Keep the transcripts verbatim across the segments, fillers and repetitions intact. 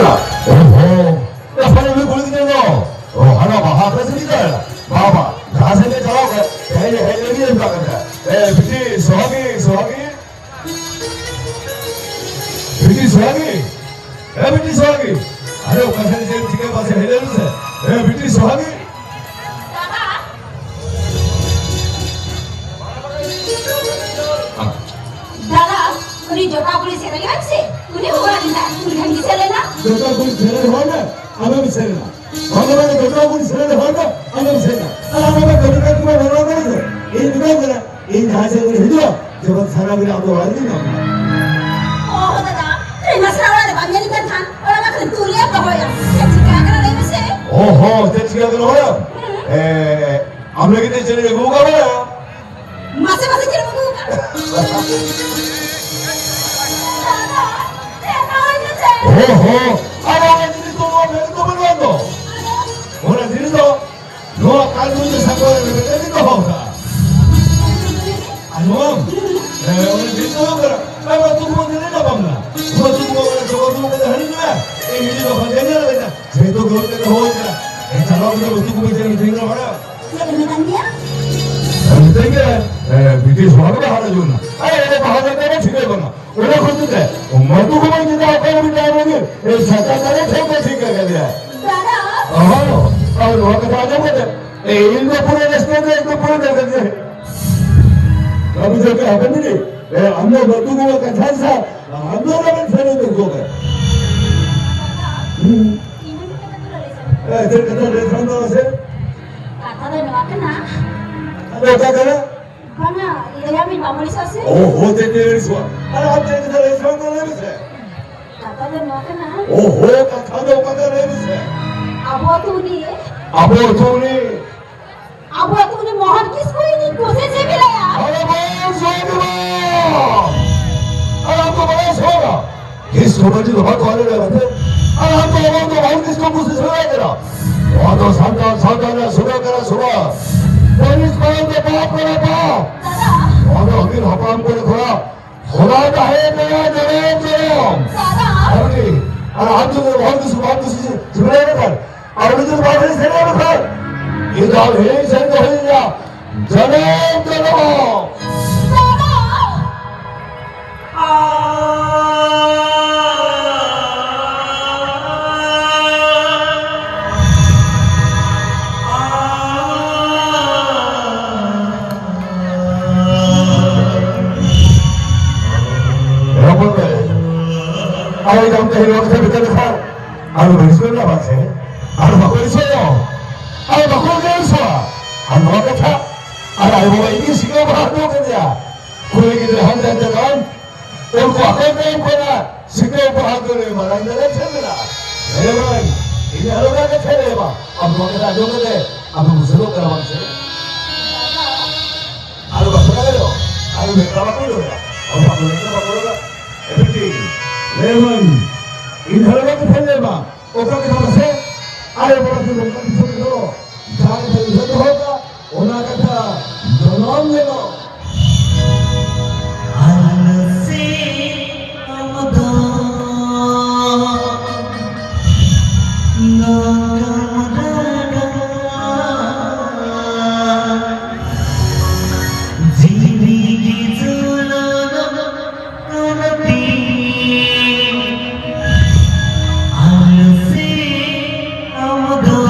ᱚᱦᱚ, ᱜᱟᱯᱟ ᱱᱩᱭ ᱠᱩᱲᱤ ᱜᱤᱫᱽᱨᱟᱹ ᱫᱚ, ᱚ, ᱦᱟᱱᱟ ᱵᱟᱦᱟ ᱟᱠᱷᱲᱟ ᱥᱮᱫ ᱜᱮ ᱪᱟᱞᱟᱜᱼᱟ᱾ ᱵᱟᱵᱟ, ᱡᱟᱦᱟᱸ ᱥᱮᱫ ᱜᱮ ᱪᱟᱞᱟᱣ ᱠᱟᱛᱮ, ᱦᱮᱡ, ᱦᱮᱡ ᱞᱟᱹᱜᱤᱫ ᱮᱢ ᱠᱟᱜ ᱠᱟᱱᱟ᱾ ᱮ, ᱵᱤᱴᱤ ᱥᱚᱦᱟᱜᱤ, ᱥᱚᱦᱟᱜᱤ, ᱵᱤᱴᱤ ᱥᱚᱦᱟᱜᱤ, ᱮ, ᱵᱤᱴᱤ ᱥᱚᱦᱟᱜᱤ, ᱟᱨᱮ, ᱚᱠᱟ ᱥᱮᱫ ᱪᱮᱫ ᱪᱤᱠᱟᱹ ᱯᱟᱥᱮ ᱦᱮᱡ ᱞᱮᱱ ᱥᱮ, ᱮ, ᱵᱤᱴᱤ ᱥᱚᱦᱟᱜᱤ᱾ ᱫᱟᱫᱟ, ᱩᱱᱤ ᱡᱚᱴᱟᱣ ᱠᱩᱲᱤ ᱥᱮᱨᱮᱧᱟᱭ ᱥᱮ? ᱩᱱᱤ ᱦᱚᱸ ᱚᱲᱟᱜ ᱨᱮᱱᱟᱜ ᱠᱩᱲᱤ ᱴᱷᱮᱱ ᱜᱮ ᱥᱮᱱ ᱞᱮᱱᱟ᱾ ᱡᱚᱴᱟᱣ ᱠᱩᱲᱤ ᱥᱮᱨᱮᱧ ᱦᱚᱲ ᱫᱚ ᱟᱞᱚᱢ ᱥᱮᱱ ᱞᱮᱱᱟ᱾ ᱵᱟᱝ ᱫᱚ ᱵᱟᱝ, ᱡᱚᱴᱟᱣ ᱠᱩᱲᱤ ᱥᱮᱨᱮᱧ ᱦᱚᱲ ᱫᱚ ᱟᱞᱚᱢ ᱥᱮᱱ ᱞᱮᱱᱟ᱾ ᱟᱨ ᱟᱞᱚᱢ ᱠᱟᱹᱢᱤ ᱠᱟᱹᱢᱤ ᱢᱟ ᱱᱚᱣᱟ ᱠᱚᱨᱮ ᱫᱚ᱾ ᱤᱧ ᱢᱮᱛᱟᱢ ᱠᱟᱱᱟ, ᱤᱧ ᱡᱟᱦᱟᱸ ᱥᱮᱫ ᱠᱷᱚᱱ ᱦᱤᱡᱩᱜᱼᱟ, ᱡᱮᱢᱚᱱ ᱥᱟᱱᱟᱢ ᱜᱮ ᱟᱵᱚ ᱚᱲᱟᱜ ᱨᱮᱜᱮ ᱧᱟᱢᱚᱜ ᱢᱟ᱾ ᱚ, ᱫᱟᱫᱟ, ᱤᱧ ᱢᱟ ᱥᱟᱱᱟᱢ ᱚᱲᱟᱜ ᱨᱮ ᱵᱟᱝ ᱧᱮᱞᱤᱧ ᱠᱟᱱ ᱠᱷᱟᱱ, ᱚᱲᱟᱜ ᱢᱟ ᱠᱷᱟᱹᱞᱤ ᱛᱩᱞ ᱨᱮᱭᱟᱜ ᱫᱚᱦᱚᱭᱟ᱾ ᱪᱮᱫ ᱪᱤᱠᱟᱹ ᱟᱠᱟᱱᱟ ᱞᱟᱹᱭ ᱢᱮᱥᱮ? ᱚ ᱦᱚᱸ, ᱪᱮᱫ ᱪᱤᱠᱟᱹ ᱟᱠᱟᱱᱟ ᱦᱚᱭᱟ? ᱦᱩᱸ᱾ ᱮ, ᱟᱢ ᱞᱟᱹᱜᱤᱫ ᱛᱮ ᱪᱮᱫ ᱤᱧ ᱟᱹᱜᱩ ᱟᱠᱟᱫᱟ? ᱢᱟᱥᱮ, ᱢᱟᱥᱮ, ᱪᱮᱫ ᱮᱢ ᱟᱹᱜᱩ ᱟᱠᱟᱫᱟ? ᱫᱟᱫᱟ, ᱪᱮᱫ ᱮᱢ ᱟᱹᱜᱩ ᱟᱠᱟᱫᱟ? ᱦᱚᱸ, ᱦᱚᱸ, ᱟᱨ ᱚᱱᱟ ᱡᱤᱱᱤᱥ ᱫᱚ ᱱᱚᱣᱟ ᱵᱮᱜᱽ ᱫᱚ ᱵᱟᱹᱱᱩᱜᱼᱟ ᱛᱚ᱾ ᱟᱫᱚ? ᱚᱱᱟ ᱡᱤᱱᱤᱥ ᱫᱚ ᱱᱚᱣᱟ ᱠᱟᱱ ᱫᱩᱧ ᱥᱟᱠᱣᱟ ᱨᱮ ᱢᱤᱫᱴᱮᱱ ᱤᱧ ᱫᱚᱦᱚ ᱠᱟᱜᱼᱟ᱾ ᱟᱸᱡᱚᱢᱟᱢ? ᱦᱮᱸ, ᱚᱱᱟ ᱡᱤᱱᱤᱥ ᱫᱚ ᱦᱩᱭᱩᱜ ᱠᱟᱱᱟ, ᱟᱭᱢᱟ ᱟᱹᱛᱩ ᱠᱚ ᱧᱮᱞ ᱧᱟᱯᱟᱢ ᱠᱟᱱᱟ᱾ ᱩᱱᱠᱩ ᱟᱹᱛᱩ ᱠᱚ ᱚᱱᱟ ᱪᱚᱠᱚ ᱫᱩᱲᱩᱵ ᱠᱟᱛᱮ ᱦᱟᱺᱰᱤ ᱧᱩᱭᱟ᱾ ᱤᱧ ᱱᱤᱡᱮ ᱫᱚ ᱵᱟᱝ ᱧᱮᱞ ᱠᱟᱱᱟ᱾ ᱡᱮᱦᱮᱛᱩ ᱜᱚᱲᱚ ᱠᱟᱛᱮ ᱦᱚᱦᱚ ᱠᱟᱱᱟ᱾ ᱮ, ᱪᱟᱞᱟᱣ ᱠᱟᱛᱮ ᱟᱹᱛᱩ ᱠᱚ ᱵᱟᱹᱭᱡᱟᱹ ᱢᱤᱴᱤᱝ ᱨᱮ ᱦᱚᱲᱟ᱾ ᱪᱮᱫ ᱮ ᱢᱮᱛᱟᱫ ᱢᱮᱭᱟ? ᱮ, ᱢᱤᱛᱟᱹᱧ ᱜᱮ, ᱮ, ᱵᱤᱴᱤ ᱥᱚᱦᱟᱜ ᱫᱚ ᱦᱟᱨᱟ ᱡᱩᱜ ᱱᱟ᱾ ᱟᱨ ᱚᱸᱰᱮ ᱵᱟᱦᱟ ᱞᱮᱠᱟ ᱫᱚ ᱴᱷᱤᱠᱟᱹ ᱵᱟᱹᱱᱩᱜᱼᱟ᱾ ᱚᱱᱟ ᱠᱷᱟᱹᱛᱤᱨ ᱛᱮ ᱢᱟᱹᱛᱩ ᱠᱚ ᱵᱟᱹᱧ ᱪᱮᱫᱟ ᱚᱠᱚᱭ ᱢᱤᱫᱴᱟᱝ ᱨᱮᱜᱮ, ᱮ, ᱥᱟᱪᱟ ᱫᱟᱲᱮ ᱴᱷᱮᱱ ᱠᱚ ᱴᱷᱤᱠᱟᱹ ᱠᱮᱫᱮᱭᱟ᱾ ᱫᱟᱫᱟ! ᱚᱦᱚ, ᱟᱨ ᱱᱚᱣᱟ ᱠᱟᱛᱷᱟ ᱟᱸᱡᱚᱢ ᱠᱟᱛᱮ, ᱮ, ᱤᱧ ᱫᱚ ᱯᱩᱨᱟᱹ ᱨᱟᱹᱥᱠᱟᱹ ᱜᱮ, ᱤᱧ ᱫᱚ ᱯᱩᱨᱟᱹ ᱨᱟᱹᱥᱠᱟᱹ ᱜᱮ᱾ ᱵᱟᱹᱵᱩ ᱡᱚᱠᱮ ᱦᱟᱯᱮᱱ ᱫᱤᱱ ᱨᱮ, ᱮ, ᱟᱢ ᱫᱚ ᱢᱟᱹᱛᱩ ᱠᱚ ᱠᱟᱛᱷᱟ ᱥᱟ, ᱟᱢ ᱫᱚ ᱚᱱᱟ ᱵᱮᱱ ᱥᱮᱱ ᱩᱛᱟᱹᱨ ᱠᱚᱜᱮ᱾ ᱦᱩᱸ᱾ ᱤᱧ ᱦᱚᱸ ᱢᱤᱫᱴᱟᱝ ᱠᱟᱛᱷᱟ ᱞᱟᱹᱭ ᱥᱟᱱᱟᱧ ᱠᱟᱱᱟ᱾ ᱮ, ᱪᱮᱫ ᱠᱟᱛᱷᱟ ᱞᱟᱹᱭ ᱥᱟᱱᱟᱢ ᱠᱟᱱᱟ ᱥᱮ? ᱠᱟᱛᱷᱟ ᱫᱚ ᱱᱚᱣᱟ ᱠᱟᱱᱟ᱾ ᱟᱫᱚ ᱚᱠᱟ ᱠᱟᱱᱟ? ᱵᱟᱝᱟ, ᱞᱟᱹᱭᱟᱢᱤᱧ ᱵᱟᱢᱚᱱᱤ ᱥᱟᱨ ᱥᱮ᱾ ᱚ, ᱦᱚ, ᱪᱮᱫ ᱪᱮᱫ ᱞᱟᱹᱭ ᱥᱚ-, ᱟᱨ ᱟᱢ ᱪᱮᱫ ᱠᱟᱛᱷᱟ ᱞᱟᱹᱭ ᱥᱟᱱᱟᱢ ᱠᱟᱱᱟ ᱞᱟᱹᱭ ᱢᱮᱥᱮ? ᱠᱟᱛᱷᱟ ᱫᱚ ᱱᱚᱣᱟ ᱠᱟᱱᱟ᱾ ᱚ, ᱦᱚ, ᱠᱟᱛᱷᱟ ᱫᱚ ᱚᱠᱟ ᱠᱟᱱᱟ ᱞᱟᱹᱭ ᱢᱮᱥᱮ? ᱟᱵᱚ ᱟᱹᱛᱩ ᱩᱱᱤ᱾ ᱟᱵᱚ ᱟᱹᱛᱩ ᱩᱱᱤ᱾ ᱟᱵᱚ ᱟᱹᱛᱩ ᱩᱱᱤ ᱢᱳᱦᱚᱱ ᱠᱤᱥᱠᱩ ᱤᱧ ᱠᱩᱥᱤ ᱥᱤᱵᱤᱞᱟᱭᱟ᱾ ᱟᱨᱮ ᱵᱟᱥ, ᱟᱹᱰᱤ ᱵᱟᱥ᱾ ᱟᱨ ᱟᱢ ᱫᱚ ᱵᱟᱲᱟᱭ ᱥᱮ ᱵᱟᱝᱟ? ᱠᱤᱥᱠᱩ ᱢᱟᱹᱡᱷᱤ ᱫᱚ ᱵᱟᱠᱚ ᱟᱞᱮ ᱞᱮ ᱵᱟᱛᱮ᱾ ᱟᱨ ᱟᱢ ᱫᱚ ᱟᱵᱚ ᱫᱚ ᱵᱟᱝ ᱠᱤᱥᱠᱩ ᱠᱩᱥᱤ ᱥᱟᱹᱜᱟᱹᱭ ᱠᱟᱱᱟ᱾ ᱱᱚᱣᱟ ᱫᱚ ᱥᱟᱱᱛᱟᱲ ᱥᱟᱶᱛᱟ ᱨᱮᱱᱟᱜ ᱥᱩᱜᱟᱹ ᱠᱟᱱᱟ, ᱥᱩᱜᱟᱹ᱾ ᱯᱟᱹᱨᱤᱥ ᱯᱟᱨᱚᱢ ᱫᱚ ᱯᱟᱯ ᱠᱟᱱᱟ, ᱯᱟᱯ᱾ ᱫᱟᱫᱟ᱾ ᱱᱚᱣᱟ ᱫᱚ ᱟᱹᱜᱤᱞ ᱦᱟᱯᱲᱟᱢ ᱠᱚᱨᱮ ᱠᱷᱚᱱᱟᱜ ᱦᱚᱨᱟ ᱛᱟᱦᱮᱸ ᱠᱟᱱᱟ, ᱡᱚᱱᱚᱢ ᱡᱚᱱᱚᱢ᱾ ᱫᱟᱫᱟ᱾ ᱟᱨ ᱩᱱᱤ ᱟᱨ ᱟᱢ ᱡᱩᱫᱤ ᱦᱚᱲ ᱠᱩᱥᱤ ᱵᱟᱢ ᱠᱩᱥᱤ ᱡᱤᱵᱽᱲᱟᱹ ᱞᱮᱠᱷᱟᱱ, ᱟᱨ ᱩᱱᱤ ᱡᱩᱫᱤ ᱵᱟᱢ ᱦᱤᱲᱤᱧ ᱥᱮᱬᱟ ᱞᱮᱠᱷᱟᱱ, ᱤᱧ ᱫᱚ ᱟᱢ ᱦᱤᱲᱤᱧ ᱥᱮᱬᱟ ᱫᱚ ᱦᱩᱭᱩᱜᱼᱟ᱾ ᱡᱟᱱᱟᱢ ᱡᱟᱱᱟᱢ᱾ ᱦᱚᱯᱚᱱ ᱵᱟᱹᱭ, ᱟᱭᱳ ᱡᱟᱢ ᱛᱮ ᱦᱤᱨᱣᱟ ᱠᱟᱛᱮ ᱵᱤᱛᱟᱹ ᱞᱮᱠᱷᱟᱱ, ᱟᱨ ᱵᱟᱹᱲᱤᱡ ᱠᱚ ᱨᱮᱱᱟᱜ ᱵᱟᱝ ᱥᱮ? ᱟᱨ ᱵᱟᱠᱚ ᱤᱥᱚᱭᱚᱜ, ᱟᱨ ᱵᱟᱠᱚ ᱜᱮ ᱤᱥᱚᱜᱼᱟ᱾ ᱟᱨ ᱱᱚᱣᱟ ᱠᱟᱛᱷᱟ, ᱟᱨ ᱟᱭᱳ ᱵᱟᱵᱟ ᱤᱧ ᱜᱮ ᱥᱤᱠᱷᱟᱹᱣ ᱵᱟᱲᱟ ᱦᱚᱴᱚ ᱠᱟᱫᱮᱭᱟ᱾ ᱠᱩᱲᱤ ᱜᱤᱫᱽᱨᱟᱹ ᱦᱟᱱᱛᱮ ᱱᱟᱛᱮ ᱫᱟᱬᱟᱱ, ᱩᱱᱠᱩ ᱟᱠᱚ ᱛᱮ ᱠᱷᱚᱱᱟᱜ ᱥᱤᱠᱷᱟᱹᱣ ᱯᱟᱲᱦᱟᱣ ᱫᱚ ᱢᱟᱨᱟᱝ ᱫᱟᱲᱮ ᱪᱮᱫ ᱢᱮᱱᱟᱜᱼᱟ? ᱦᱮᱸ ᱵᱟᱝ? ᱤᱧ ᱟᱞᱚ ᱠᱟᱛᱷᱟ ᱞᱟᱹᱭ ᱢᱟ᱾ ᱟᱢ ᱱᱚᱣᱟ ᱠᱟᱛᱷᱟ ᱟᱸᱡᱚᱢ ᱠᱟᱛᱮ ᱟᱢ ᱫᱚᱢ ᱥᱮᱱᱚᱜ ᱠᱟᱱᱟ ᱵᱟᱝ ᱥᱮ? ᱟᱨ ᱵᱟᱠᱚ ᱫᱟᱲᱮᱭᱟᱜᱼᱟ᱾ ᱟᱨ ᱢᱮᱛᱟ ᱵᱟᱠᱚ ᱫᱟᱲᱮᱭᱟᱜᱼᱟ᱾ ᱟᱨ ᱵᱟᱠᱚ ᱫᱟᱲᱮᱭᱟᱜᱼᱟ, ᱵᱟᱠᱚ ᱫᱟᱲᱮᱭᱟᱜᱼᱟ᱾ ᱮ ᱵᱤᱴᱤ, ᱞᱟᱹᱭ ᱢᱟᱹᱧ, ᱤᱧ ᱫᱷᱟᱨᱮ ᱵᱟᱠᱚ ᱯᱷᱮᱞ ᱞᱮ ᱢᱟ᱾ ᱚᱠᱟ ᱠᱟᱛᱷᱟ ᱢᱟᱥᱮ? ᱟᱭᱳ ᱵᱟᱵᱟ ᱠᱤᱱ ᱱᱚᱝᱠᱟ ᱫᱤᱥᱚᱢ ᱨᱮᱫᱚ ᱡᱟᱦᱟᱸ ᱠᱟᱛᱷᱟ ᱩᱭᱦᱟᱹᱨ ᱫᱚᱦᱚ ᱠᱟᱜ, ᱚᱱᱟ ᱠᱟᱛᱷᱟ ᱡᱚᱱᱚᱢ ᱡᱚᱱᱚᱢ᱾ ᱟᱞᱚ ᱥᱮ ᱟᱢ ᱫᱚ ᱱᱚᱝᱠᱟᱢ ᱨᱟᱜᱟ᱾ ᱡᱤᱣᱤ ᱜᱮ ᱡᱚᱞᱚᱱᱚᱜ ᱠᱟᱱ ᱛᱤᱧ᱾ ᱟᱞᱚ ᱥᱮ ᱟᱢ ᱫᱚ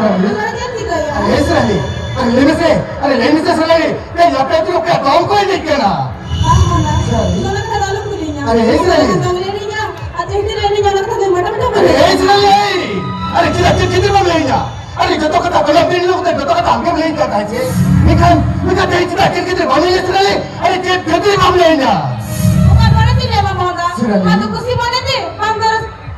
ᱚᱱᱟ ᱪᱮᱫ ᱪᱤᱠᱟᱹᱭᱟ? ᱟᱨᱮ ᱥᱤᱨᱟᱞᱤ, ᱟᱨᱮ ᱞᱟᱹᱭ ᱢᱮᱥᱮ, ᱟᱨᱮ ᱞᱟᱹᱭ ᱢᱮᱥᱮ ᱥᱤᱨᱟᱞᱤ, ᱛᱮᱦᱮᱧ ᱟᱯᱮ ᱟᱹᱛᱩ ᱨᱮ ᱚᱠᱚᱭᱟᱜ ᱫᱚᱝ ᱠᱚ ᱮᱱᱮᱡ ᱠᱟᱱᱟ? ᱵᱟᱝ ᱢᱟᱱᱟ᱾ ᱥᱤᱨᱟᱞᱤ᱾ ᱚᱱᱟ ᱠᱟᱛᱷᱟ ᱫᱚ ᱟᱞᱚᱢ ᱠᱩᱞᱤᱧᱟ᱾ ᱟᱨᱮ ᱦᱮᱸ ᱥᱤᱨᱟᱞᱤ᱾ ᱫᱚᱝ ᱞᱮ ᱮᱱᱮᱡᱟ, ᱟᱨ ᱪᱮᱫ ᱠᱷᱟᱹᱛᱤᱨ ᱞᱮ ᱮᱱᱮᱡᱟ, ᱚᱱᱟ ᱠᱟᱛᱷᱟ ᱫᱚ ᱢᱚᱴᱟ ᱢᱚᱴᱟ ᱟᱨᱮ ᱦᱮᱸ ᱥᱤᱨᱟᱞᱤ, ᱟᱨᱮ ᱪᱮᱫᱟᱜ ᱪᱮᱫ ᱠᱷᱟᱹᱛᱤᱨ ᱵᱟᱢ ᱞᱟᱹᱭᱟᱹᱧᱟ? ᱟᱨᱮ ᱡᱚᱛᱚ ᱠᱟᱛᱷᱟ ᱵᱟᱞᱟ ᱵᱤᱱ ᱞᱳᱠ ᱫᱚ ᱡᱚᱛᱚ ᱠᱟᱛᱷᱟ ᱟᱢᱜᱮᱢ ᱞᱟᱹᱭ ᱠᱟᱫ ᱛᱟᱦᱮᱸ ᱪᱮ? ᱢᱮᱱᱠᱷᱟᱱ, ᱢᱮᱱᱠᱷᱟᱱ ᱛᱮᱦᱮᱧ ᱪᱮᱫᱟᱜ ᱪᱮᱫ ᱠᱷᱟᱹᱛᱤᱨ ᱵᱟᱢ ᱞᱟᱹᱭᱟ ᱥᱤᱨᱟᱞᱤ? ᱟᱨᱮ ᱪᱮᱫ ᱠᱷᱟᱹᱛᱤᱨ ᱵᱟᱢ ᱞᱟᱹᱭᱟᱹᱧᱟ? ᱚᱠᱟ ᱢᱚᱱᱮ ᱛᱮ ᱞᱟᱹᱭ ᱵᱟᱢ ᱚᱦᱚᱫᱟ? ᱥᱤᱨᱟᱞᱤ᱾ ᱟᱢ ᱫᱚ ᱠᱩᱥᱤ ᱢᱚᱱᱮ ᱛᱮ, ᱵᱟᱝ ᱫᱚ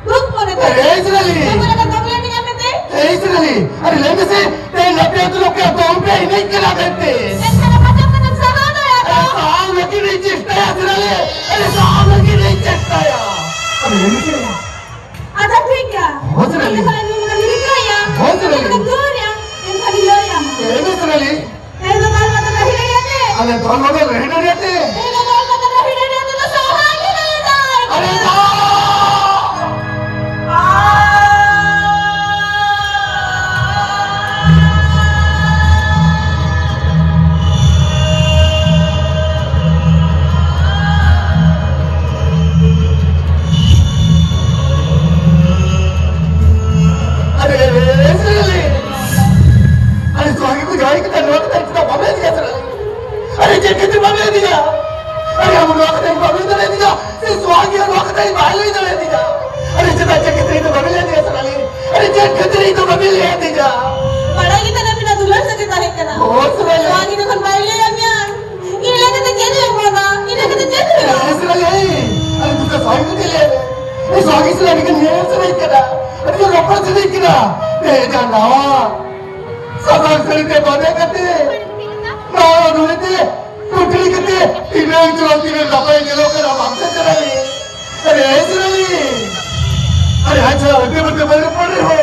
ᱫᱩᱠ ᱢᱚᱱᱮ ᱛᱮ᱾ ᱮᱭ ᱥᱤᱨᱟᱞᱤ᱾ ᱪᱮᱫ ᱞᱮᱠᱟ ᱫᱚᱝ ᱞᱮ ᱮᱱᱮᱡᱟ ᱢᱮᱱᱛᱮ? ᱮᱭ ᱥᱤᱨᱟᱞᱤ, ᱟᱨᱮ ᱞᱟᱹᱭ ᱢᱮᱥᱮ, ᱛᱮᱦᱮᱧ ᱟᱯᱮ ᱟᱹᱛᱩ ᱨᱮ ᱚᱠᱚᱭᱟᱜ ᱫᱚᱝ ᱯᱮ ᱮᱱᱮᱡ ᱠᱟᱱᱟ ᱢᱮᱱᱛᱮ? ᱮᱱᱠᱷᱟᱱ ᱟᱯᱟᱛ ᱟᱯᱟᱛ ᱮᱢ ᱥᱟᱦᱟᱣ ᱫᱟᱲᱮᱭᱟᱜᱼᱟ ᱛᱚ? ᱟᱨᱮ ᱥᱟᱦᱟᱣ ᱞᱟᱹᱜᱤᱫ ᱤᱧ ᱪᱮᱥᱴᱟᱭᱟ ᱥᱤᱨᱟᱞᱤ, ᱟᱨᱮ ᱥᱟᱦᱟᱣ ᱞᱟᱹᱜᱤᱫ ᱤᱧ ᱪᱮᱥᱴᱟᱭᱟ᱾ ᱟᱨᱮ ᱞᱟᱹᱭ ᱢᱮᱥᱮ᱾ ᱟᱪᱪᱷᱟ, ᱴᱷᱤᱠ ᱜᱮᱭᱟ᱾ ᱦᱳᱭ ᱥᱤᱨᱟᱞᱤ᱾ ᱮᱱᱠᱷᱟᱱ ᱤᱧ ᱢᱟ ᱨᱤᱠᱟᱹᱭᱟ᱾ ᱦᱳᱭ ᱥᱤᱨᱟᱞᱤ᱾ ᱮᱱᱠᱷᱟᱱ ᱡᱳᱨ ᱭᱟ᱾ ᱮᱱᱠᱷᱟᱱ ᱞᱟᱹᱭ ᱟᱢᱟ᱾ ᱞᱟᱹᱭ ᱢᱮ ᱥᱤᱨᱟᱞᱤ᱾ ᱛᱮᱦᱮᱧ ᱫᱚ ᱫᱚᱞ ᱵᱚᱫᱚᱞ ᱨᱮ ᱦᱤᱲᱟᱹ ᱦᱤᱲᱟᱹ ᱛᱮ᱾ ᱟᱞᱮ ᱫᱚᱞ ᱵᱚᱫᱚᱞ ᱨᱮ ᱦᱤᱲᱟᱹ ᱦᱤᱲᱟᱹ ᱛᱮ᱾ ᱛᱮᱦᱮᱧ ᱫᱚ ᱫᱚᱞ ᱵᱚᱫᱚᱞ ᱨᱮ ᱦᱤᱲᱟᱹ ᱦᱤᱲᱟᱹ ᱛᱮ ᱫᱚ ᱥᱚᱦᱨᱟᱭ ᱜᱮ ᱞᱟᱹᱭ ᱫᱟᱭ᱾ ᱟᱨᱮ ᱵᱟ! ᱟᱨᱮ, ᱟᱨᱮ, ᱥᱤᱨᱟᱞᱤ᱾ ᱟᱨᱮ, ᱥᱚᱦᱨᱟᱭ ᱠᱚ ᱡᱟᱶᱟᱭ ᱠᱮᱫᱟ, ᱱᱚᱣᱟ ᱠᱟᱛᱷᱟ ᱪᱮᱫᱟᱜ ᱵᱟᱢ ᱞᱟᱹᱭ ᱟᱹᱫᱤᱧᱟ ᱥᱤᱨᱟᱞᱤ? ᱟᱨᱮ, ᱪᱮᱫ ᱠᱷᱟᱹᱛᱤᱨ ᱵᱟᱢ ᱞᱟᱹᱭ ᱟᱹᱫᱤᱧᱟ? ᱟᱨᱮ, ᱟᱢ ᱱᱚᱣᱟ ᱠᱟᱛᱷᱟ ᱵᱟᱢ ᱞᱟᱹᱭ ᱫᱟᱲᱮᱭᱟᱫᱤᱧᱟ? ᱥᱮ ᱥᱚᱦᱨᱟᱭ ᱱᱚᱣᱟ ᱠᱟᱛᱷᱟ ᱵᱟᱭ ᱞᱟᱹᱭ ᱫᱟᱲᱮᱭᱟᱫᱤᱧᱟ? ᱟᱨᱮ, ᱪᱮᱫᱟᱜ, ᱪᱮᱫ ᱠᱷᱟᱹᱛᱤᱨ ᱤᱧ ᱫᱚ ᱵᱟᱢ ᱞᱟᱹᱭ ᱟᱹᱫᱤᱧᱟ ᱥᱤᱨᱟᱞᱤ? ᱟᱨᱮ, ᱪᱮᱫ ᱠᱷᱟᱹᱛᱤᱨ ᱤᱧ ᱫᱚ ᱵᱟᱢ ᱞᱟᱹᱭ ᱟᱹᱫᱤᱧᱟ? ᱵᱟᱲᱟᱭ ᱜᱮ ᱛᱟᱦᱮᱸ ᱠᱟᱱᱟ, ᱫᱩᱞᱟᱹᱲ ᱥᱟᱹᱜᱟᱹᱭ ᱛᱟᱦᱮᱸ ᱠᱟᱱᱟ᱾ ᱚ, ᱥᱤᱨᱟᱞᱤ᱾ ᱥᱚᱦᱨᱟᱭ ᱡᱚᱠᱷᱚᱱ ᱵᱟᱭ ᱞᱟᱹᱭ ᱟᱹᱫᱤᱧᱟ, ᱤᱧ ᱞᱟᱹᱭ ᱠᱟᱛᱮ ᱪᱮᱫ ᱦᱩᱭᱩᱜᱼᱟ, ᱢᱟᱱᱟ? ᱤᱧ ᱞᱟᱹᱭ ᱠᱟᱛᱮ ᱪᱮᱫ ᱦᱩᱭᱩᱜᱼᱟ? ᱮ, ᱥᱤᱨᱟᱞᱤ, ᱟᱨᱮ, ᱫᱩᱥᱨᱟ ᱥᱚᱦᱨᱟᱭ ᱠᱟᱛᱮ ᱞᱟᱹᱭ ᱢᱮ᱾ ᱮ, ᱥᱚᱦᱨᱟᱭ ᱥᱤᱨᱟᱞᱤ ᱜᱮ ᱧᱮᱞ ᱥᱟᱱᱟᱧ ᱠᱟᱱᱟ᱾ ᱟᱹᱰᱤ ᱡᱳᱨ ᱨᱚᱯᱚᱲ ᱥᱟᱱᱟᱧ ᱠᱟᱱᱟ᱾ ᱮ, ᱡᱟᱸᱜᱟ᱾ ᱥᱟᱥᱟᱝ ᱥᱟᱹᱲᱤ ᱛᱮ ᱵᱟᱸᱫᱮ ᱠᱟᱛᱮ, ᱱᱟᱣᱟ ᱞᱩᱜᱽᱲᱤ ᱛᱮ ᱯᱩᱴᱞᱤ ᱠᱟᱛᱮ, ᱛᱤᱱᱟᱹᱜ ᱪᱚᱨᱚᱠ, ᱛᱤᱱᱟᱹᱜ ᱱᱟᱯᱟᱭ ᱧᱮᱞᱚᱜ ᱠᱟᱱᱟ, ᱵᱟᱝ ᱥᱮ ᱥᱤᱨᱟᱞᱤ? ᱟᱨᱮ, ᱦᱮᱸ ᱥᱤᱨᱟᱞᱤ, ᱟᱨᱮ, ᱟᱪᱪᱷᱟ, ᱟᱹᱰᱤ ᱵᱟᱹᱲᱛᱤ ᱵᱟᱹᱲᱤᱡ ᱯᱚᱨᱮ ᱦᱚᱸ,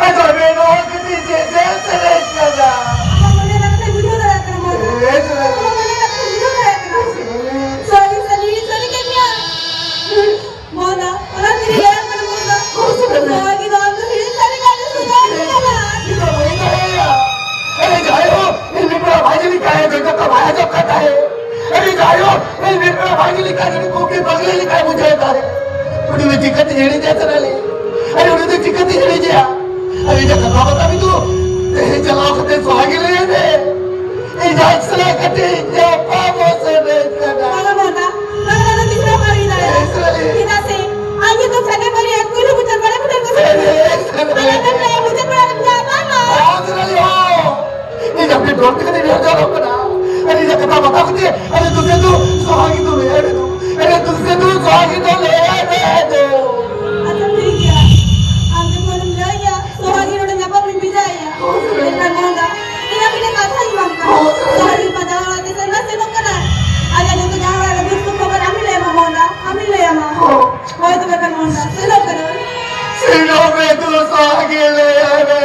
ᱟᱪᱪᱷᱟ, ᱟᱵᱮᱱ ᱱᱚᱣᱟ ᱠᱟᱹᱴᱤᱡ ᱪᱮᱫ ᱪᱮᱫ ᱥᱮᱨᱮᱧ ᱠᱟᱱᱟ? ᱟᱢᱟᱜ ᱢᱚᱱᱮ ᱨᱮᱱᱟᱜ ᱠᱟᱛᱷᱟᱧ ᱵᱩᱡᱷᱟᱹᱣ ᱫᱟᱲᱮᱭᱟᱜ ᱠᱟᱱᱟ, ᱢᱟ᱾ ᱦᱮᱸ ᱥᱤᱨᱟᱞᱤ᱾ ᱟᱢᱟᱜ ᱢᱚᱱᱮ ᱨᱮᱱᱟᱜ ᱠᱟᱛᱷᱟᱧ ᱵᱩᱡᱷᱟᱹᱣ ᱫᱟᱲᱮᱭᱟᱜ ᱠᱟᱱᱟ᱾ ᱥᱤᱨᱟᱞᱤ᱾ ᱥᱟᱹᱨᱤ, ᱥᱟᱹᱨᱤ, ᱥᱟᱹᱨᱤ ᱠᱟᱱ ᱜᱮᱭᱟ᱾ ᱢᱚᱱᱟ, ᱚᱱᱟ ᱛᱮᱜᱮ ᱞᱟᱹᱭᱟᱢ ᱠᱟᱱᱟ ᱢᱚᱱᱟ᱾ ᱱᱚᱣᱟ ᱜᱮ ᱫᱚ ᱟᱢ ᱫᱚ ᱦᱤᱲᱤᱧ ᱫᱟᱲᱮ ᱠᱟᱱ ᱥᱮ ᱵᱟᱝ ᱠᱟᱱᱟ? ᱤᱧ ᱫᱚ ᱵᱟᱹᱧ ᱫᱟᱲᱮᱭᱟᱜᱼᱟ᱾ ᱟᱨᱮ ᱡᱟᱭᱦᱳᱠ, ᱤᱧ ᱢᱤᱫ ᱵᱮᱲᱟ ᱵᱷᱟᱜᱮ ᱞᱮᱠᱟᱭ ᱡᱚᱡᱚ ᱠᱚ ᱵᱟᱭ ᱟᱸᱡᱚᱢ ᱠᱟᱱ ᱛᱟᱦᱮᱸᱫ᱾ ᱟᱨᱮ ᱡᱟᱭᱦᱳᱠ, ᱤᱧ ᱢᱤᱫ ᱵᱮᱲᱟ ᱵᱷᱟᱜᱮ ᱞᱮᱠᱟ ᱡᱩᱫᱤ ᱠᱩᱠᱤ ᱯᱟᱜᱽᱞᱤ ᱞᱮᱠᱟᱭ ᱵᱩᱡᱷᱟᱹᱣ ᱛᱟᱦᱮᱸᱫ᱾ ᱩᱱᱤ ᱫᱚ ᱪᱤᱠᱟᱹᱛᱮ ᱦᱤᱲᱤᱧᱟ ᱥᱤᱨᱟᱞᱤ? ᱟᱨᱮ ᱩᱱᱤ ᱫᱚ ᱪᱤᱠᱟᱹᱛᱮ ᱦᱤᱲᱤᱧᱮᱭᱟ? ᱟᱨ ᱤᱧᱟᱹᱜ ᱠᱟᱛᱷᱟ ᱵᱟᱛᱟ ᱵᱤᱱ ᱫᱚ ᱛᱮᱦᱮᱧ ᱪᱟᱞᱟᱣ ᱠᱟᱛᱮ ᱥᱚᱦᱟᱜᱤ ᱞᱟᱹᱭ ᱟᱭ ᱢᱮ᱾ ᱤᱧ ᱟᱡ ᱥᱟᱞᱟᱜ ᱠᱟᱹᱴᱤᱡ ᱧᱟᱯᱟᱢᱚᱜ ᱥᱟᱱᱟᱧ ᱠᱟᱱᱟ᱾ ᱵᱟᱝᱟ ᱢᱚᱱᱟ, ᱱᱚᱣᱟ ᱠᱟᱛᱷᱟ ᱫᱚ ᱛᱤᱥ ᱨᱮᱦᱚᱸ ᱵᱟᱝ ᱦᱩᱭ ᱫᱟᱲᱮᱭᱟᱜᱼᱟ᱾ ᱪᱮᱫᱟᱜ ᱥᱮ ᱟᱡ ᱧᱩᱛᱩᱢ ᱥᱟᱸᱜᱮ ᱵᱟᱹᱨᱭᱟᱹᱛ ᱯᱩᱭᱞᱩ ᱢᱩᱪᱟᱹᱫ ᱵᱟᱲᱟ ᱠᱟᱛᱮ ᱠᱚ ᱥᱮᱱ ᱮᱱᱟ᱾ ᱟᱞᱮ ᱫᱚ ᱞᱟᱹᱭᱟ ᱢᱩᱪᱟᱹᱫ ᱵᱟᱲᱟ ᱨᱮ ᱢᱮᱱᱟᱜ ᱵᱟᱝᱟ᱾ ᱤᱧ ᱟᱯᱮ ᱰᱚᱨ ᱛᱮᱜᱮ ᱛᱤᱧ ᱦᱮᱡ ᱡᱟᱣᱨᱟᱜ ᱠᱟᱱᱟ᱾ ᱟᱨ ᱤᱧᱟᱹᱜ ᱠᱟᱛᱷᱟ ᱵᱟᱛᱟ ᱠᱟᱛᱮ ᱟᱨ ᱫᱩᱥᱮ ᱫᱩ ᱥᱚᱦᱟᱜᱤ ᱫᱚ ᱞᱟᱹᱭ ᱟᱭ ᱢᱮ ᱫᱩ᱾ ᱟᱨ ᱫᱩᱥᱮ ᱫᱩ ᱥᱚᱦᱟᱜᱤ ᱫᱚ ᱞᱟᱹᱭ ᱟᱭ ᱢᱮ ᱫᱩ᱾ ᱟᱪᱪᱷᱟ, ᱴᱷᱤᱠ ᱜᱮᱭᱟ᱾ ᱟᱢ ᱡᱚᱠᱷᱚᱱᱮᱢ ᱞᱟᱹᱭᱟ, ᱥᱚᱦᱟᱜᱤ ᱱᱚᱰᱮ ᱧᱟᱯᱟᱢ ᱤᱧ ᱵᱷᱮᱡᱟᱭᱮᱭᱟ᱾ ᱢᱮᱱᱠᱷᱟᱱ ᱢᱚᱦᱚᱱᱫᱟ, ᱤᱧ ᱟᱹᱵᱤᱱ ᱴᱷᱮᱱ ᱠᱟᱛᱷᱟᱧ ᱮᱢᱟᱢ ᱠᱟᱱᱟ᱾ ᱥᱚᱦᱟᱜᱤ ᱢᱟ ᱡᱟᱶᱟᱭ ᱚᱲᱟᱜ ᱛᱮ ᱥᱮᱱ ᱢᱟ ᱥᱮᱱᱚᱜ ᱠᱟᱱᱟᱭ᱾ ᱟᱡᱟᱜ ᱡᱚᱛᱚ ᱡᱟᱶᱟᱭ ᱚᱲᱟᱜ ᱨᱮ ᱫᱩᱠ ᱥᱩᱠ ᱠᱷᱚᱵᱚᱨ ᱟᱢᱤᱧ ᱞᱟᱹᱭ ᱟᱢᱟ ᱢᱚᱦᱚᱱᱫᱟ, ᱟᱢᱤᱧ ᱞᱟᱹᱭ ᱟᱢᱟ᱾ ᱦᱳᱭ ᱛᱚᱵᱮ ᱠᱷᱟᱱ ᱢᱚᱦᱚᱱᱫᱟ, ᱥᱮᱱᱚᱜ ᱠᱟᱹᱱᱟᱹᱧ᱾ ᱥᱮᱱᱚᱜ ᱢᱮ ᱫᱩ, ᱥᱚᱦᱟᱜᱤ ᱞᱟᱹᱭ ᱟᱭ ᱢᱮ᱾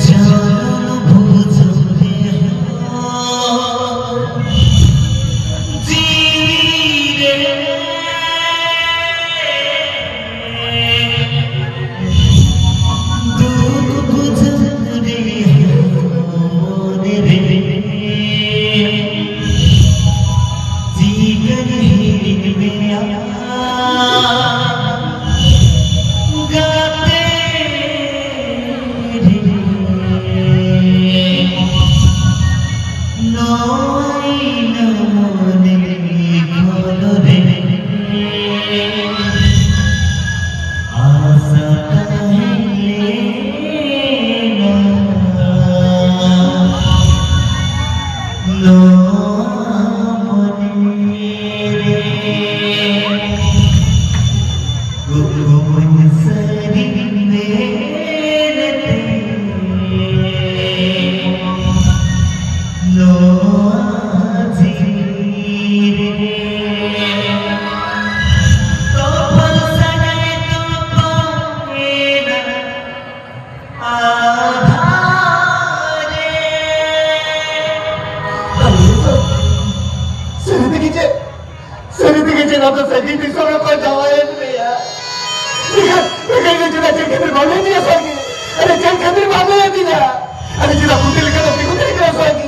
ᱡᱟᱱᱟᱢ ᱵᱩᱡᱷᱟᱹᱣ ᱨᱮᱦᱚᱸ ᱡᱤᱣᱤ ᱨᱮ ᱫᱩᱠ ᱵᱩᱡᱷᱟᱹᱣ ᱨᱮᱦᱚᱸ ᱢᱚᱱᱮ ᱨᱮ ᱪᱤᱠᱟᱹᱧ ᱦᱤᱲᱤᱧ ᱢᱮᱭᱟ ᱜᱟᱛᱮ ᱨᱮ᱾ ᱱᱚᱣᱟ ᱤᱧᱟᱹᱜ ᱢᱚᱱᱮ ᱠᱷᱚᱱ ᱨᱮ ᱟᱥᱟ ᱛᱟᱦᱮᱸ ᱞᱮᱱᱟ᱾ ᱱᱚᱣᱟ ᱢᱚᱱᱮ ᱨᱮ ᱠᱩᱠᱢᱩᱧ ᱥᱟᱹᱨᱤ ᱢᱮᱱᱛᱮ ᱱᱚᱣᱟ ᱡᱤᱣᱤ ᱨᱮ ᱛᱚᱯᱚᱞ ᱥᱟᱹᱜᱟᱹᱭ ᱛᱚᱯᱟᱜ ᱮᱱᱟ ᱟᱫᱷᱟᱨ ᱨᱮ᱾ ᱥᱟᱹᱨᱤ ᱛᱮᱜᱮ ᱪᱮᱫ? ᱥᱟᱹᱨᱤ ᱛᱮᱜᱮ ᱪᱮᱫ ᱟᱢ ᱫᱚ ᱥᱟᱺᱜᱤᱧ ᱫᱤᱥᱚᱢ ᱨᱮᱠᱚ ᱡᱟᱶᱟᱭᱮᱫ ᱢᱮᱭᱟ? ᱮᱱᱠᱷᱟᱱ, ᱮᱱᱠᱷᱟᱱ ᱤᱧ ᱪᱮᱫᱟᱜ ᱪᱮᱫ ᱠᱷᱟᱹᱛᱤᱨ ᱵᱟᱢ ᱞᱟᱹᱭ ᱟᱹᱫᱤᱧᱟ ᱥᱟᱹᱨᱤ? ᱟᱨᱮ ᱪᱮᱫ ᱠᱷᱟᱹᱛᱤᱨ ᱵᱟᱢ ᱞᱟᱹᱭ ᱟᱹᱫᱤᱧᱟ? ᱟᱨᱮ ᱪᱮᱫᱟᱜ ᱠᱩᱲᱤ ᱞᱮᱠᱟ ᱫᱚ ᱛᱤᱸᱜᱩ ᱛᱟᱦᱮᱸ ᱠᱟᱱᱟ ᱥᱟᱹᱨᱤ?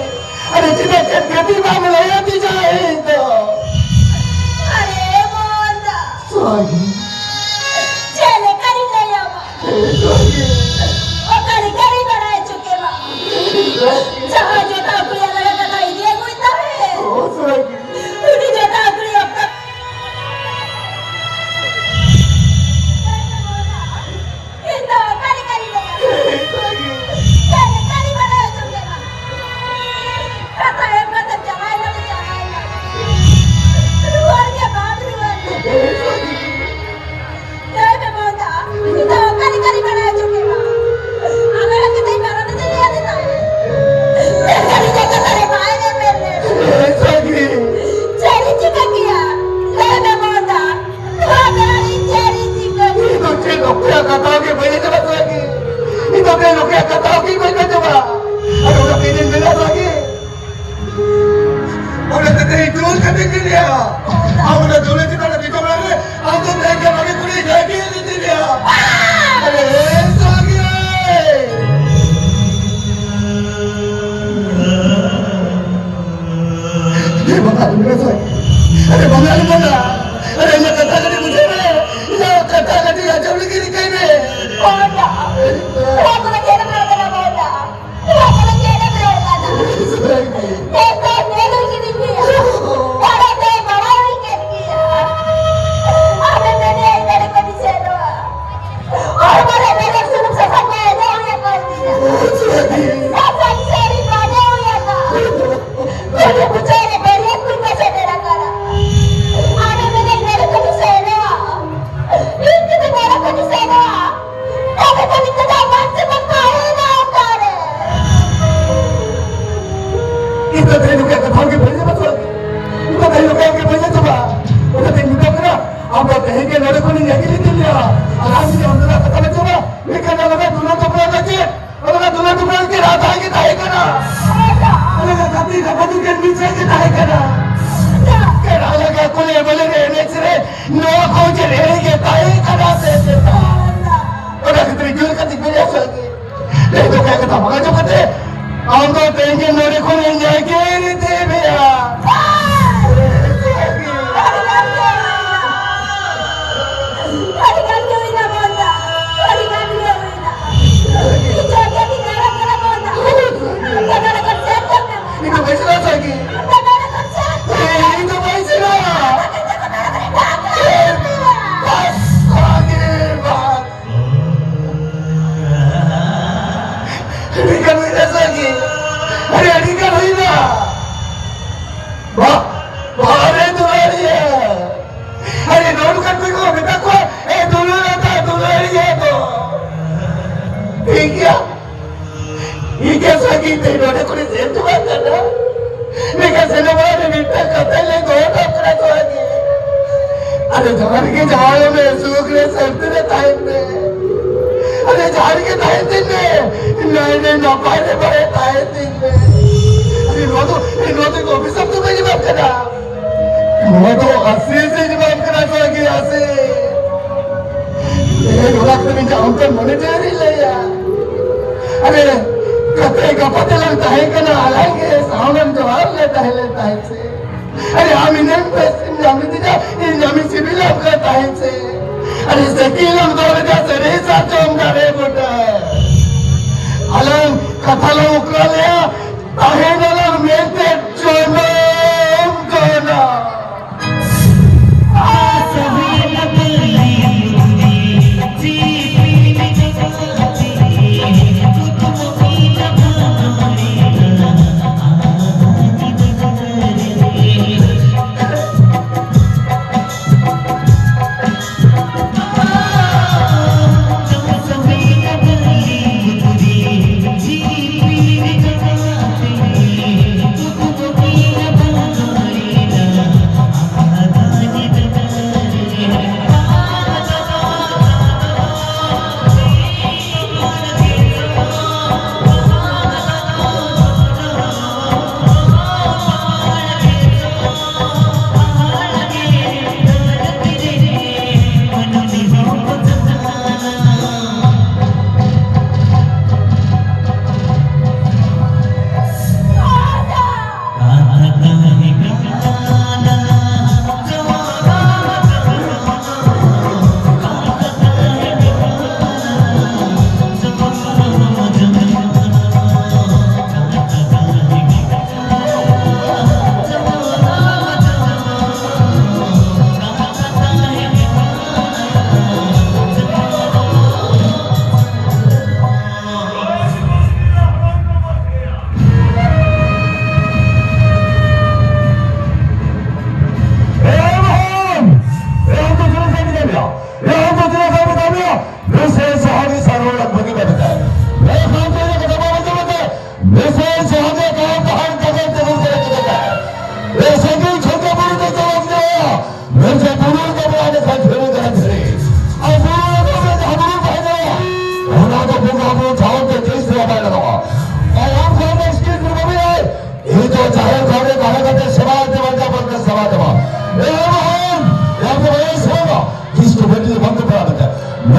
ᱟᱨᱮ ᱪᱮᱫᱟᱜ ᱪᱮᱫ ᱠᱷᱟᱹᱛᱤᱨ ᱵᱟᱢ ᱞᱟᱹᱭ ᱟᱹᱫᱤᱧᱟ ᱤᱧ ᱫᱚ? ᱟᱨᱮ ᱢᱚᱦᱚᱱ ᱫᱟ᱾ ᱥᱟᱹᱨᱤ? ᱪᱮᱫ ᱚᱱᱟ ᱫᱩᱞᱟᱹᱲ ᱫᱩᱯᱞᱟᱹᱲ ᱫᱚ ᱪᱮᱫ? ᱚᱱᱟ ᱫᱩᱞᱟᱹᱲ ᱫᱩᱯᱞᱟᱹᱲ ᱫᱚ ᱪᱮᱫ? ᱨᱟᱫᱷᱟ ᱜᱮ ᱛᱟᱦᱮᱸ ᱠᱟᱱᱟ᱾ ᱚᱱᱟ ᱫᱚ ᱠᱟᱹᱯᱤ ᱠᱟᱹᱯᱟᱹᱫᱩ ᱜᱮ ᱢᱤᱫ ᱥᱮᱫ ᱜᱮ ᱛᱟᱦᱮᱸ ᱠᱟᱱᱟ᱾ ᱯᱮᱲᱟ ᱞᱮᱠᱟ ᱠᱚᱞᱮ ᱵᱚᱞᱮ ᱨᱮ ᱮᱱᱮᱡ ᱥᱮᱨᱮᱧ, ᱱᱚᱣᱟ ᱠᱚ ᱪᱮᱫ ᱮᱲᱮ ᱜᱮ ᱛᱟᱦᱮᱸ ᱠᱟᱱᱟ ᱥᱮ ᱪᱮᱫ? ᱚᱱᱟ ᱠᱷᱟᱹᱛᱤᱨ ᱡᱳᱨ ᱠᱟᱛᱮ ᱵᱮᱨᱮᱫ ᱦᱚᱪᱚ ᱜᱮ᱾ ᱛᱮᱦᱮᱧ ᱫᱚ ᱚᱠᱟ ᱠᱟᱛᱷᱟ ᱵᱟᱝ ᱟᱸᱡᱚᱢ ᱠᱟᱛᱮ ᱟᱢ ᱫᱚ ᱛᱮᱦᱮᱧ ᱜᱮ ᱱᱚᱰᱮ ᱠᱷᱚᱱ ᱤᱧ ᱧᱟᱭᱠᱮ ᱤᱫᱤ ᱢᱮᱭᱟ᱾ ᱟᱹᱰᱤ ᱜᱟᱱ ᱜᱮ ᱦᱩᱭᱱᱟ ᱵᱚᱱᱫᱟ, ᱟᱹᱰᱤ ᱜᱟᱱ ᱜᱮ ᱦᱩᱭᱱᱟ᱾ ᱤᱧ ᱫᱚ ᱟᱹᱰᱤ ᱟᱸᱴᱤᱧ ᱫᱟᱲᱟᱱ ᱠᱟᱱᱟ ᱵᱚᱱᱫᱟ᱾ ᱤᱧ ᱫᱚ ᱵᱟᱹᱧ ᱥᱮᱱᱚᱜᱼᱟ ᱥᱟᱹᱜᱤ᱾ ᱤᱧ ᱫᱚ ᱵᱟᱹᱧ ᱥᱮᱱᱚᱜᱼᱟ᱾ ᱵᱟᱥ, ᱥᱟᱹᱜᱤ, ᱵᱟᱥ᱾ ᱟᱹᱰᱤ ᱜᱟᱱ ᱦᱩᱭᱱᱟ ᱥᱟᱹᱜᱤ᱾ ᱟᱹᱰᱤ, ᱟᱹᱰᱤ ᱜᱟᱱ ᱦᱩᱭᱱᱟ᱾ ᱵᱟ-, ᱵᱟᱦᱨᱮ ᱫᱩᱞᱟᱹᱲᱤᱭᱟᱹ᱾ ᱟᱹᱰᱤ ᱱᱚᱰᱠᱟᱱ ᱠᱚ ᱢᱮᱛᱟ ᱠᱚᱣᱟ, "ᱮ ᱫᱩᱞᱟᱹᱲ ᱟᱛᱟ ᱫᱩᱞᱟᱹᱲᱤᱭᱟᱹ ᱫᱚ᱾ ᱴᱷᱤᱠ ᱜᱮᱭᱟ, ᱤᱧ ᱜᱮ ᱥᱟᱹᱜᱤ ᱛᱮ ᱱᱚᱰᱮ ᱠᱷᱚᱱᱤᱧ ᱥᱮᱱ ᱪᱟᱵᱟᱜ ᱠᱟᱱᱟ᱾ ᱢᱮᱱᱠᱷᱟᱱ ᱥᱮᱱᱚᱜ ᱢᱟᱲᱟᱝ ᱨᱮ ᱢᱤᱫᱴᱟᱝ ᱠᱟᱛᱷᱟᱧ ᱞᱟᱹᱭ ᱫᱚᱦᱚ ᱠᱟᱜ ᱠᱟᱱᱟ ᱥᱟᱹᱜᱤ᱾ ᱟᱫᱚ ᱡᱟᱦᱟᱸ ᱨᱮᱜᱮ ᱡᱟᱶᱟᱭᱚᱜ ᱢᱮ, ᱥᱩᱠ ᱨᱮ ᱥᱟᱹᱱᱛᱤ ᱨᱮ ᱛᱟᱦᱮᱱ ᱢᱮ᱾ ᱟᱫᱚ ᱡᱟᱦᱟᱸ ᱨᱮᱜᱮ ᱛᱟᱦᱮᱱ ᱛᱤᱧ ᱢᱮ, ᱱᱟᱭ ᱨᱮ ᱱᱟᱯᱟᱭ ᱨᱮ ᱵᱟᱲᱮ ᱛᱟᱦᱮᱱ ᱛᱤᱧ ᱢᱮ᱾ ᱟᱫᱚ ᱱᱚᱣᱟ ᱫᱚ, ᱱᱚᱣᱟ ᱫᱚ ᱚᱵᱷᱤᱥᱟᱯ ᱫᱚ ᱵᱟᱹᱧ ᱮᱢᱟᱢ ᱠᱟᱱᱟ᱾ ᱱᱚᱣᱟ ᱫᱚ ᱟᱥᱤᱥ ᱤᱧ ᱮᱢᱟᱢ ᱠᱟᱱᱟ ᱥᱟᱹᱜᱤ, ᱟᱥᱤᱥ᱾ ᱛᱮᱦᱮᱧ ᱚᱱᱟ ᱠᱚᱫᱚ ᱤᱧ ᱟᱢ ᱴᱷᱮᱱ ᱢᱚᱱᱮ ᱛᱮ ᱟᱹᱣᱨᱤ ᱞᱟᱹᱭᱟ᱾ ᱟᱨᱮ, ᱜᱟᱛᱮ ᱜᱟᱯᱟᱛᱮ ᱞᱟᱝ ᱛᱟᱦᱮᱸ ᱠᱟᱱᱟ, ᱟᱞᱟᱝ ᱜᱮ ᱥᱟᱶᱞᱟᱝ ᱡᱚᱦᱟᱨ ᱞᱮ ᱛᱟᱦᱮᱸ ᱞᱮᱱ ᱛᱟᱦᱮᱸ ᱥᱮ᱾ ᱟᱨᱮ, ᱟᱢ ᱤᱧᱮᱢ ᱵᱮᱥ ᱮᱢ ᱧᱟᱢ ᱞᱤᱫᱤᱧᱟ, ᱤᱧ ᱟᱢᱤᱧ ᱥᱤᱵᱤᱞᱟᱢ ᱠᱟᱱ ᱛᱟᱦᱮᱸ ᱥᱮ᱾ ᱟᱨᱮ, ᱥᱮᱠᱤ ᱞᱟᱝ ᱫᱚᱦᱚ ᱞᱮᱫᱟ ᱥᱟᱹᱨᱤ ᱥᱟᱨᱡᱚᱢ ᱫᱟᱨᱮ ᱵᱩᱴᱟᱹ᱾ ᱟᱞᱟᱝ ᱠᱟᱛᱷᱟ ᱞᱟᱝ ᱩᱠᱨᱟ ᱞᱮᱭᱟ, ᱛᱟᱦᱮᱸ ᱱᱟᱞᱟᱝ ᱢᱮᱱᱛᱮ ᱡᱚᱱᱚᱢ ᱡᱚᱱᱚᱢ᱾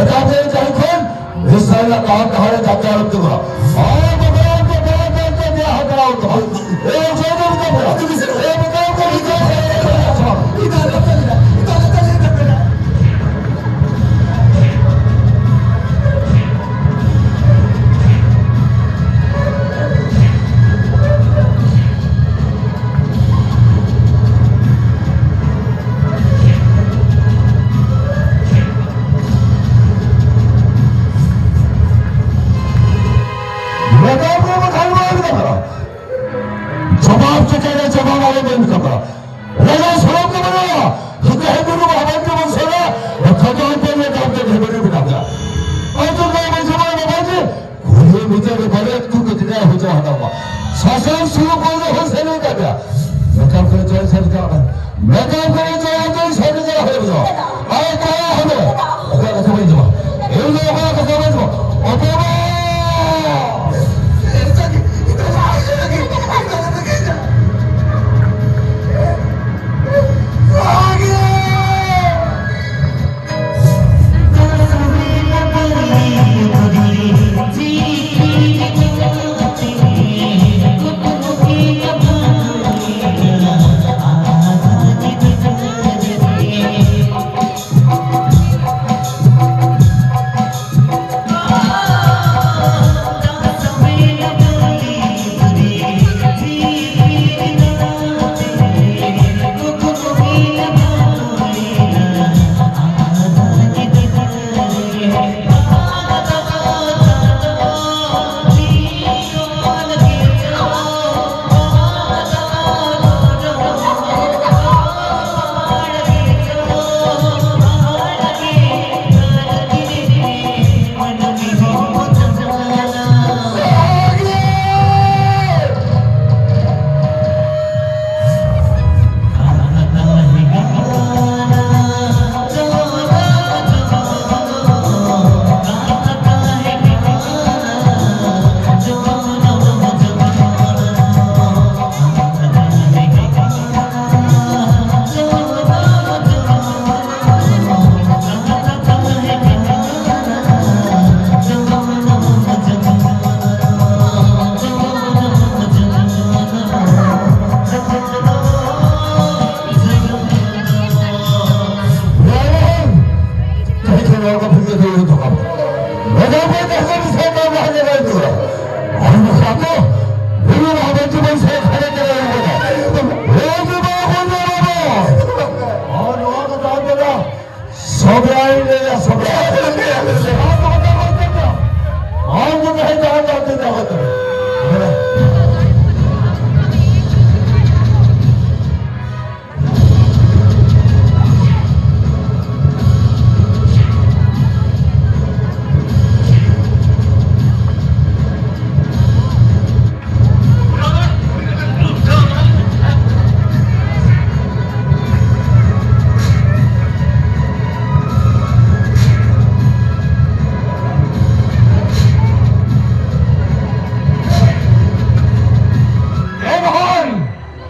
ᱡᱟᱦᱟᱸᱭ ᱠᱷᱚᱱ ᱢᱤᱫ ᱥᱟᱭ ᱨᱮᱱᱟᱜ ᱰᱟᱦᱟᱨ ᱰᱟᱦᱟᱨ ᱮ ᱡᱟᱛᱨᱟ ᱨᱮ ᱛᱤᱸᱜᱩᱱᱟ᱾ ᱟᱨ ᱵᱟᱵᱟ ᱠᱚ ᱵᱟᱵᱟ ᱠᱚ ᱡᱟᱦᱟᱸ ᱠᱟᱱᱟ ᱩᱱᱠᱩ ᱦᱚᱸ᱾ ᱮ ᱡᱚᱭ ᱫᱮᱵ ᱠᱚ ᱵᱚᱞᱟ᱾ ᱮ ᱵᱟᱵᱟ ᱠᱚ ᱵᱟᱵᱟ ᱠᱚ᱾ ᱢᱮᱰᱟᱢ ᱠᱚ ᱵᱟᱠᱷᱟᱱ ᱵᱟᱭ ᱢᱮᱛᱟᱢ ᱠᱟᱱᱟ᱾ ᱡᱚᱵᱟᱵ ᱪᱮᱫ ᱨᱮ ᱡᱚᱵᱟᱵ ᱟᱞᱚ ᱵᱮᱱ ᱢᱮᱛᱟᱢ ᱠᱟᱱᱟ᱾ ᱨᱟᱡᱟ ᱥᱚᱲᱚᱠ ᱫᱚ ᱵᱟᱹᱱᱩᱜᱼᱟ᱾ ᱦᱤᱡᱩᱜ ᱦᱤᱡᱩᱜ ᱨᱮ ᱵᱟᱵᱟ ᱴᱷᱮᱱ ᱵᱚᱱ ᱥᱮᱱᱟ᱾ ᱠᱷᱟᱡᱟ ᱦᱚᱯᱚᱱ ᱨᱮ ᱫᱟᱢ ᱛᱮ ᱰᱷᱮᱵᱮᱨ ᱨᱮ ᱢᱮᱱᱟᱜ ᱠᱚᱣᱟ᱾ ᱟᱡ ᱫᱚ ᱱᱚᱣᱟ ᱵᱚᱱ ᱥᱮᱱᱟ ᱵᱟᱵᱟ ᱡᱮ᱾ ᱠᱩᱲᱤ ᱢᱤᱫᱴᱮᱱ ᱨᱮ ᱵᱟᱨᱭᱟ ᱠᱚ ᱜᱤᱫᱽᱨᱟᱹ ᱦᱚᱪᱚ ᱦᱟᱛᱟᱣ ᱠᱚᱣᱟ᱾ ᱥᱟᱥᱟᱝ ᱥᱩᱨᱩ ᱠᱚ ᱫᱚ ᱦᱚᱸ ᱥᱮᱱ ᱠᱟᱜ ᱜᱮᱭᱟ᱾ ᱢᱮᱠᱟᱯ ᱠᱚ ᱪᱚᱭ ᱥᱮᱱ ᱠᱟᱜ ᱢᱮ᱾ ᱢᱮᱠᱟᱯ ᱠᱚ ᱪᱚᱭ ᱥᱮᱱ ᱠᱟᱜ ᱦᱩᱭᱩᱜ ᱫᱚ᱾ ᱟᱨ ᱠᱚᱲᱟ ᱦᱚᱸ ᱫᱚ᱾ ᱚᱠᱟ ᱠᱟᱛᱷᱟ ᱵᱟᱹᱧ ᱡᱚᱢᱟ᱾ ᱤᱧ ᱫᱚ ᱚᱠᱟ ᱠᱟᱛᱷᱟ ᱵᱟᱹᱧ ᱡᱚᱢᱟ᱾ ᱚᱠᱟ ᱵᱟᱝ᱾ ᱨᱟᱡᱟ ᱠᱚ ᱛᱟᱦᱮᱸ ᱠᱟᱱᱟ, ᱥᱮ ᱵᱟᱝ ᱵᱟᱝ ᱨᱟᱡᱟ ᱠᱚ? ᱟᱨ ᱱᱚᱝᱠᱟ ᱫᱚ ᱵᱤᱱ ᱵᱟᱵᱟ ᱡᱩᱵᱚᱱ ᱥᱮ ᱠᱷᱟᱲᱮ ᱠᱟᱱᱟ᱾ ᱦᱮ ᱡᱩᱵᱚᱱ ᱦᱩᱭ ᱵᱟᱵᱟ᱾ ᱟᱨ ᱱᱚᱣᱟ ᱠᱟᱛᱷᱟ ᱛᱮᱫᱚ ᱥᱚᱵᱨᱟᱭ ᱞᱟᱹᱭᱟ, ᱥᱚᱵᱨᱟᱭ᱾ ᱟᱢ ᱫᱚ ᱠᱟᱛᱷᱟ ᱵᱟᱢ ᱛᱮᱫᱟ᱾ ᱟᱢ ᱫᱚ ᱠᱟᱛᱷᱟ ᱵᱟᱢ ᱛᱮᱫᱟ᱾ ᱮ ᱢᱚᱦᱚᱱ,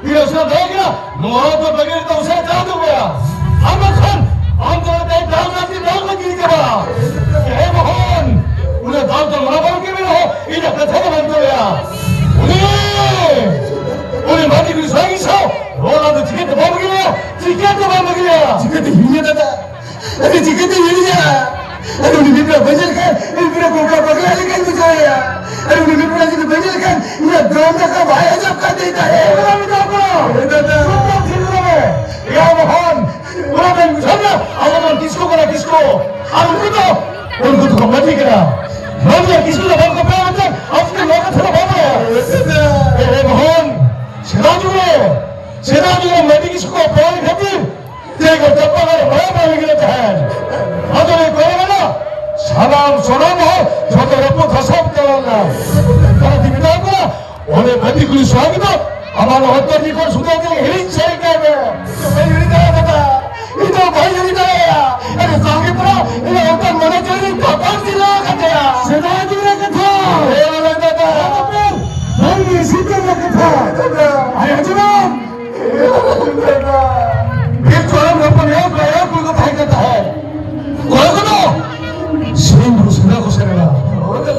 ᱛᱤᱱᱟᱹᱜ ᱩᱥᱟᱹᱨᱟ ᱫᱟᱲᱮ ᱠᱟᱱᱟ, ᱱᱚᱣᱟ ᱫᱚ ᱵᱟᱹᱜᱤ ᱠᱟᱛᱮ ᱩᱥᱟᱹᱨᱟ ᱪᱟᱞᱟᱣ ᱦᱚᱪᱚ ᱠᱚᱣᱟ᱾ ᱟᱨ ᱵᱟᱝᱠᱷᱟᱱ ᱟᱢ ᱫᱚ ᱛᱮᱦᱮᱧ ᱫᱟᱞ ᱠᱟᱛᱮ ᱫᱟᱞ ᱠᱚ ᱡᱤᱣᱤ ᱪᱟᱵᱟ᱾ ᱮ ᱢᱚᱦᱚᱱ, ᱩᱱᱟᱹᱜ ᱫᱟᱞ ᱫᱚ ᱢᱟᱱᱟ ᱵᱟᱨᱚᱱ ᱠᱮᱫ ᱢᱮ ᱨᱮᱦᱚᱸ, ᱤᱧᱟᱜ ᱠᱟᱛᱷᱟ ᱫᱚ ᱵᱟᱝ ᱛᱚᱞᱮᱭᱟ᱾ ᱩᱱᱤ, ᱩᱱᱤ ᱢᱟᱹᱡᱷᱤ ᱠᱩᱲᱤ ᱥᱚᱦᱟᱜᱤ ᱥᱟᱶ ᱨᱚᱲ ᱟᱢ ᱫᱚ ᱪᱤᱠᱟᱹᱛᱮ ᱵᱟᱢ ᱵᱟᱹᱜᱤ ᱞᱮᱭᱟ? ᱪᱤᱠᱟᱹᱛᱮ ᱵᱟᱢ ᱵᱟᱹᱜᱤ ᱞᱮᱭᱟ? ᱪᱤᱠᱟᱹᱛᱮ ᱦᱤᱲᱤᱧᱟ ᱫᱟᱫᱟ? ᱟᱫᱚ ᱪᱤᱠᱟᱹᱛᱮ ᱦᱤᱲᱤᱧᱟ? ᱟᱫᱚ ᱩᱱᱤ ᱢᱤᱫ ᱵᱮᱲᱟ ᱵᱟᱹᱧ ᱧᱮᱞ ᱞᱮᱠᱷᱟᱱ, ᱤᱧ ᱯᱩᱨᱟᱹ ᱠᱚᱠᱟ ᱯᱟᱜᱽᱞᱟ ᱞᱮᱠᱟᱧ ᱵᱩᱡᱷᱟᱹᱣᱮᱭᱟ᱾ ᱟᱫᱚ ᱩᱱᱤ ᱢᱤᱫ ᱵᱮᱲᱟ ᱡᱩᱫᱤ ᱵᱟᱹᱧ ᱧᱮᱞ ᱞᱮᱠᱷᱟᱱ, ᱤᱧᱟᱜ ᱫᱚᱢ ᱫᱟᱠᱟ ᱵᱟᱭ ᱦᱟᱡᱟᱢ ᱠᱟᱱ ᱛᱤᱧ ᱛᱟᱦᱮᱸᱫ᱾ ᱮ ᱵᱟᱵᱟ, ᱢᱮᱛᱟ ᱠᱚ᱾ ᱮ ᱫᱟᱫᱟ᱾ ᱪᱩᱯ ᱪᱟᱯ ᱛᱷᱤᱨ ᱠᱚᱜ ᱢᱮ᱾ ᱮᱭᱟ ᱢᱚᱦᱚᱱ, ᱚᱱᱟ ᱫᱚᱧ ᱵᱩᱡᱷᱟᱹᱣ ᱮᱫᱟ, ᱟᱵᱚ ᱵᱚᱱ ᱰᱤᱥᱠᱳ ᱠᱟᱱᱟ, ᱰᱤᱥᱠᱳ᱾ ᱟᱨ ᱩᱱᱠᱩ ᱫᱚ, ᱩᱱᱠᱩ ᱫᱚᱠᱚ ᱢᱟᱹᱡᱷᱤ ᱠᱟᱱᱟ᱾ ᱢᱟᱹᱡᱷᱤ ᱟᱨ ᱰᱤᱥᱠᱳ ᱫᱚ ᱵᱟᱝ ᱠᱚ ᱯᱮᱲᱟ ᱢᱮᱱᱛᱮ, ᱟᱢ ᱪᱮᱫ ᱱᱚᱣᱟ ᱠᱟᱛᱷᱟ ᱫᱚ ᱵᱟᱢ ᱵᱟᱲᱟᱭᱟ? ᱮ, ᱮ ᱢᱚᱦᱚᱱ, ᱥᱮᱫᱟᱭ ᱡᱩᱜᱽ ᱨᱮ, ᱥᱮᱫᱟᱭ ᱡᱩᱜᱽ ᱨᱮ ᱢᱟᱹᱡᱷᱤ ᱰᱤᱥᱠᱳ ᱠᱚ ᱯᱮᱲᱟ ᱠᱷᱟᱹᱛᱤᱨ ᱛᱮᱜᱮ ᱪᱟᱯᱟ ᱨᱮ ᱵᱟᱭ ᱵᱟᱭ ᱞᱟᱹᱜᱤᱫ ᱛᱟᱦᱮᱸᱱ᱾ ᱟᱫᱚ ᱞᱮ ᱠᱚᱭ ᱠᱟᱱᱟ, ᱥᱟᱱᱟᱢ ᱥᱚᱱᱟᱢ ᱦᱚᱲ ᱡᱷᱚᱛᱚ ᱨᱟᱹᱯᱩᱫ ᱦᱟᱥᱟ ᱛᱮ ᱪᱟᱞᱟᱣ ᱞᱮᱱᱟ᱾ ᱚᱱᱟ ᱛᱮ ᱢᱮᱛᱟ ᱠᱚᱣᱟ, ᱚᱸᱰᱮ ᱢᱟᱹᱡᱷᱤ ᱠᱩᱲᱤ ᱥᱚᱦᱟᱜᱤ ᱫᱚ ᱟᱢᱟᱜ ᱦᱚᱛᱚᱨ ᱡᱤᱠᱚᱲ ᱥᱩᱫᱷᱟᱹ ᱛᱮ ᱦᱤᱲᱤᱧ ᱥᱟᱹᱨᱤ ᱠᱟᱭ ᱢᱮ᱾ ᱵᱟᱹᱧ ᱦᱤᱲᱤᱧ ᱫᱟᱲᱮᱭᱟᱜᱼᱟ ᱫᱟᱫᱟ, ᱤᱧ ᱫᱚ ᱵᱟᱹᱧ ᱦᱤᱲᱤᱧ ᱫᱟᱲᱮᱭᱟᱜᱼᱟ᱾ ᱟᱨ ᱥᱟᱸᱜᱮ ᱯᱮᱲᱟ, ᱤᱧ ᱫᱚ ᱚᱱᱠᱟᱱ ᱢᱚᱱᱮ ᱡᱤᱣᱤ ᱨᱤᱧ ᱛᱟᱯᱟᱢ ᱥᱤᱞᱟᱹᱣ ᱟᱠᱟᱫ ᱛᱟᱭᱟ᱾ ᱥᱮᱫᱟᱭ ᱡᱩᱜᱽ ᱨᱮ ᱠᱟᱛᱷᱟ᱾ ᱦᱮᱸ, ᱵᱟᱝ ᱫᱟᱫᱟ᱾ ᱵᱟᱝ ᱥᱤᱫᱷᱟᱹ ᱨᱮ ᱠᱟᱛᱷᱟ᱾ ᱫᱟᱫᱟ᱾ ᱟᱭ ᱟᱸᱡᱚᱢᱟᱢ? ᱵᱤᱨ ᱪᱚᱲᱟ ᱦᱚᱯᱚᱱ ᱮᱦᱚᱵ ᱮᱦᱚᱵ ᱠᱚ ᱛᱟᱦᱮᱸ ᱠᱟᱱ ᱛᱟᱦᱮᱸᱫ᱾ ᱠᱚᱲᱟ ᱠᱚᱫᱚ ᱥᱤᱢ ᱵᱩᱨᱩ ᱥᱮᱸᱫᱽᱨᱟ ᱠᱚ ᱥᱮᱱ ᱮᱱᱟ᱾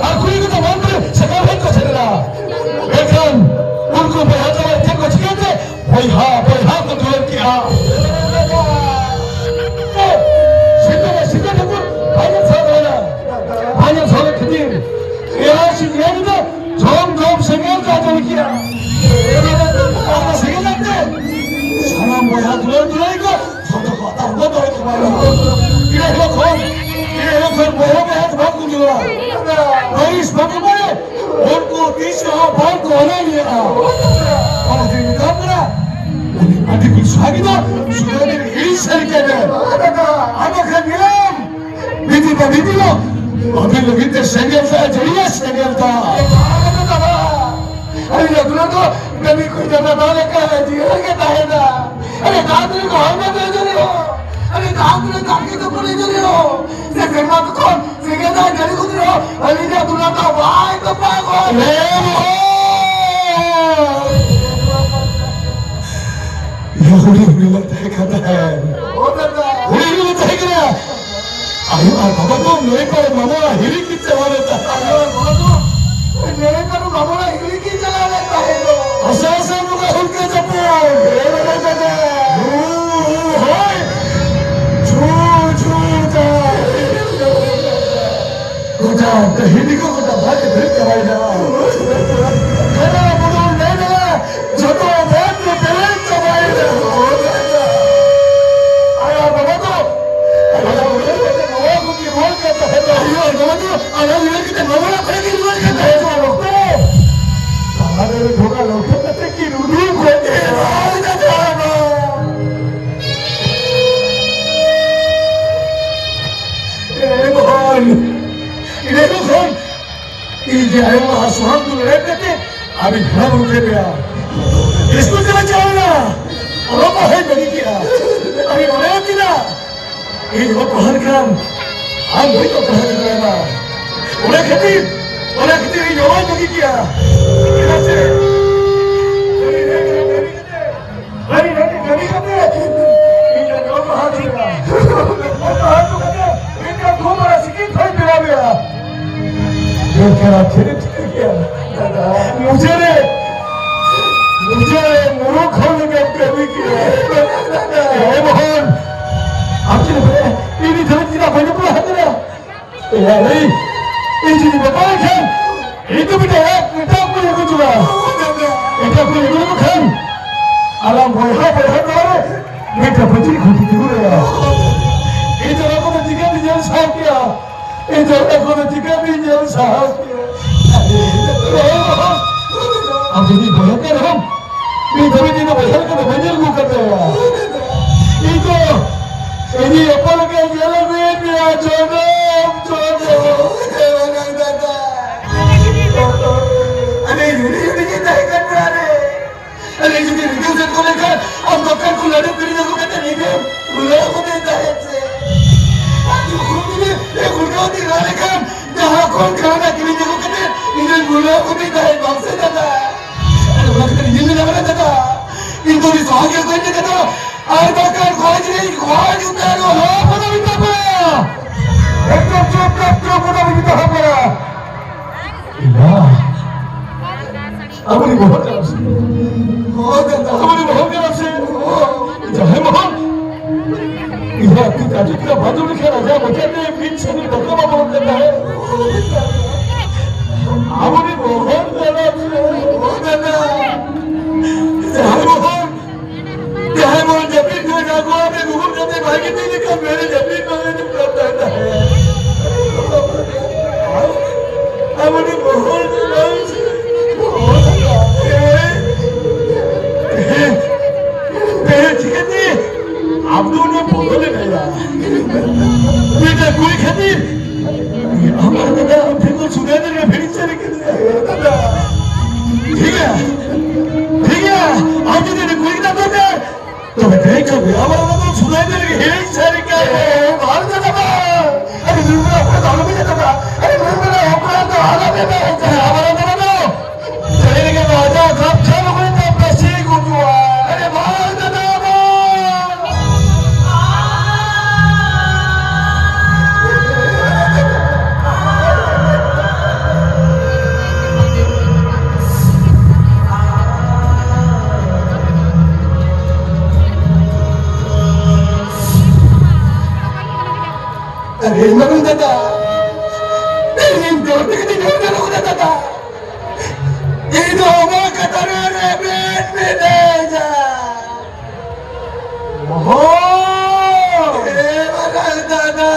ᱟᱨ ᱠᱩᱲᱤ ᱠᱚᱫᱚ ᱢᱟᱱ ᱵᱩᱨᱩ ᱥᱟᱠᱟᱢ ᱦᱮᱡ ᱠᱚ ᱥᱮᱱ ᱮᱱᱟ᱾ ᱢᱮᱱᱠᱷᱟᱱ ᱩᱱᱠᱩ ᱵᱚᱭᱦᱟ ᱛᱟᱞᱟ ᱪᱮᱫ ᱠᱚ ᱪᱤᱠᱟᱹᱭ ᱛᱮ? ᱵᱚᱭᱦᱟ, ᱵᱚᱭᱦᱟ ᱠᱚ ᱫᱩᱞᱟᱹᱲ ᱠᱮᱜᱼᱟ᱾ ᱥᱤᱸᱫᱽᱨᱟᱹ, ᱥᱤᱸᱫᱽᱨᱟᱹ ᱴᱷᱟᱹᱠᱩᱨ ᱵᱷᱟᱭ ᱥᱟᱶ ᱛᱟᱦᱮᱱᱟ᱾ ᱟᱨ ᱚᱱᱟ ᱥᱮᱸᱜᱮᱞ ᱫᱟᱜ ᱛᱮ ᱥᱟᱱᱟᱢ ᱵᱚᱭᱦᱟ ᱫᱩᱞᱟᱹᱲ ᱫᱩᱞᱟᱹᱲᱤ ᱠᱚ ᱡᱷᱚᱛᱚ ᱠᱚ ᱟᱛᱟᱨ ᱠᱚ ᱫᱚᱦᱚ ᱪᱟᱵᱟᱭᱮᱱᱟ᱾ ᱤᱱᱟᱹ ᱦᱤᱞᱳᱜ ᱠᱷᱚᱱ, ᱤᱱᱟᱹ ᱦᱤᱞᱳᱜ ᱠᱷᱚᱱ ᱵᱚᱭᱦᱟ ᱵᱚᱭᱦᱟ ᱛᱮ ᱵᱟᱝ ᱠᱚ ᱧᱮᱞᱚᱜᱼᱟ᱾ ᱵᱟᱹᱲᱤᱥ ᱵᱟᱝ ᱠᱚ ᱵᱟᱲᱟᱭᱟ, ᱩᱱᱠᱩ ᱛᱤᱥ ᱨᱮᱦᱚᱸ ᱵᱟᱝ ᱠᱚ ᱦᱟᱱᱟ ᱱᱤᱭᱟᱹᱜᱼᱟ᱾ ᱚᱱᱟᱛᱮᱧ ᱢᱮᱛᱟᱢ ᱠᱟᱱᱟ, ᱟᱹᱰᱤ ᱠᱚ ᱥᱟᱹᱨᱤ ᱫᱚ ᱥᱩᱫᱷᱟᱹ ᱤᱧ ᱥᱟᱹᱨᱤ ᱠᱟᱱᱟ᱾ ᱟᱢ ᱵᱟᱠᱷᱟᱱ ᱧᱮᱞᱟᱢ, ᱵᱤᱫᱤ ᱵᱟ ᱵᱤᱫᱤ ᱫᱚ ᱟᱹᱵᱤᱱ ᱞᱟᱹᱜᱤᱫ ᱛᱮ ᱥᱮᱸᱜᱮᱞ ᱫᱟᱜ ᱡᱟᱹᱲᱤᱭᱟ, ᱥᱮᱸᱜᱮᱞ ᱫᱟᱜ᱾ ᱟᱹᱞᱤᱧᱟᱜ ᱫᱩᱞᱟᱹᱲ ᱫᱚ ᱠᱟᱹᱢᱤ ᱠᱚ ᱡᱟᱱᱟ ᱫᱟᱜ ᱞᱮᱠᱟ ᱡᱤᱭᱚᱱ ᱜᱮ ᱛᱟᱦᱮᱱᱟ᱾ ᱟᱨᱮ ᱡᱟᱦᱟᱸ ᱛᱤᱱᱟᱹᱜ ᱠᱚ ᱦᱚᱲᱢᱚ ᱫᱚ ᱡᱩᱨᱤ ᱦᱚᱸ, ᱟᱨᱮ ᱡᱟᱦᱟᱸ ᱛᱤᱱᱟᱹᱜ ᱫᱟᱜ ᱜᱮ ᱛᱩᱯᱩᱱ ᱡᱩᱨᱤ ᱦᱚᱸ, ᱥᱮ ᱥᱮᱨᱢᱟ ᱛᱚᱠᱷᱚᱱ ᱥᱮᱸᱜᱮᱞ ᱫᱟᱜ ᱡᱟᱹᱲᱤ ᱠᱚ ᱛᱩᱨᱩ ᱦᱚᱸ, ᱟᱹᱞᱤᱧᱟᱜ ᱫᱩᱞᱟᱹᱲ ᱫᱚ ᱵᱟᱭ ᱛᱚᱯᱟᱜᱚᱜᱼᱟ᱾ ᱦᱮᱸ, ᱦᱩᱰᱤᱧ ᱦᱩᱰᱤᱧ ᱞᱮ ᱛᱟᱦᱮᱸ ᱠᱟᱱ ᱛᱟᱦᱮᱸᱫ᱾ ᱦᱩᱰᱤᱧ ᱦᱩᱰᱤᱧ ᱞᱮ ᱛᱟᱦᱮᱸ ᱠᱟᱱᱟ᱾ ᱟᱭᱳ ᱟᱨ ᱵᱟᱵᱟ ᱫᱚ ᱱᱟᱹᱭ ᱯᱟᱨᱚᱢ ᱢᱟᱢᱚ ᱚᱲᱟᱜ ᱦᱤᱨᱤ ᱠᱤᱱ ᱪᱟᱞᱟᱣ ᱞᱮᱱ ᱛᱟᱦᱮᱸᱫ᱾ ᱟᱭᱳ ᱟᱨ ᱵᱟᱵᱟ ᱫᱚ ᱱᱟᱹᱭ ᱯᱟᱨᱚᱢ ᱢᱟᱢᱚ ᱚᱲᱟᱜ ᱦᱤᱨᱤ ᱠᱤᱱ ᱪᱟᱞᱟᱣ ᱞᱮᱱ ᱛᱟᱦᱮᱸᱫ ᱫᱚ᱾ ᱟᱥᱟ ᱟᱥᱟ ᱵᱚᱸᱜᱟ ᱦᱩᱞᱠᱟᱹ ᱡᱟᱹᱯᱩᱫ᱾ ᱦᱳᱭ᱾ ᱡᱷᱩ ᱡᱷᱩ ᱫᱟᱜ᱾ ᱜᱚᱴᱟ ᱰᱟᱹᱦᱤ ᱠᱚ ᱜᱚᱴᱟ ᱫᱟᱜ ᱛᱮ ᱯᱮᱨᱮᱡ ᱪᱟᱵᱟᱭᱮᱱᱟ᱾ ᱜᱟᱰᱟ ᱵᱚᱫᱚᱞ ᱱᱟᱹᱭ ᱱᱟᱞᱟ ᱡᱷᱚᱛᱚ ᱫᱟᱜ ᱛᱮ ᱯᱮᱨᱮᱡ ᱪᱟᱵᱟᱭᱮᱱᱟ᱾ ᱟᱭᱳ ᱟᱨ ᱵᱟᱵᱟ ᱫᱚ ᱟᱞᱮ ᱩᱭᱦᱟᱹᱨ ᱠᱟᱛᱮ ᱱᱚᱣᱟ ᱠᱚ ᱠᱤᱱ ᱨᱚᱲ ᱠᱟᱱ ᱛᱟᱦᱮᱸᱫ᱾ ᱟᱭᱳ ᱟᱨ ᱵᱟᱵᱟ ᱫᱚ ᱟᱞᱮ ᱩᱭᱦᱟᱹᱨ ᱠᱟᱛᱮ ᱱᱚᱣᱟ ᱠᱚᱨᱮ ᱠᱤᱱ ᱨᱚᱲ ᱠᱟᱱ ᱛᱟᱦᱮᱸᱫ᱾ ᱩᱱ ᱚᱠᱛᱚ ᱛᱟᱞᱟ ᱨᱮ ᱰᱷᱚᱸᱜᱟ ᱞᱟᱹᱣᱠᱟᱹ ᱠᱟᱛᱮ ᱠᱤᱱ ᱩᱰᱩᱠ ᱠᱚ ᱪᱮᱫ ᱨᱚᱲ ᱠᱟᱛᱮ ᱟᱨ ᱵᱟᱝ᱾ ᱮ ᱵᱷᱟᱭ, ᱤᱱᱟᱹ ᱠᱷᱚᱱ ᱤᱧ ᱡᱮ ᱟᱭᱳ ᱟᱨ ᱥᱚᱦᱟᱱ ᱫᱩᱞ ᱮᱲᱮ ᱠᱟᱛᱮ ᱟᱹᱵᱤᱱ ᱦᱟᱲᱟᱢ ᱩᱛᱟᱹᱨ ᱢᱮᱭᱟ᱾ ᱤᱥᱠᱩᱞ ᱪᱟᱞᱟᱜ ᱪᱟᱞᱟᱣ ᱮᱱᱟ, ᱚᱞᱚᱜ ᱯᱟᱲᱦᱟᱣ ᱵᱟᱹᱜᱤ ᱠᱮᱫᱼᱟ᱾ ᱟᱹᱵᱤᱱ ᱢᱚᱱᱮ ᱠᱮᱫᱟ ᱤᱧ ᱚᱞᱚᱜ ᱯᱟᱲᱦᱟᱣ ᱞᱮᱠᱷᱟᱱ ᱟᱢ ᱵᱟᱹᱧ ᱚᱞᱚᱜ ᱯᱟᱲᱦᱟᱣ ᱫᱟᱲᱮᱭᱟᱢᱟ᱾ ᱚᱱᱟ ᱠᱷᱟᱹᱛᱤᱨ, ᱚᱱᱟ ᱠᱷᱟᱹᱛᱤᱨ ᱤᱧ ᱚᱞᱚᱜ ᱵᱟᱹᱜᱤ ᱠᱮᱫᱼᱟ᱾ ᱪᱮᱫᱟᱜ ᱥᱮ ᱟᱹᱰᱤ ᱨᱮᱸᱜᱮᱡ ᱠᱟᱹᱢᱤ ᱠᱟᱛᱮ ᱤᱧ ᱫᱚ ᱱᱚᱣᱟ ᱯᱟᱲᱦᱟᱣ ᱦᱚᱪᱚ ᱠᱟᱱᱟ᱾ ᱱᱚᱣᱟ ᱯᱟᱲᱦᱟᱣ ᱦᱚᱪᱚ ᱠᱟᱛᱮ ᱢᱤᱫᱴᱟᱝ ᱠᱷᱩᱵ ᱢᱟᱨᱟᱝ ᱥᱤᱠᱷᱤᱛ ᱦᱚᱧ ᱵᱮᱱᱟᱣ ᱢᱮᱭᱟ᱾ ᱢᱮᱱᱠᱷᱟᱱ ᱟᱢ ᱪᱮᱫ ᱮᱢ ᱪᱤᱠᱟᱹ ᱠᱮᱭᱟ? ᱢᱩᱡᱷᱮ ᱨᱮ, ᱢᱩᱡᱷᱮ ᱨᱮ ᱢᱩᱨᱩᱠᱷ ᱦᱚᱲ ᱞᱮᱠᱟᱢ ᱠᱟᱹᱢᱤ ᱠᱮᱭᱟ᱾ ᱦᱮᱸ ᱢᱳᱦᱚᱱ, ᱟᱢ ᱪᱮᱫ ᱮᱢ ᱢᱮᱱᱟ? ᱤᱧ ᱱᱤᱛ ᱦᱟᱹᱵᱤᱡ ᱪᱮᱫᱟᱜ ᱵᱟᱹᱧ ᱵᱟᱯᱞᱟ ᱟᱠᱟᱱᱟ? ᱮᱭᱟ ᱨᱮ, ᱤᱧ ᱡᱩᱫᱤ ᱵᱟᱯᱞᱟ ᱞᱮᱱᱠᱷᱟᱱ ᱤᱧ ᱫᱚ ᱢᱤᱫᱴᱟᱝ ᱮᱴᱟᱜ ᱠᱩᱲᱤ ᱟᱹᱜᱩ ᱡᱚᱝᱟ᱾ ᱮᱴᱟᱜ ᱠᱩᱲᱤ ᱟᱹᱜᱩ ᱞᱮᱠᱚ ᱠᱷᱟᱱ ᱟᱞᱟᱝ ᱵᱚᱭᱦᱟ ᱵᱚᱭᱦᱟ ᱛᱟᱞᱟᱨᱮ ᱢᱤᱫᱴᱟᱝ ᱯᱟᱹᱪᱤᱨ ᱠᱷᱩᱱᱴᱤ ᱛᱤᱸᱜᱩ ᱫᱟᱲᱮᱭᱟᱜᱼᱟ᱾ ᱤᱧ ᱫᱚ ᱚᱱᱟ ᱠᱚᱫᱚ ᱪᱤᱠᱟᱹᱛᱤᱧ ᱧᱮᱞ ᱥᱟᱦᱟᱣ ᱠᱮᱭᱟ? ᱤᱧ ᱫᱚ ᱚᱱᱟ ᱠᱚᱫᱚ ᱪᱤᱠᱟᱹᱛᱤᱧ ᱧᱮᱞ ᱥᱟᱦᱟᱣ ᱠᱮᱭᱟ? ᱟᱢ ᱡᱩᱫᱤ ᱵᱚᱭᱦᱟ ᱠᱟᱱ ᱨᱮᱦᱚᱸ, ᱢᱤᱫ ᱫᱷᱟᱣ ᱤᱧ ᱫᱚ ᱵᱚᱭᱦᱟ ᱞᱮᱠᱟ ᱫᱚ ᱵᱟᱹᱧ ᱧᱮᱞ ᱟᱹᱜᱩ ᱠᱟᱫ ᱢᱮᱭᱟ᱾ ᱤᱧ ᱫᱚ ᱤᱧᱤᱡ ᱦᱚᱯᱚᱱ ᱞᱮᱠᱟᱧ ᱧᱮᱞ ᱟᱹᱜᱩᱭᱮᱫ ᱢᱮᱭᱟ, ᱡᱚᱱᱚᱢ, ᱡᱚᱱᱚᱢ᱾ ᱮ ᱵᱟᱝ ᱫᱟᱫᱟ᱾ ᱟᱞᱮ ᱦᱩᱰᱤᱧ ᱦᱩᱰᱤᱧ ᱤᱧ ᱛᱟᱦᱮᱸ ᱠᱟᱱ ᱵᱮᱲᱟ ᱨᱮ, ᱟᱞᱮ ᱡᱩᱫᱤ ᱨᱤᱡᱷᱟᱹᱣ ᱥᱮᱫ ᱠᱚ ᱞᱮᱱᱠᱷᱟᱱ, ᱟᱢ ᱫᱚᱠᱟᱱ ᱠᱷᱚᱱ ᱞᱟᱹᱰᱩ ᱠᱤᱨᱤᱧ ᱟᱹᱜᱩ ᱠᱟᱛᱮ ᱤᱧᱮᱢ ᱵᱷᱩᱞᱟᱹᱣ ᱠᱟᱫᱮ ᱛᱟᱦᱮᱸᱫ ᱥᱮ? ᱟᱨ ᱡᱚᱠᱷᱚᱱ ᱜᱮ ᱮ ᱜᱩᱲᱜᱟᱹᱣ ᱛᱤᱧ ᱨᱟᱜ ᱞᱮᱠᱷᱟᱱ, ᱡᱟᱦᱟᱸ ᱠᱷᱚᱱ ᱠᱷᱟᱱᱟ ᱠᱤᱨᱤᱧ ᱟᱹᱜᱩ ᱠᱟᱛᱮ ᱤᱧᱮᱢ ᱵᱷᱩᱞᱟᱹᱣ ᱠᱟᱫᱮ ᱛᱟᱦᱮᱸᱫ, ᱵᱟᱝ ᱥᱮ ᱫᱟᱫᱟ? ᱟᱨ ᱚᱱᱟ ᱠᱷᱟᱹᱛᱤᱨ ᱤᱧ ᱢᱮᱱᱟ, ᱵᱟᱲᱮ ᱫᱟᱫᱟ, ᱤᱧ ᱫᱚ ᱩᱱᱤ ᱥᱚᱦᱟᱜᱮ ᱚᱠᱚᱭ ᱢᱮᱱ ᱠᱟᱫᱟ? ᱟᱨ ᱵᱟᱝᱠᱷᱟᱱ ᱠᱚᱞᱮᱡᱽ ᱨᱮ ᱤᱧ ᱜᱚᱦᱚᱲ ᱡᱩᱛᱟᱹ ᱟᱨ ᱦᱚᱯᱚᱱ ᱟᱹᱜᱩ ᱠᱟᱠᱚᱣᱟ᱾ ᱮᱠᱫᱚᱢ ᱪᱩᱯ, ᱪᱩᱯ, ᱪᱩᱯ, ᱦᱚᱯᱚᱱ ᱟᱹᱜᱩ ᱠᱟᱠᱚᱣᱟ᱾ ᱤᱭᱟ, ᱟᱵᱚᱨᱤᱡ ᱢᱚᱦᱚᱱ ᱠᱟᱱᱟ ᱥᱮ? ᱦᱳᱭ ᱫᱟᱫᱟ᱾ ᱟᱵᱚᱨᱤᱡ ᱢᱚᱦᱚᱱ ᱠᱟᱱᱟ ᱥᱮ? ᱡᱟᱦᱟᱸᱭ ᱢᱚᱦᱚᱱ, ᱤᱧᱟᱹᱜ ᱛᱤ ᱠᱟᱹᱴᱩᱵ ᱨᱮ ᱵᱟᱫᱩᱲ ᱞᱮᱠᱷᱟᱱ ᱟᱡᱟᱜ ᱢᱚᱪᱟ ᱛᱮ ᱢᱤᱫ ᱪᱷᱤᱢᱤ ᱫᱟᱠᱟ ᱵᱟᱝ ᱚᱰᱚᱠ ᱠᱟᱱ ᱛᱟᱦᱮᱸᱫ᱾ ᱟᱵᱚᱨᱤᱡ ᱢᱚᱦᱚᱱ ᱠᱟᱱᱟ ᱥᱮ? ᱦᱳᱭ ᱫᱟᱫᱟ᱾ ᱡᱟᱦᱟᱸᱭ ᱢᱚᱦᱚᱱ ᱡᱟᱦᱟᱸᱭ ᱵᱚᱱ ᱡᱟᱹᱯᱤᱫ ᱠᱷᱚᱱ ᱟᱹᱜᱩᱣᱟᱜ ᱢᱮ, ᱜᱩᱜᱩᱞ ᱠᱟᱛᱮ ᱵᱷᱟᱜᱮ ᱴᱷᱤᱠ ᱞᱮᱠᱟ ᱢᱮᱨᱮ ᱡᱟᱹᱯᱤᱫ ᱵᱟᱝ ᱦᱤᱡᱩᱜ ᱠᱟᱱ ᱛᱟᱦᱮᱸ᱾ ᱟᱵᱚ ᱫᱚ ᱵᱚᱦᱚᱲ ᱫᱚ ᱵᱟᱝ ᱥᱮ᱾ ᱦᱮᱸ, ᱦᱮᱸ, ᱪᱤᱠᱟᱹᱛᱮ? ᱟᱢ ᱫᱚ ᱩᱱᱤ ᱵᱚᱫᱚᱞ ᱮᱱᱟᱭᱟ᱾ ᱢᱤᱫᱴᱟᱝ ᱠᱩᱲᱤ ᱠᱷᱟᱹᱛᱤᱨ ᱟᱢ ᱟᱨ ᱫᱟᱫᱟ ᱟᱢ ᱴᱷᱮᱱ ᱠᱷᱚᱱ ᱥᱩᱫᱷᱟᱹ ᱫᱟᱲᱮᱭᱟᱜ ᱵᱷᱤᱲᱤ ᱥᱟᱹᱨᱤ ᱠᱮᱫᱮᱭᱟ᱾ ᱴᱷᱤᱠ ᱜᱮᱭᱟ, ᱴᱷᱤᱠ ᱜᱮᱭᱟ, ᱟᱢ ᱡᱩᱫᱤ ᱩᱱᱤ ᱠᱩᱲᱤ ᱜᱤᱫᱽᱨᱟᱹ ᱛᱚᱵᱮ ᱛᱮ᱾ ᱛᱚᱵᱮ ᱛᱮᱦᱮᱧ ᱠᱷᱚᱱ ᱜᱮ ᱟᱵᱟᱨ ᱚᱱᱟ ᱫᱚ ᱥᱩᱫᱷᱟᱹ ᱫᱟᱲᱮᱭᱟᱜ ᱦᱤᱲᱤᱧ ᱥᱟᱹᱨᱤ ᱠᱮᱫ᱾ ᱮ, ᱵᱟᱝ ᱫᱟᱫᱟ, ᱟᱨ ᱱᱩᱭ ᱵᱮᱲᱟ ᱚᱠᱚᱭ ᱫᱚ ᱟᱞᱚᱢ ᱢᱮᱛᱟ ᱫᱟᱫᱟ, ᱟᱨ ᱱᱩᱭ ᱵᱮᱲᱟ ᱚᱠᱚᱭ ᱫᱚ ᱟᱞᱚᱢ ᱢᱮᱛᱟ ᱫᱟᱫᱟ, ᱟᱵᱟᱨ ᱚᱱᱟ ᱫᱚ ᱛᱮᱦᱮᱧ ᱜᱮ ᱨᱟᱡᱟ ᱠᱟᱛᱷᱟ ᱞᱩᱜᱽᱲᱤ ᱛᱮ ᱯᱮᱥᱤ ᱜᱩᱡᱩᱜᱼᱟ᱾ ᱟᱨᱮ ᱵᱟᱝ ᱫᱟᱫᱟ, ᱵᱟᱝ᱾ ᱤᱧ ᱫᱚ ᱚᱱᱟ ᱠᱟᱛᱷᱟ ᱨᱮ ᱨᱮᱵᱮᱱ ᱢᱤᱱᱟᱹᱧᱟ᱾ ᱦᱳᱭ᱾ ᱦᱮᱸ, ᱢᱟᱨᱟᱝ ᱫᱟᱫᱟ᱾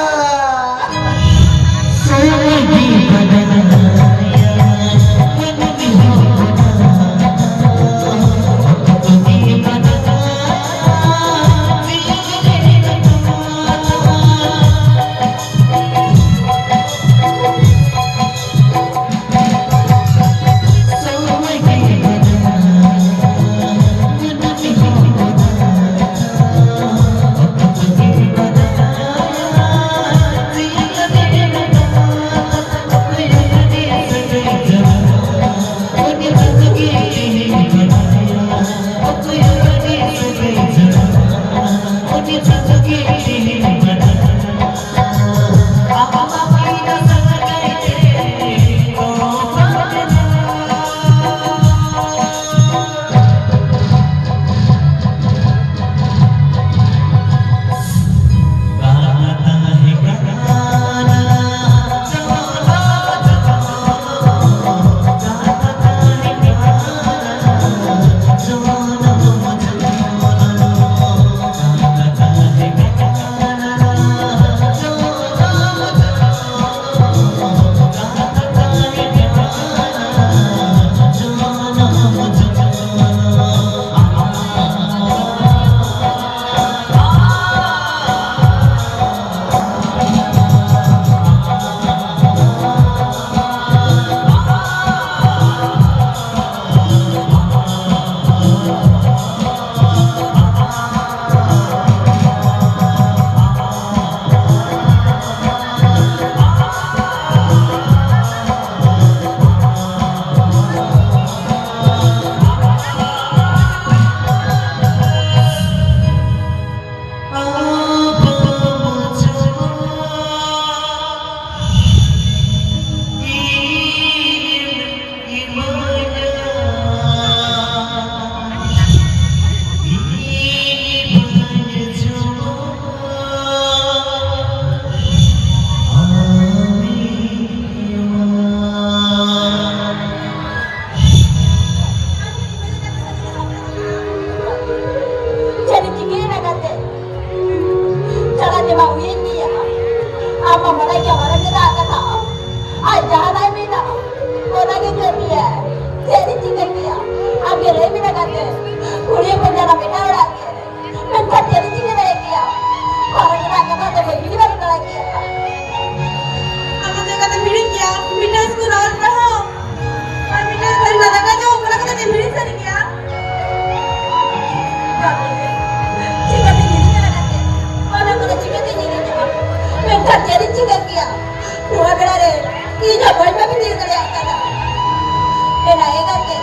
ᱮᱨᱟ ᱮᱸᱜᱟᱛ ᱛᱮ,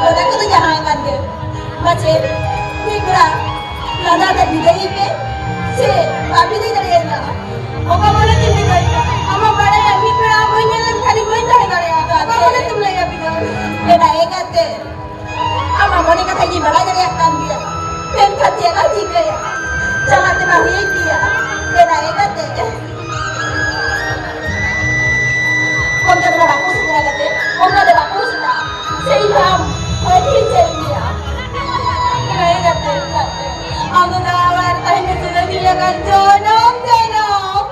ᱚᱱᱟ ᱠᱚᱫᱚ ᱡᱟᱦᱟᱸ ᱠᱟᱱ ᱜᱮ᱾ ᱢᱟᱪᱮᱫ, ᱢᱤᱫ ᱵᱮᱲᱟ ᱞᱟᱸᱫᱟ ᱛᱮ ᱵᱤᱫᱟᱹᱭ ᱯᱮ, ᱥᱮ ᱵᱟᱢ ᱵᱤᱫᱟᱹᱭ ᱫᱟᱲᱮᱭᱟᱹᱧᱟ? ᱚᱠᱟ ᱢᱚᱱᱮ ᱛᱮᱢ ᱵᱤᱫᱟᱹᱭ ᱠᱟᱜᱼᱟ? ᱟᱢᱟᱜ ᱵᱟᱲᱟᱭᱟ, ᱢᱤᱫ ᱵᱮᱲᱟ ᱟᱢ ᱵᱟᱹᱧ ᱧᱮᱞ ᱞᱮᱱᱠᱷᱟᱱ ᱤᱧ ᱵᱟᱹᱧ ᱛᱟᱦᱮᱸ ᱫᱟᱲᱮᱭᱟᱜᱼᱟ᱾ ᱚᱠᱟ ᱢᱚᱱᱮ ᱛᱮᱢ ᱞᱟᱹᱭᱟ ᱵᱤᱫᱟᱹᱭ? ᱮᱨᱟ ᱮᱸᱜᱟᱛ ᱛᱮ, ᱟᱢᱟᱜ ᱢᱚᱱᱮ ᱠᱟᱛᱷᱟ ᱤᱧ ᱵᱟᱲᱟᱭ ᱫᱟᱲᱮᱭᱟᱜ ᱠᱟᱱ ᱜᱮᱭᱟ, ᱢᱮᱱᱠᱷᱟᱱ ᱪᱮᱫ ᱞᱟᱝ ᱪᱤᱠᱟᱹᱭᱟ? ᱪᱟᱞᱟᱜ ᱛᱮᱢᱟ ᱦᱩᱭᱮᱱ ᱜᱮᱭᱟ᱾ ᱮᱨᱟ ᱮᱸᱜᱟᱛ ᱛᱮ, ᱚᱱᱠᱟ ᱫᱚ ᱵᱟᱠᱚ ᱥᱮᱴᱮᱨᱟ ᱠᱟᱛᱮ, ᱚᱱᱠᱟ ᱫᱚ ᱵᱟᱠᱚ ᱥᱮᱴᱮᱨᱟ᱾ ᱥᱮ ᱤᱧ ᱦᱚᱸ ᱟᱢ ᱵᱟᱹᱧ ᱦᱤᱲᱤᱧ ᱜᱮᱭᱟ᱾ ᱮᱨᱟ ᱮᱸᱜᱟᱛ ᱛᱮ, ᱟᱢ ᱫᱚ ᱫᱟᱜ ᱚᱲᱟᱜ ᱨᱮ ᱛᱟᱦᱮᱸ ᱢᱮ, ᱥᱩᱫᱷᱟᱹ ᱫᱤᱱ ᱞᱮᱠᱟᱱ ᱡᱚᱱᱚᱢ ᱡᱚᱱᱚᱢ᱾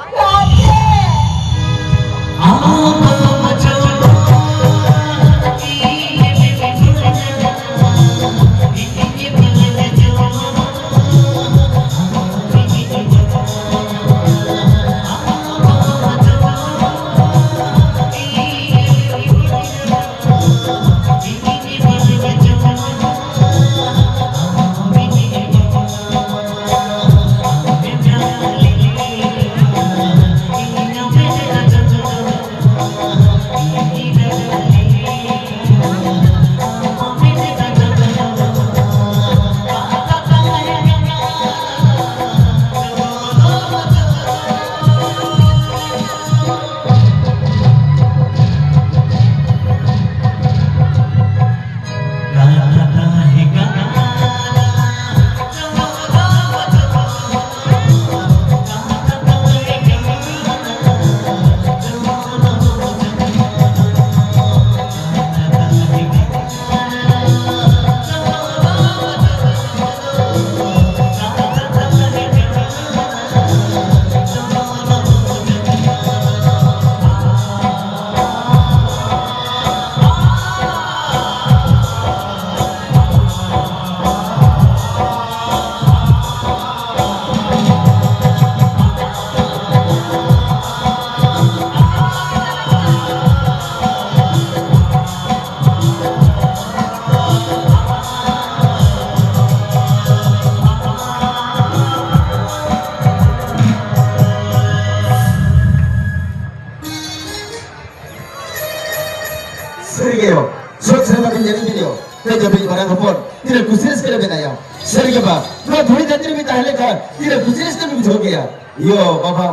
ᱥᱟᱹᱨᱤᱜᱮ ᱭᱚ, ᱥᱳᱪ ᱥᱮ ᱵᱟᱵᱤᱱ ᱧᱮᱞ ᱤᱫᱤ ᱞᱮᱭᱟ᱾ ᱛᱮ ᱡᱟᱹᱯᱤᱫ ᱵᱟᱲᱟ ᱦᱚᱯᱚᱱ, ᱛᱤᱱᱟᱹᱜ ᱠᱩᱥᱤ ᱨᱟᱹᱥᱠᱟᱹ ᱨᱮ ᱢᱮᱱᱟᱭᱟ᱾ ᱥᱟᱹᱨᱤ ᱜᱮ ᱵᱟ, ᱱᱚᱣᱟ ᱫᱷᱩᱲᱤ ᱫᱷᱟᱹᱨᱛᱤ ᱨᱮ ᱵᱤᱱ ᱛᱟᱦᱮᱸ ᱞᱮᱱᱠᱷᱟᱱ ᱛᱤᱱᱟᱹᱜ ᱠᱩᱥᱤ ᱨᱟᱹᱥᱠᱟᱹ ᱵᱤᱱ ᱵᱩᱡᱷᱟᱹᱣ ᱠᱮᱭᱟ᱾ ᱭᱳ ᱵᱟᱵᱟ,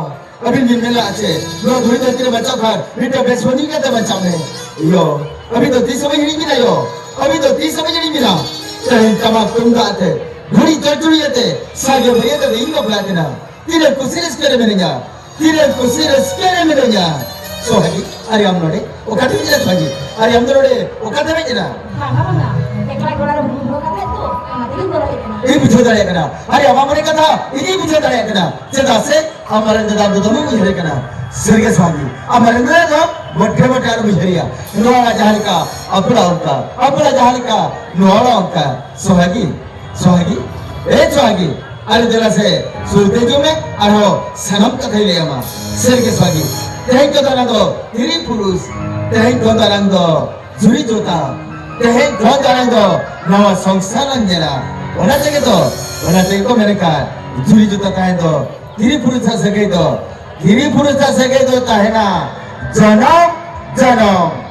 ᱟᱹᱵᱤᱱ ᱵᱤᱱ ᱢᱮᱱ ᱞᱟᱜᱼᱟ ᱪᱮ, ᱱᱚᱣᱟ ᱫᱷᱩᱲᱤ ᱫᱷᱟᱹᱨᱛᱤ ᱨᱮ ᱵᱟᱧᱪᱟᱣ ᱠᱷᱟᱱ ᱢᱤᱫᱴᱟᱝ ᱵᱮᱥ ᱢᱟᱹᱱᱢᱤ ᱠᱟᱛᱮ ᱵᱟᱧᱪᱟᱣ ᱢᱮ᱾ ᱭᱳ, ᱟᱹᱵᱤᱱ ᱫᱚ ᱛᱤᱥ ᱦᱚᱸ ᱵᱟᱹᱧ ᱦᱤᱲᱤᱧ ᱵᱤᱱᱟ ᱭᱳ, ᱟᱹᱵᱤᱱ ᱫᱚ ᱛᱤᱥ ᱦᱚᱸ ᱵᱟᱹᱧ ᱦᱤᱲᱤᱧ ᱵᱤᱱᱟ᱾ ᱛᱮᱦᱮᱧ ᱴᱟᱢᱟᱠ ᱛᱩᱢᱫᱟᱜ ᱟᱛᱮ, ᱜᱷᱩᱲᱤ ᱪᱚᱲᱪᱚᱲᱤ ᱟᱛᱮ, ᱥᱟᱸᱜᱮ ᱵᱷᱟᱹᱭᱟᱹᱛ ᱟᱛᱮ ᱤᱧ ᱵᱟᱯᱞᱟ ᱠᱤᱱᱟ᱾ ᱛᱤᱱᱟᱹᱜ ᱠᱩᱥᱤ ᱨᱟᱹᱥᱠᱟᱹ ᱨᱮ ᱢᱤᱱᱟᱹᱧᱟ, ᱛᱤᱱᱟᱹᱜ ᱠᱩᱥᱤ ᱨᱟᱹᱥᱠᱟᱹ ᱨᱮ ᱢᱤᱱᱟᱹᱧᱟ᱾ ᱥᱚᱦᱟᱜᱤ, ᱟᱨᱮ ᱟᱢ ᱱᱚᱰᱮ ᱚᱠᱟᱛᱮᱢ ᱦᱮᱡ ᱮᱱᱟ ᱥᱚᱦᱟᱜᱤ? ᱟᱨᱮ ᱟᱢ ᱫᱚ ᱱᱚᱰᱮ ᱚᱠᱟᱛᱮᱢ ᱦᱮᱡ ᱮᱱᱟ? ᱵᱟᱝᱟ, ᱵᱟᱝᱟ᱾ ᱮᱠᱞᱟ ᱜᱚᱲᱟ ᱨᱮ ᱵᱩᱞᱩᱝ ᱫᱚᱦᱚ ᱠᱟᱛᱮ ᱛᱚ, ᱚᱱᱟ ᱛᱮᱜᱤᱧ ᱵᱚᱞᱚ ᱦᱮᱡ ᱮᱱᱟ᱾ ᱤᱧ ᱵᱩᱡᱷᱟᱹᱣ ᱫᱟᱲᱮᱭᱟᱜ ᱠᱟᱱᱟ᱾ ᱟᱨᱮ ᱟᱢᱟᱜ ᱢᱚᱱᱮ ᱠᱟᱛᱷᱟ ᱤᱧᱤᱧ ᱵᱩᱡᱷᱟᱹᱣ ᱫᱟᱲᱮᱭᱟᱜ ᱠᱟᱱᱟ᱾ ᱪᱮᱫᱟᱜ ᱥᱮ ᱟᱢ ᱢᱟᱨᱟᱝ ᱫᱟᱫᱟ ᱫᱚ ᱫᱚᱢᱮ ᱩᱭᱦᱟᱹᱨ ᱠᱟᱱᱟ᱾ ᱥᱟᱹᱨᱤᱜᱮ ᱥᱚᱦᱟᱜᱤ, ᱟᱢ ᱢᱟᱨᱟᱝ ᱫᱟᱫᱟ ᱫᱚ ᱢᱚᱴᱷᱮ ᱢᱚᱴᱷᱮ ᱟᱞᱚᱢ ᱩᱭᱦᱟᱹᱨᱮᱭᱟ᱾ ᱱᱚᱣᱟ ᱡᱟᱦᱟᱸ ᱞᱮᱠᱟ ᱟᱯᱲᱟ ᱚᱱᱠᱟ, ᱟᱯᱲᱟ ᱡᱟᱦᱟᱸ ᱞᱮᱠᱟ ᱱᱚᱣᱟ ᱚᱱᱠᱟ᱾ ᱥᱚᱦᱟᱜᱤ, ᱥᱚᱦᱟᱜᱤ, ᱮ ᱥᱚᱦᱟᱜᱤ, ᱟᱨᱮ ᱫᱮᱞᱟ ᱥᱮ ᱥᱩᱨᱛᱮ ᱦᱤᱡᱩᱜ ᱢᱮ, ᱟᱨᱦᱚᱸ ᱥᱟᱱᱟᱢ ᱠᱟᱛᱷᱟᱧ ᱞᱟᱹᱭ ᱟᱢᱟ᱾ ᱥᱟᱹᱨᱤᱜᱮ ᱥᱚᱦᱟᱜᱤ, ᱛᱮᱦᱮᱧ ᱠᱷᱚᱱ ᱫᱚ ᱟᱞᱟᱝ ᱫᱚ ᱛᱤᱨᱤ ᱯᱩᱨᱩᱥ, ᱛᱮᱦᱮᱧ ᱠᱷᱚᱱ ᱫᱚ ᱟᱞᱟᱝ ᱫᱚ ᱡᱩᱨᱤ ᱡᱚᱛᱟ, ᱛᱮᱦᱮᱧ ᱠᱷᱚᱱ ᱫᱚ ᱟᱞᱟᱝ ᱫᱚ ᱱᱟᱣᱟ ᱥᱚᱝᱥᱟᱨ ᱞᱟᱝ ᱧᱮᱞᱟ᱾ ᱚᱱᱟ ᱛᱮᱜᱮ ᱛᱚ, ᱚᱱᱟ ᱛᱮᱜᱮ ᱠᱚ ᱢᱮᱱ ᱟᱠᱟᱫ, ᱡᱩᱨᱤ ᱡᱚᱛᱟ ᱛᱟᱦᱮᱸ ᱫᱚ ᱛᱤᱨᱤ ᱯᱩᱨᱩᱥ ᱥᱟᱶ ᱥᱟᱹᱜᱟᱹᱭ ᱫᱚ, ᱛᱤᱨᱤ ᱯᱩᱨᱩᱥ ᱥᱟᱶ ᱥᱟᱹᱜᱟᱹᱭ ᱫᱚ ᱛᱟᱦᱮᱱᱟ ᱡᱚᱱᱚᱢ ᱡᱚᱱᱚᱢ᱾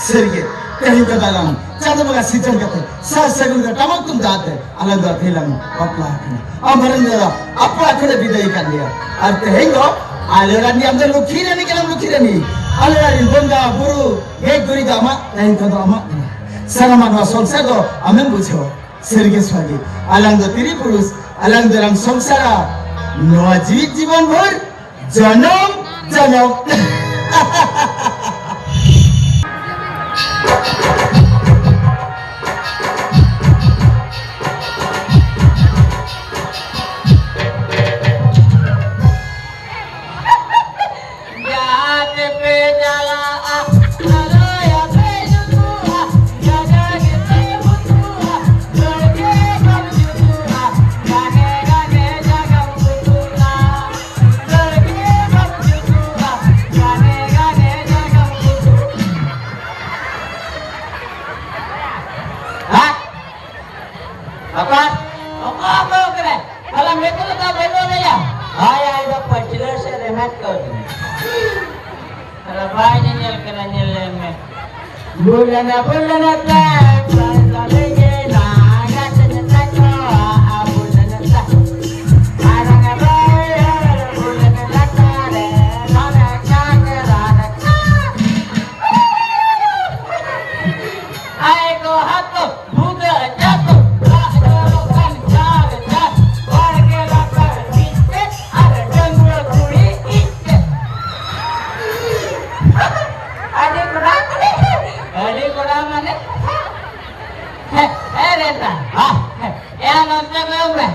ᱥᱟᱹᱨᱤᱜᱮ, ᱛᱮᱦᱮᱧ ᱫᱚ ᱫᱟᱞᱟᱝ ᱪᱟᱸᱫᱚ ᱵᱚᱸᱜᱟ ᱥᱤᱨᱡᱚᱱ ᱠᱟᱛᱮ ᱥᱟᱨ ᱥᱟᱹᱜᱩᱱ ᱫᱚ ᱴᱟᱢᱟᱠ ᱛᱩᱢᱫᱟᱜ ᱟᱛᱮ ᱟᱞᱟᱝ ᱫᱚ ᱛᱮᱦᱮᱧ ᱞᱟᱝ ᱵᱟᱯᱞᱟ ᱟᱠᱟᱱᱟ᱾ ᱟᱢ ᱵᱷᱟᱨᱮᱱ ᱫᱟᱫᱟ ᱟᱯᱲᱟ ᱠᱷᱚᱱᱮ ᱵᱤᱫᱟᱹᱭ ᱟᱠᱟᱫ ᱞᱮᱭᱟ᱾ ᱟᱨ ᱛᱮᱦᱮᱧ ᱫᱚ ᱟᱞᱮ ᱨᱟᱱᱤ, ᱟᱢ ᱫᱚ ᱞᱩᱠᱷᱤ ᱨᱟᱱᱤ ᱠᱟᱱᱟᱢ, ᱞᱩᱠᱷᱤ ᱨᱟᱱᱤ᱾ ᱟᱞᱮ ᱨᱟᱱᱤ ᱵᱚᱸᱜᱟ ᱵᱩᱨᱩ ᱜᱮᱡ ᱜᱩᱨᱤᱡ ᱫᱚ ᱟᱢᱟᱜ, ᱛᱮᱦᱮᱧ ᱠᱷᱚᱱ ᱫᱚ ᱟᱢᱟᱜ ᱠᱟᱱᱟ᱾ ᱥᱟᱱᱟᱢᱟᱜ ᱱᱚᱣᱟ ᱥᱚᱝᱥᱟᱨ ᱫᱚ ᱟᱢᱮᱢ ᱵᱩᱡᱷᱟᱹᱣᱟ᱾ ᱥᱟᱹᱨᱤᱜᱮ ᱥᱟᱹᱨᱤ, ᱟᱞᱟᱝ ᱫᱚ ᱛᱤᱨᱤ ᱯᱩᱨᱩᱥ, ᱟᱞᱟᱝ ᱫᱚᱞᱟᱝ ᱥᱚᱝᱥᱟᱨᱟ ᱱᱚᱣᱟ ᱡᱤᱣᱤᱫ ᱡᱤᱵᱚᱱ ᱵᱷᱳᱨ, ᱡᱚᱱᱚᱢ ᱡᱚᱱᱚᱢ᱾ ᱡᱟᱦᱟᱸ ᱛᱮᱯᱮ ᱪᱟᱞᱟᱜᱼᱟ, ᱞᱟᱹᱭ ᱟᱯᱮ ᱡᱩᱛᱩᱜᱼᱟ, ᱡᱟᱭᱜᱟ ᱜᱮᱯᱮ ᱵᱩᱡᱩᱜᱼᱟ, ᱵᱟᱹᱲᱜᱮ ᱵᱟᱢ ᱡᱩᱛᱩᱜᱼᱟ, ᱜᱟᱱᱮ ᱜᱟᱱᱮ ᱡᱟᱭᱜᱟᱢ ᱵᱩᱡᱩᱜᱼᱟ, ᱵᱟᱹᱲᱜᱮ ᱵᱟᱢ ᱡᱩᱛᱩᱜᱼᱟ, ᱜᱟᱱᱮ ᱜᱟᱱᱮ ᱡᱟᱭᱜᱟᱢ ᱵᱩᱡᱩᱜᱼᱟ᱾ ᱦᱟ? ᱚᱠᱟ? ᱚᱠᱟ ᱚᱠᱟ ᱠᱟᱱᱟᱭ? ᱛᱟᱦᱞᱮ ᱢᱮᱫ ᱞᱮᱠᱟ ᱵᱟᱹᱧ ᱨᱚᱲ ᱟᱭᱟ? ᱦᱳᱭ, ᱟᱡ ᱫᱚ ᱯᱟᱹᱪᱷᱞᱟᱹ ᱥᱮᱫ ᱨᱮ ᱢᱮᱫ ᱠᱚ ᱩᱫᱩᱜ᱾ ᱛᱟᱦᱞᱮ ᱵᱟᱭ ᱧᱮᱧᱮᱞ ᱠᱟᱱᱟ, ᱧᱮᱞ ᱞᱮ ᱢᱮ᱾ ᱵᱩᱞᱟᱱᱟ, ᱵᱩᱞᱟᱱᱟ ᱛᱮ, ᱵᱟᱭ ᱥᱟᱵᱮ ᱜᱮ, ᱱᱟᱜᱟ ᱛᱮ ᱱᱮᱛᱟ ᱠᱚ, ᱟ, ᱵᱩᱞᱟᱱᱟ ᱛᱮ᱾ ᱟᱨᱟᱝ ᱵᱟᱭ, ᱵᱩᱞᱟᱱᱟ ᱛᱮ ᱨᱮ, ᱱᱚᱰᱮ ᱠᱟᱜᱮ ᱨᱟᱱᱟ ᱠᱟ᱾ ᱟᱭ ᱜᱚ ᱦᱟᱛᱚ᱾ ᱵᱷᱩᱜᱟᱹᱜ ᱪᱟᱛᱚᱢ ᱫᱟᱜ ᱡᱚᱨᱚᱜ ᱠᱟᱱ ᱪᱟᱨ ᱪᱟᱨ, ᱵᱟᱲᱜᱮ ᱞᱟᱛᱟᱨ ᱢᱤᱫᱴᱮᱡ ᱟᱨ ᱰᱟᱺᱜᱩᱣᱟᱹ ᱠᱩᱲᱤ ᱢᱤᱫᱴᱮᱡ᱾ ᱟᱹᱰᱤ ᱠᱚᱲᱟ ᱠᱩᱲᱤ, ᱟᱹᱰᱤ ᱠᱚᱲᱟ ᱢᱟᱱᱮ, ᱦᱮ, ᱦᱮ, ᱨᱮᱱᱫᱟ, ᱦᱟ, ᱦᱮ, ᱮ, ᱱᱚᱱᱛᱮ ᱠᱚᱭᱚᱜ ᱢᱮ᱾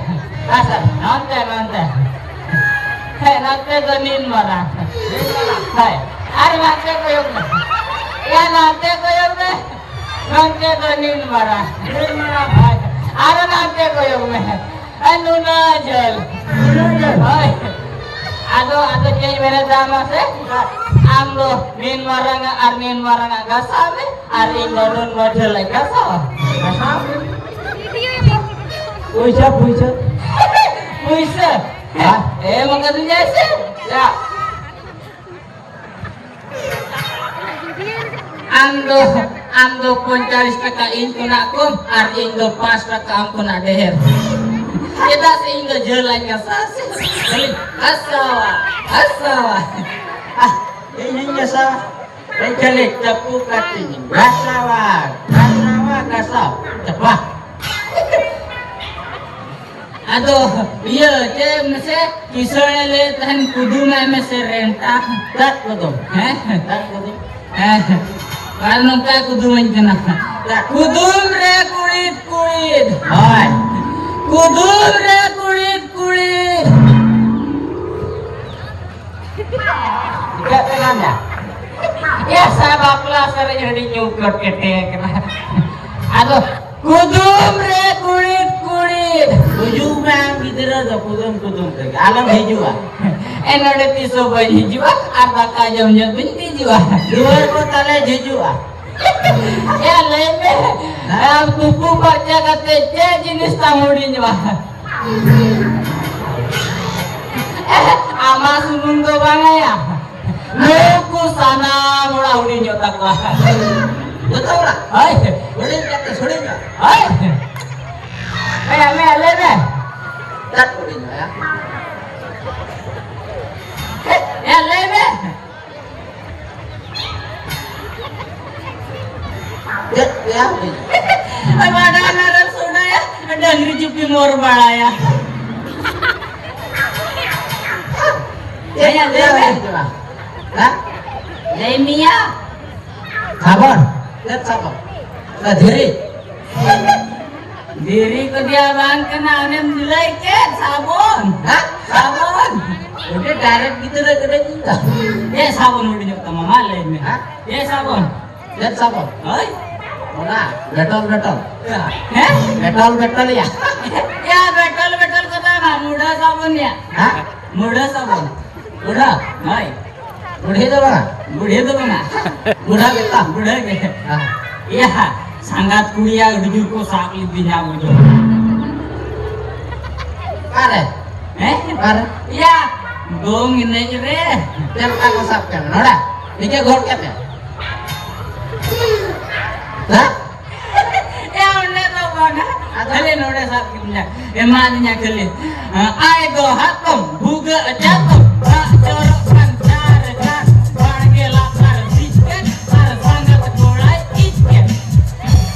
ᱟᱪᱪᱷᱟ, ᱱᱚᱱᱛᱮ, ᱱᱚᱱᱛᱮ᱾ ᱦᱮ, ᱱᱚᱱᱛᱮ ᱫᱚ ᱱᱤᱱ ᱢᱟᱨᱟᱝ᱾ ᱦᱳᱭ, ᱟᱨ ᱱᱚᱱᱛᱮ ᱠᱚᱭᱚᱜ ᱢᱮ᱾ ᱮ, ᱱᱚᱱᱛᱮ ᱠᱚᱭᱚᱜ ᱢᱮ᱾ ᱱᱚᱱᱛᱮ ᱫᱚ ᱱᱤᱱ ᱢᱟᱨᱟᱝ᱾ ᱱᱤᱱ ᱢᱟᱨᱟᱝ᱾ ᱦᱳᱭ᱾ ᱟᱨ ᱱᱚᱱᱛᱮ ᱠᱚᱭᱚᱜ ᱢᱮ᱾ ᱟᱨ ᱱᱩᱱᱟᱹᱜ ᱡᱷᱟᱹᱞ᱾ ᱱᱩᱱᱟᱹᱜ ᱡᱷᱟᱹᱞ᱾ ᱦᱳᱭ᱾ ᱟᱫᱚ, ᱟᱫᱚ ᱪᱮᱫ ᱤᱧ ᱢᱮᱱᱮᱫᱟ ᱢᱟᱥᱮ? ᱟᱢ ᱫᱚ ᱱᱤᱱ ᱢᱟᱨᱟᱝ ᱟᱜ ᱟᱨ ᱱᱤᱱ ᱢᱟᱨᱟᱝ ᱟᱜ ᱜᱷᱟᱥᱟᱣ ᱢᱮ, ᱟᱨ ᱤᱧ ᱫᱚ ᱱᱩᱱ ᱢᱟᱹᱡᱷᱟᱹ ᱞᱟᱹᱧ ᱜᱷᱟᱥᱟᱣᱟ᱾ ᱜᱷᱟᱥᱟᱣ ᱢᱮ᱾ ᱯᱩᱭᱥᱟᱹ, ᱯᱩᱭᱥᱟᱹ᱾ ᱯᱩᱭᱥᱟᱹ? ᱦᱮᱸ? ᱮᱢ ᱟᱠᱟᱫᱤᱧᱟᱭ ᱥᱮ? ᱪᱟ᱾ ᱟᱢ ᱫᱚ, ᱟᱢ ᱫᱚ ᱯᱚᱧᱪᱟᱞᱤᱥ ᱴᱟᱠᱟ ᱤᱧ ᱠᱷᱚᱱᱟᱜ ᱠᱚᱢ ᱟᱨ ᱤᱧ ᱫᱚ ᱯᱟᱸᱪ ᱴᱟᱠᱟ ᱟᱢ ᱠᱷᱚᱱᱟᱜ ᱰᱷᱮᱨ᱾ ᱪᱮᱫᱟᱜ ᱥᱮ ᱤᱧ ᱫᱚ ᱡᱷᱟᱹᱞᱟᱹᱧ ᱜᱷᱟᱥᱟᱣᱟ ᱥᱮ᱾ ᱜᱷᱟᱥᱟᱣᱟ, ᱜᱷᱟᱥᱟᱣᱟ᱾ ᱟᱦ, ᱤᱧ ᱦᱚᱧ ᱜᱷᱟᱥᱟᱣᱟ᱾ ᱤᱧ ᱠᱷᱟᱹᱞᱤ ᱪᱟᱯᱩ ᱠᱟᱛᱮᱧ ᱜᱷᱟᱥᱟᱣᱟ, ᱜᱷᱟᱥᱟᱣᱟ, ᱜᱷᱟᱥᱟᱣ᱾ ᱪᱟᱯᱟ᱾ ᱟᱫᱚ ᱤᱭᱟᱹ, ᱪᱮᱫ ᱢᱮᱥᱮ, ᱠᱤᱥᱟᱹᱬᱮ ᱞᱟᱹᱭᱮᱫ ᱛᱟᱦᱮᱱ, ᱠᱩᱫᱩᱢ ᱟᱭ ᱢᱮᱥᱮ ᱨᱮᱱᱴᱟ᱾ ᱪᱮᱫ ᱠᱩᱫᱩᱢ? ᱦᱮᱸ? ᱪᱮᱫ ᱠᱩᱫᱩᱢ? ᱦᱮᱸ᱾ ᱟᱨ ᱱᱚᱝᱠᱟ ᱠᱩᱫᱩᱢᱟᱹᱧ ᱠᱟᱱᱟ᱾ ᱪᱮᱫ? ᱠᱩᱫᱩᱢ ᱨᱮ ᱠᱩᱲᱤᱫ ᱠᱩᱲᱤᱫ᱾ ᱦᱳᱭ᱾ ᱠᱩᱫᱩᱢ ᱨᱮ ᱠᱩᱲᱤᱫ ᱠᱩᱲᱤᱫ᱾ ᱪᱤᱠᱟᱹᱜ ᱠᱟᱱᱟ ᱭᱟ? ᱭᱟ ᱥᱟ ᱵᱟᱯᱞᱟ ᱥᱟᱨᱮᱡ ᱦᱟᱺᱰᱤ ᱧᱩ ᱠᱚᱴ ᱠᱮᱴᱮ ᱠᱟᱱᱟ᱾ ᱟᱫᱚ ᱠᱩᱫᱩᱢ ᱨᱮ ᱠᱩᱲᱤᱫ ᱠᱩᱲᱤᱫ᱾ ᱜᱩᱡᱩᱜ ᱢᱮ ᱟᱢ ᱜᱤᱫᱽᱨᱟᱹ ᱫᱚ ᱠᱩᱫᱩᱢ ᱠᱩᱫᱩᱢ ᱛᱮᱜᱮ᱾ ᱟᱞᱚᱢ ᱦᱤᱡᱩᱜᱼᱟ᱾ ᱮ ᱱᱚᱰᱮ ᱛᱤᱥ ᱦᱚᱸ ᱵᱟᱹᱧ ᱦᱤᱡᱩᱜᱼᱟ ᱟᱨ ᱫᱟᱠᱟ ᱡᱚᱢ ᱧᱚᱜ ᱫᱩᱧ ᱦᱤᱡᱩᱜᱼᱟ᱾ ᱫᱩᱣᱟᱹᱨ ᱠᱚ ᱛᱟᱞᱮ ᱡᱷᱤᱡᱩᱜᱼᱟ᱾ ᱮ ᱞᱟᱹᱭ ᱢᱮ, ᱟᱢ ᱛᱩᱯᱩ ᱯᱷᱟᱨᱪᱟ ᱠᱟᱛᱮ ᱪᱮᱫ ᱡᱤᱱᱤᱥ ᱛᱟᱢ ᱦᱩᱰᱤᱧᱚᱜᱼᱟ? ᱟᱢᱟᱜ ᱥᱩᱢᱩᱝ ᱫᱚ ᱵᱟᱝᱟ ᱭᱟ, ᱱᱩᱠᱩ ᱥᱟᱱᱟᱢ ᱚᱲᱟᱜ ᱦᱩᱰᱤᱧᱚᱜ ᱛᱟᱠᱚᱣᱟ᱾ ᱡᱚᱛᱚ ᱚᱲᱟᱜ? ᱦᱳᱭ᱾ ᱦᱩᱰᱤᱧ ᱠᱟᱛᱮ ᱦᱩᱰᱤᱧᱚᱜ? ᱦᱳᱭ᱾ ᱦᱮᱸ, ᱞᱟᱹᱭ ᱢᱮ, ᱞᱟᱹᱭ ᱢᱮ᱾ ᱪᱮᱫ ᱦᱩᱰᱤᱧᱚᱜᱼᱟ? ᱦᱮᱸ, ᱞᱟᱹᱭ ᱢᱮ᱾ ᱪᱮᱫ ᱯᱮᱭᱟ ᱦᱩᱭ? ᱵᱟᱰᱟᱭ ᱱᱟ ᱨᱮ ᱥᱚᱰᱟᱭᱟ, ᱰᱟᱝᱨᱤ ᱪᱩᱯᱤ ᱢᱚᱨ ᱵᱟᱲᱟᱭᱟ᱾ ᱪᱮᱫ ᱦᱮᱸᱭᱟ, ᱞᱟᱹᱭ ᱯᱮᱭᱟ ᱢᱮ᱾ ᱦᱩᱭ ᱠᱟᱱᱟ? ᱦᱮᱸ? ᱞᱟᱹᱭ ᱢᱮᱭᱟ᱾ ᱥᱟᱵᱚᱱ? ᱪᱮᱫ ᱥᱟᱵᱚᱱ? ᱚᱱᱟ ᱫᱷᱤᱨᱤ? ᱫᱷᱤᱨᱤ ᱠᱚ ᱫᱮᱭᱟ ᱵᱟᱝ ᱠᱟᱱᱟ, ᱚᱱᱮᱢ ᱞᱟᱹᱭ ᱠᱮᱫ ᱥᱟᱵᱚᱱ᱾ ᱦᱮᱸ? ᱥᱟᱵᱚᱱ᱾ ᱩᱱᱤ direct ᱜᱤᱫᱽᱨᱟᱹ ᱠᱟᱹᱱᱟᱹᱧ ᱤᱧ ᱫᱚ᱾ ᱮ ᱥᱟᱵᱚᱱ ᱦᱩᱰᱤᱧᱚᱜ ᱛᱟᱢᱟ, ᱢᱟ ᱞᱟᱹᱭ ᱢᱮ᱾ ᱦᱮᱸ? ᱮ ᱥᱟᱵᱚᱱ᱾ ᱪᱮᱫ ᱥᱟᱵᱚᱱ? ᱦᱳᱭ᱾ ᱚᱱᱟ ᱵᱮᱴᱚᱞ ᱵᱮᱴᱚᱞ᱾ ᱦᱮᱸ? ᱵᱮᱴᱚᱞ ᱵᱮᱴᱚᱞ ᱭᱟ᱾ ᱭᱟ, ᱵᱮᱴᱚᱞ ᱵᱮᱴᱚᱞ ᱠᱚᱫᱚ ᱵᱟᱝ, ᱢᱩᱰᱷᱟᱹ ᱥᱟᱵᱚᱱ ᱭᱟ᱾ ᱦᱮᱸ? ᱢᱩᱰᱷᱟᱹ ᱥᱟᱵᱚᱱ᱾ ᱵᱩᱰᱷᱟ? ᱦᱳᱭ᱾ ᱵᱩᱰᱷᱤ ᱫᱚ ᱵᱟᱝᱟ? ᱵᱩᱰᱷᱤ ᱫᱚ ᱵᱟᱝᱟ᱾ ᱵᱩᱰᱷᱟ ᱜᱮᱛᱟ? ᱵᱩᱰᱷᱟᱹ ᱜᱮ᱾ ᱦᱮᱸ᱾ ᱭᱟ, ᱥᱟᱸᱜᱟᱛ ᱠᱩᱲᱤᱭᱟ ᱟᱹᱰᱤ ᱡᱳᱨ ᱠᱚ ᱥᱟᱵ ᱞᱤᱫᱤᱧᱟ ᱵᱩᱡᱷᱟᱹᱣ᱾ ᱚᱠᱟᱨᱮ? ᱦᱮᱸ? ᱚᱠᱟᱨᱮ? ᱭᱟ, ᱫᱚᱝ ᱮᱱᱮᱡ ᱨᱮ᱾ ᱪᱮᱫ ᱞᱮᱠᱟ ᱠᱚ ᱥᱟᱵ ᱠᱮᱫ ᱢᱮ? ᱱᱚᱰᱮ? ᱱᱤᱝᱠᱟᱹ ᱜᱚᱦᱚᱲ ᱠᱮᱫ ᱢᱮ? ᱦᱮᱸ? ᱮ, ᱚᱸᱰᱮ ᱫᱚ ᱵᱟᱝᱟ᱾ ᱟᱫᱚ? ᱠᱷᱟᱹᱞᱤ ᱱᱚᱰᱮ ᱥᱟᱵ ᱠᱮᱫᱤᱧᱟ᱾ ᱮᱢᱟᱫᱤᱧᱟ ᱠᱷᱟᱹᱞᱤ᱾ ᱟᱭ ᱫᱚ ᱦᱟᱛᱚᱢ, ᱵᱷᱩᱜᱟᱹᱜ ᱪᱟᱛᱚᱢ, ᱫᱟᱜ ᱡᱚᱨᱚᱜ ᱠᱟᱱ ᱪᱟᱨ ᱪᱟᱨ, ᱵᱟᱲᱜᱮ ᱞᱟᱛᱟᱨ ᱵᱤᱪ ᱠᱮᱫ, ᱟᱨ ᱥᱟᱸᱜᱟᱛ ᱠᱚᱲᱟᱭ ᱤᱡ ᱠᱮᱫ᱾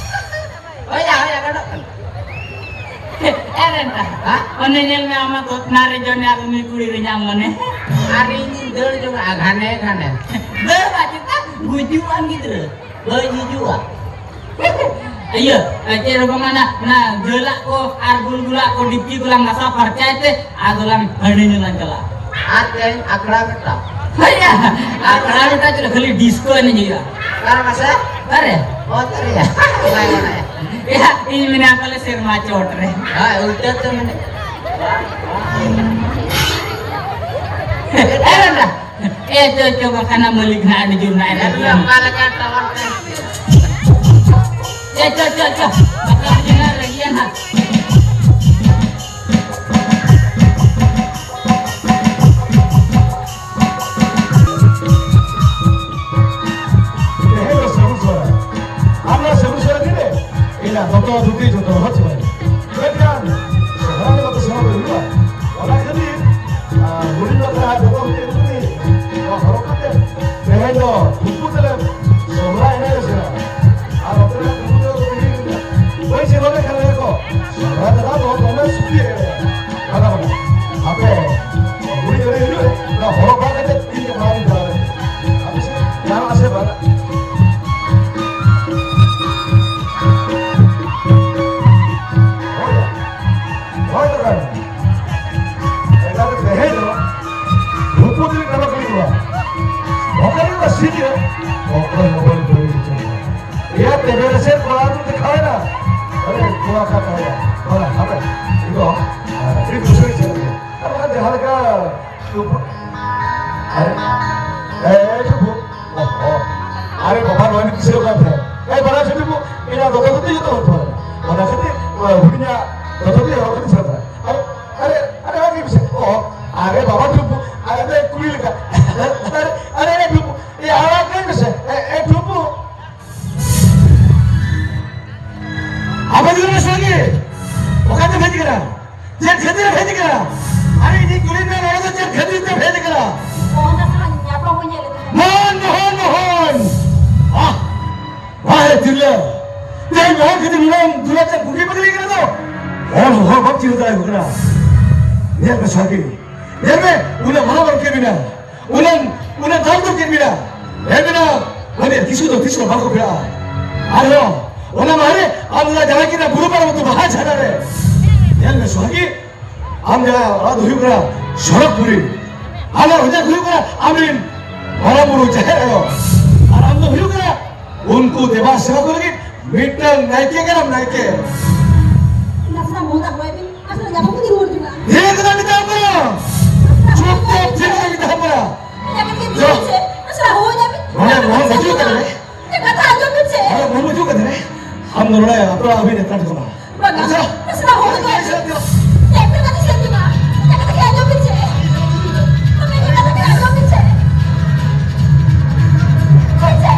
ᱦᱳᱭ ᱭᱟ, ᱦᱳᱭ ᱭᱟ, ᱜᱟᱱᱚᱜ ᱠᱟᱱᱟ᱾ ᱮ ᱨᱮᱱᱴᱟ, ᱦᱟ? ᱚᱱᱮ ᱧᱮᱞ ᱢᱮ, ᱟᱢᱟᱜ ᱜᱚᱛᱱᱟ ᱨᱮ ᱡᱚᱱᱮ ᱟᱨ ᱩᱱᱤ ᱠᱩᱲᱤ ᱨᱮ ᱧᱟᱢ ᱢᱟᱱᱮ᱾ ᱟᱨ ᱤᱧᱤᱧ ᱫᱟᱹᱲ ᱡᱚᱝᱟ ᱜᱷᱟᱱᱮ ᱜᱷᱟᱱᱮ᱾ ᱫᱟᱹᱲ ᱵᱟ ᱪᱮᱛᱟ, ᱜᱩᱡᱩᱜ ᱟᱢ ᱜᱤᱫᱽᱨᱟᱹ᱾ ᱵᱟᱹᱧ ᱦᱤᱡᱩᱜᱼᱟ᱾ ᱤᱭᱟᱹ, ᱪᱮᱫ ᱦᱚᱸ ᱵᱟᱝᱟ, ᱚᱱᱟ, ᱚᱱᱟ ᱡᱷᱟᱹᱞᱟᱜ ᱠᱚ ᱟᱨ ᱜᱩᱞᱜᱩᱞᱟᱜ ᱠᱚ ᱰᱤᱯᱪᱤ ᱠᱚᱞᱟᱝ ᱜᱷᱟᱥᱟᱣ ᱯᱷᱟᱨᱪᱟᱭ ᱛᱮ, ᱟᱫᱚ ᱞᱟᱝ ᱦᱟᱺᱰᱤ ᱧᱩ ᱞᱟᱝ ᱪᱟᱞᱟᱜᱼᱟ᱾ ᱟᱨ ᱛᱮᱦᱮᱧ ᱟᱠᱷᱲᱟ ᱢᱤᱫᱴᱟᱝ᱾ ᱦᱳᱭ ᱭᱟ, ᱟᱠᱷᱲᱟ ᱢᱤᱫᱴᱟᱝ ᱪᱮᱫ ᱠᱷᱟᱹᱞᱤ ᱰᱤᱥᱠᱳ ᱮᱱᱮᱡ ᱦᱩᱭᱩᱜᱼᱟ᱾ ᱚᱠᱟᱨᱮ ᱢᱟᱥᱮ? ᱚᱠᱟᱨᱮ? ᱚᱛ ᱨᱮᱭᱟ᱾ ᱵᱟᱭ ᱵᱟᱲᱟᱭᱟ᱾ ᱭᱟ, ᱤᱧ ᱢᱮᱱᱟ ᱯᱟᱞᱮ ᱥᱮᱨᱢᱟ ᱪᱚᱴ ᱨᱮ᱾ ᱦᱳᱭ, ᱩᱞᱴᱟᱹ ᱛᱮ ᱢᱮᱱᱮᱫ᱾ ᱮ ᱨᱟᱱᱰᱟ, ᱮ, ᱪᱚ, ᱪᱚ, ᱵᱟᱠᱷᱟᱱ ᱢᱟᱹᱞᱤᱠ ᱱᱟᱜ ᱟᱹᱰᱤ ᱡᱳᱨ ᱱᱟᱜ ᱮ ᱨᱟᱜ ᱜᱮᱭᱟ᱾ ᱚᱠᱟ ᱞᱮᱠᱟ ᱴᱟᱣᱟᱨ ᱛᱮ? ᱮ, ᱪᱚ, ᱪᱚ, ᱪᱚ, ᱵᱟᱠᱷᱟᱱ ᱟᱹᱰᱤ ᱡᱳᱨ ᱱᱟᱜ ᱮ ᱨᱟᱜ ᱜᱮᱭᱟ ᱱᱟᱜ᱾ ᱛᱮᱦᱮᱧ ᱫᱚ ᱥᱟᱹᱜᱩᱱ ᱥᱚᱦᱨᱟᱭ᱾ ᱟᱨ ᱱᱚᱣᱟ ᱥᱟᱹᱜᱩᱱ ᱥᱚᱦᱨᱟᱭ ᱫᱤᱱ ᱨᱮ ᱤᱧᱟᱹᱜ ᱫᱚᱛᱚ ᱫᱷᱩᱛᱤ ᱡᱚᱛᱚ ᱦᱚᱲ ᱪᱟᱵᱟᱭᱟ᱾ ᱢᱮᱱᱠᱷᱟᱱ ᱥᱚᱦᱨᱟᱭ ᱫᱚ ᱵᱟᱠᱚ ᱥᱮᱬᱟ ᱦᱩᱭᱩᱜᱼᱟ᱾ ᱚᱱᱟ ᱠᱷᱟᱹᱛᱤᱨ, ᱟᱨ, ᱦᱩᱰᱤᱧ ᱵᱟᱠᱷᱨᱟ ᱟᱨ ᱫᱚᱛᱚ ᱫᱷᱩᱛᱤ ᱠᱚ ᱱᱚᱣᱟ ᱦᱚᱨᱚᱜ ᱠᱟᱛᱮ ᱛᱮᱦᱮᱧ ᱫᱚ ᱫᱤᱠᱩ ᱛᱮᱞᱮ ᱥᱚᱦᱨᱟᱭ ᱮᱱᱮᱡ ᱞᱮ ᱥᱮᱬᱟᱭᱟ᱾ ᱟᱨ ᱚᱱᱛᱮ ᱨᱮ ᱫᱤᱠᱩ ᱫᱚ ᱵᱟᱹᱧ ᱥᱮᱱ ᱞᱮᱱᱠᱷᱟᱱ ᱞᱟᱹᱭᱟ ᱠᱚ, "ᱥᱚᱦᱨᱟᱭ ᱫᱟᱫᱟ ᱫᱚ ᱫᱚᱢᱮ ᱥᱩᱠᱨᱤ ᱮᱱᱮᱡ ᱠᱟᱱᱟ ᱵᱚᱱᱟ᱾ ᱟᱯᱮ ᱦᱩᱰᱤᱧ ᱦᱩᱰᱤᱧ ᱦᱤᱡᱩᱜ ᱱᱚᱣᱟ ᱦᱚᱨᱚᱜ ᱵᱟᱸᱫᱮ ᱠᱟᱛᱮ ᱤᱧ ᱜᱮ ᱢᱟᱲᱟᱝ ᱤᱧ ᱪᱟᱞᱟᱣ ᱞᱮᱱ ᱜᱮ᱾ ᱟᱯᱮ ᱥᱮᱫ ᱜᱟᱱᱚᱜᱼᱟ ᱥᱮ ᱵᱟᱝ?" ᱦᱳᱭ᱾ ᱦᱳᱭ ᱫᱟᱫᱟ᱾ ᱮᱱᱠᱷᱟᱱ ᱛᱮᱦᱮᱧ ᱫᱚ ᱫᱷᱩᱯᱩᱫᱤ ᱴᱟᱢᱟᱠ ᱞᱤᱧ ᱨᱩᱣᱟ᱾ ᱚᱠᱟ ᱨᱮ ᱚᱱᱟ ᱥᱤᱨᱤᱧ ᱨᱮ? ᱚᱠᱚᱭ ᱦᱚᱸ ᱵᱟᱹᱧ ᱵᱟᱹᱜᱤ ᱦᱚᱪᱚ ᱢᱮᱭᱟ᱾ ᱮᱭᱟ ᱛᱮᱵᱮ ᱨᱮ ᱥᱮ ᱠᱚᱲᱟ ᱫᱚ ᱫᱮᱠᱷᱟᱣ ᱮᱱᱟ᱾ ᱟᱨᱮ ᱠᱚᱲᱟ ᱠᱟ ᱠᱟᱭᱟ᱾ ᱵᱟᱝᱟ, ᱦᱟᱯᱮ᱾ ᱤᱧ ᱫᱚ, ᱟᱨ ᱟᱹᱰᱤ ᱫᱩᱥᱟᱹᱣ ᱤᱧ ᱪᱟᱞᱟᱜ ᱜᱮᱭᱟ᱾ ᱟᱨ ᱵᱟᱠᱷᱟᱱ ᱡᱟᱦᱟᱸ ᱞᱮᱠᱟ ᱫᱷᱩᱯᱩᱫ᱾ ᱟᱨᱮ, ᱮ, ᱫᱷᱩᱯᱩᱫ᱾ ᱚ, ᱚ᱾ ᱟᱨᱮ ᱵᱟᱵᱟ, ᱱᱚᱣᱟ ᱜᱮ ᱫᱤᱥᱟᱹᱭ ᱠᱟᱱ ᱛᱟᱦᱮᱸᱫ᱾ ᱮ, ᱵᱟᱲᱟᱭ ᱥᱮ ᱫᱷᱩᱯᱩᱫ, ᱤᱧᱟᱹᱜ ᱫᱚᱛᱚ ᱫᱷᱩᱛᱤ ᱡᱚᱛᱚ ᱦᱚᱲ ᱴᱷᱮᱱ᱾ ᱚᱱᱟ ᱠᱷᱟᱹᱛᱤᱨ, ᱚ, ᱦᱩᱰᱤᱧᱟᱜ ᱫᱚᱛᱚ ᱫᱷᱩᱛᱤ ᱦᱚᱨᱚᱜ ᱠᱟᱛᱮ ᱥᱮᱱ ᱠᱟᱱᱟ᱾ ᱟᱨᱮ, ᱟᱨᱮ, ᱟᱨᱮ, ᱟᱨᱮ, ᱢᱤᱥᱮ᱾ ᱚ, ᱟᱨᱮ ᱵᱟᱵᱟ ᱴᱷᱩᱯᱩ, ᱟᱨᱮ ᱫᱚ ᱠᱩᱲᱤ ᱞᱮᱠᱟ᱾ ᱟᱨᱮ, ᱟᱨᱮ, ᱟᱨᱮ ᱴᱷᱩᱯᱩ, ᱮ, ᱟᱲᱟᱜ ᱠᱟᱹᱧ ᱢᱮᱥᱮ᱾ ᱮ, ᱮ, ᱴᱷᱩᱯᱩ᱾ ᱪᱮᱫ ᱠᱷᱟᱹᱛᱤᱨ ᱮ ᱵᱷᱮᱡ ᱠᱟᱱᱟ? ᱟᱨᱮ, ᱤᱧᱤᱧ ᱠᱩᱞᱤ ᱢᱮᱭᱟ, ᱱᱚᱰᱮ ᱫᱚ ᱪᱮᱫ ᱠᱷᱟᱹᱛᱤᱨ ᱛᱮ ᱵᱷᱮᱡ ᱠᱟᱱᱟ? ᱢᱳᱦᱚᱱ ᱫᱟᱥ ᱥᱟᱞᱟᱜ ᱧᱟᱯᱟᱢ ᱦᱚᱸ ᱧᱮᱞ ᱞᱮᱫᱟ᱾ ᱢᱳᱦᱚᱱ, ᱢᱳᱦᱚᱱ, ᱢᱳᱦᱚᱱ! ᱟᱦ! ᱵᱟᱦ ᱨᱮ ᱛᱤᱨᱞᱟᱹ! ᱛᱮᱦᱮᱧ ᱢᱳᱦᱚᱱ ᱠᱷᱟᱹᱛᱤᱨ ᱱᱩᱱᱟᱹᱜ ᱮᱢ ᱫᱩᱞᱟᱹᱲ ᱛᱮᱢ ᱠᱩᱠᱞᱤ ᱯᱟᱹᱠᱞᱤ ᱠᱟᱱᱟ ᱫᱚ? ᱦᱚᱲ ᱦᱚᱸ ᱵᱟᱢ ᱪᱤᱱᱦᱟᱹ ᱫᱟᱲᱮᱭᱟᱠᱚ ᱠᱟᱱᱟ᱾ ᱧᱮᱞ ᱢᱮ ᱥᱟᱹᱠᱤ, ᱧᱮᱞ ᱢᱮ, ᱩᱱᱟᱹᱜ ᱢᱟᱨᱟᱝ ᱜᱚᱢᱠᱮ ᱢᱮᱱᱟᱭᱟ, ᱩᱱᱟᱹᱜ, ᱩᱱᱟᱹᱜ ᱫᱟᱢ ᱫᱚ ᱪᱮᱫ ᱢᱮᱱᱟᱜᱼᱟ? ᱦᱮᱸ ᱢᱮᱱᱟᱜᱼᱟ, ᱢᱟᱱᱮ ᱠᱤᱪᱷᱩ ᱫᱚ ᱛᱤᱥ ᱦᱚᱸ ᱵᱟᱠᱚ ᱯᱷᱮᱨᱟᱜᱼᱟ᱾ ᱟᱨᱦᱚᱸ ᱚᱱᱟ ᱢᱟᱦᱟ ᱨᱮ ᱟᱢ ᱫᱟᱫᱟ ᱡᱟᱶᱟᱭ ᱠᱮᱫᱟ ᱵᱩᱨᱩ ᱯᱟᱨᱚᱢ ᱩᱛᱩ ᱵᱟᱦᱟ ᱪᱷᱟᱰᱟ ᱨᱮ᱾ ᱧᱮᱞ ᱢᱮ ᱥᱚᱦᱟᱜᱤ, ᱟᱢ ᱡᱟᱦᱟᱸ ᱚᱲᱟᱜ ᱫᱚ ᱦᱩᱭᱩᱜ ᱠᱟᱱᱟ ᱥᱚᱨᱚᱜᱽᱯᱩᱨᱤ, ᱟᱢᱟᱜ ᱚᱡᱟᱜ ᱦᱩᱭᱩᱜ ᱠᱟᱱᱟ ᱟᱢᱨᱮᱱ ᱢᱟᱨᱟᱝ ᱵᱩᱨᱩ ᱡᱟᱦᱮᱨ ᱟᱭᱳ, ᱟᱨ ᱟᱢ ᱫᱚ ᱦᱩᱭᱩᱜ ᱠᱟᱱᱟ ᱩᱱᱠᱩ ᱫᱮᱵᱟ ᱥᱮᱵᱟ ᱠᱚ ᱞᱟᱹᱜᱤᱫ ᱢᱤᱫᱴᱟᱝ ᱱᱟᱭᱠᱮ ᱠᱟᱱᱟᱢ, ᱱᱟᱭᱠᱮ᱾ ᱱᱟᱥᱮᱱᱟᱜ ᱢᱚᱦᱚᱱ ᱫᱟᱜ ᱦᱚᱭ ᱵᱤᱱ, ᱱᱟᱥᱮᱱᱟᱜ ᱧᱟᱯᱟᱢ ᱠᱟᱛᱮ ᱨᱩᱣᱟᱹᱲ ᱡᱚᱝᱟ᱾ ᱫᱷᱤᱨᱮ ᱠᱟᱛᱷᱟ ᱢᱮᱛᱟᱢ ᱠᱟᱱᱟ᱾ ᱪᱩᱯ ᱪᱟᱯ ᱫᱷᱤᱨᱮ ᱠᱟᱛᱷᱟ ᱢᱮᱛᱟᱢ ᱠᱟᱱᱟ᱾ ᱧᱟᱯᱟᱢ ᱠᱟᱛᱮ ᱡᱚ᱾ ᱨᱩᱣᱟᱹᱲ ᱡᱚᱝᱟ᱾ ᱱᱟᱥᱮᱱᱟᱜ ᱦᱚᱦᱚ ᱧᱟᱢ ᱵᱤᱱ᱾ ᱱᱚᱰᱮ ᱢᱚᱦᱚᱱ ᱵᱟᱹᱪᱩᱜ ᱟᱠᱟᱫᱟ ᱨᱮ᱾ ᱤᱧᱟᱹᱜ ᱠᱟᱛᱷᱟ ᱟᱸᱡᱚᱢ ᱵᱤᱱ ᱥᱮ᱾ ᱱᱚᱰᱮ ᱢᱚᱦᱚᱱ ᱵᱟᱹᱪᱩᱜ ᱟᱠᱟᱫᱟ ᱨᱮ᱾ ᱟᱢ ᱫᱚ ᱱᱚᱰᱮ ᱟᱯᱲᱟ ᱟᱹᱵᱤᱱ ᱮᱛᱟᱴ ᱠᱟᱱᱟ᱾ ᱵᱟᱝᱟ᱾ ᱪᱚ᱾ ᱱᱟᱥᱮᱱᱟᱜ ᱦᱚᱦᱚ ᱧᱟᱢ ᱵᱤᱱ ᱥᱮ᱾ ᱧᱟᱯᱟᱢ ᱠᱟᱛᱮ ᱥᱮᱱ ᱡᱚᱝᱟ᱾ ᱤᱧᱟᱹᱜ ᱠᱟᱛᱷᱟ ᱠᱤ ᱟᱸᱡᱚᱢ ᱵᱤᱱ ᱥᱮ᱾ ᱤᱧᱟᱹᱜ ᱠᱟᱛᱷᱟ ᱠᱤ ᱟᱸᱡᱚᱢ ᱵᱤᱱ ᱥᱮ᱾ ᱵᱤᱱ ᱥᱮ᱾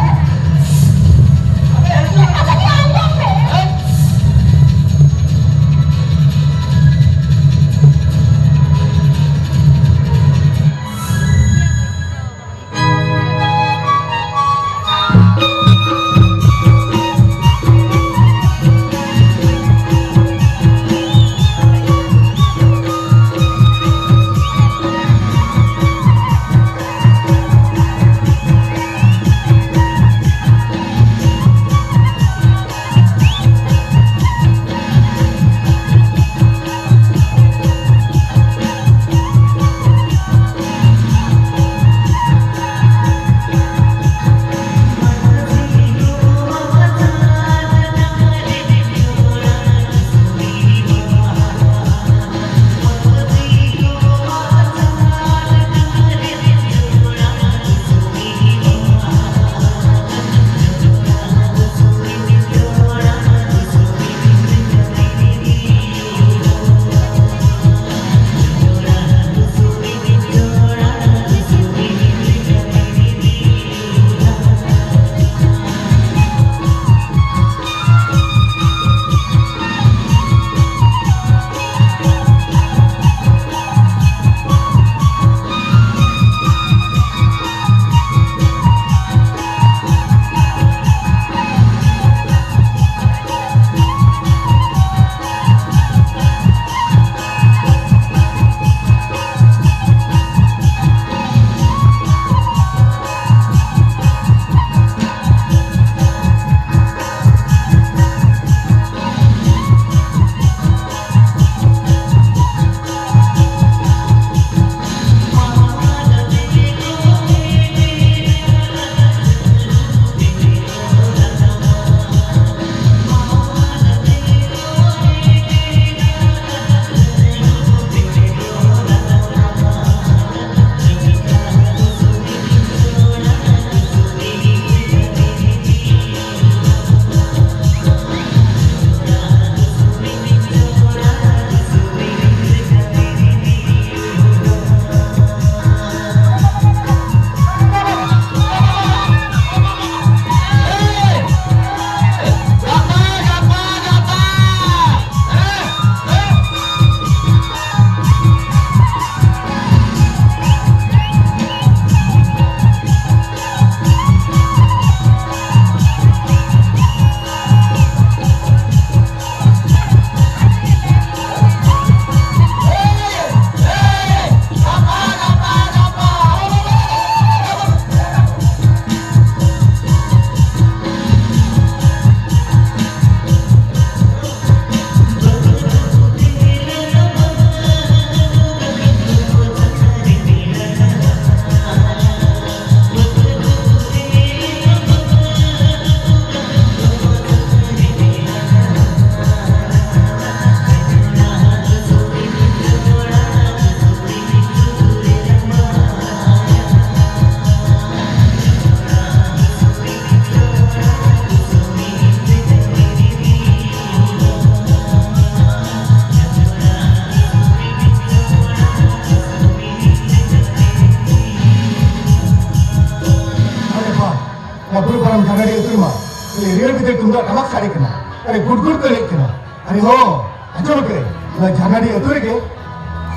ᱫᱚ ᱴᱟᱢᱟᱠ ᱥᱟᱰᱮ ᱠᱟᱱᱟ, ᱟᱨᱮ ᱜᱩᱰ ᱜᱩᱰ ᱠᱚ ᱮᱱᱮᱡ ᱠᱟᱱᱟ᱾ ᱟᱨᱮ ᱦᱚᱸ, ᱟᱸᱡᱚᱢ ᱠᱟᱹᱫᱟᱹᱧ, ᱱᱚᱣᱟ ᱡᱷᱟᱱᱟᱰᱤ ᱟᱹᱛᱩ ᱨᱮᱜᱮ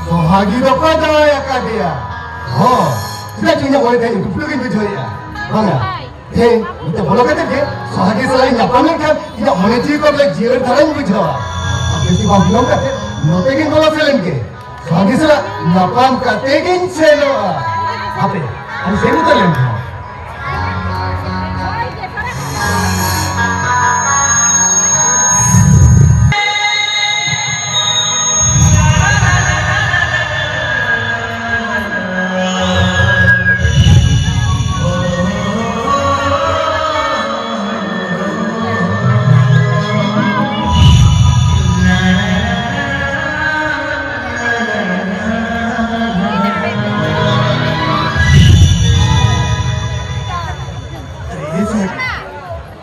ᱥᱚᱦᱟᱜᱤ ᱫᱚᱠᱚ ᱡᱟᱶᱟᱭ ᱟᱠᱟᱫᱮᱭᱟ᱾ ᱦᱚᱸ, ᱪᱮᱫᱟᱜ ᱪᱚ ᱤᱧᱟᱹᱜ ᱢᱚᱱᱮ ᱛᱮ ᱩᱯᱩᱴᱩ ᱜᱤᱧ ᱵᱩᱡᱷᱟᱹᱣᱮᱫᱼᱟ᱾ ᱵᱟᱝᱟ, ᱦᱮᱸ, ᱱᱚᱛᱮ ᱵᱚᱞᱚ ᱠᱟᱛᱮ ᱜᱮ ᱥᱚᱦᱟᱜᱤ ᱥᱟᱞᱟᱜ ᱤᱧ ᱧᱟᱯᱟᱢ ᱞᱮᱱᱠᱷᱟᱱ ᱤᱧᱟᱹᱜ ᱢᱚᱱᱮ ᱡᱤᱣᱤ ᱠᱚ ᱵᱮᱥ ᱡᱤᱭᱟᱹᱲ ᱫᱷᱟᱨᱟᱧ ᱵᱩᱡᱷᱟᱹᱣᱟ᱾ ᱟᱨ ᱵᱮᱥᱤ ᱵᱟᱝ ᱵᱤᱞᱚᱢ ᱠᱟᱛᱮ ᱱᱚᱛᱮ ᱜᱤᱧ ᱵᱚᱞᱚ ᱥᱮᱱ ᱞᱮᱱ ᱜᱮ᱾ ᱥᱚᱦᱟᱜᱤ ᱥᱟᱞᱟᱜ ᱧᱟᱯᱟᱢ ᱠᱟᱛᱮ ᱜᱤᱧ ᱥᱮᱱᱚᱜᱼᱟ᱾ ᱦᱟᱯᱮ, ᱟᱢ ᱥᱮᱱ ᱩᱛᱟᱹᱨ ᱞᱮᱱ ᱠᱷᱟᱱ᱾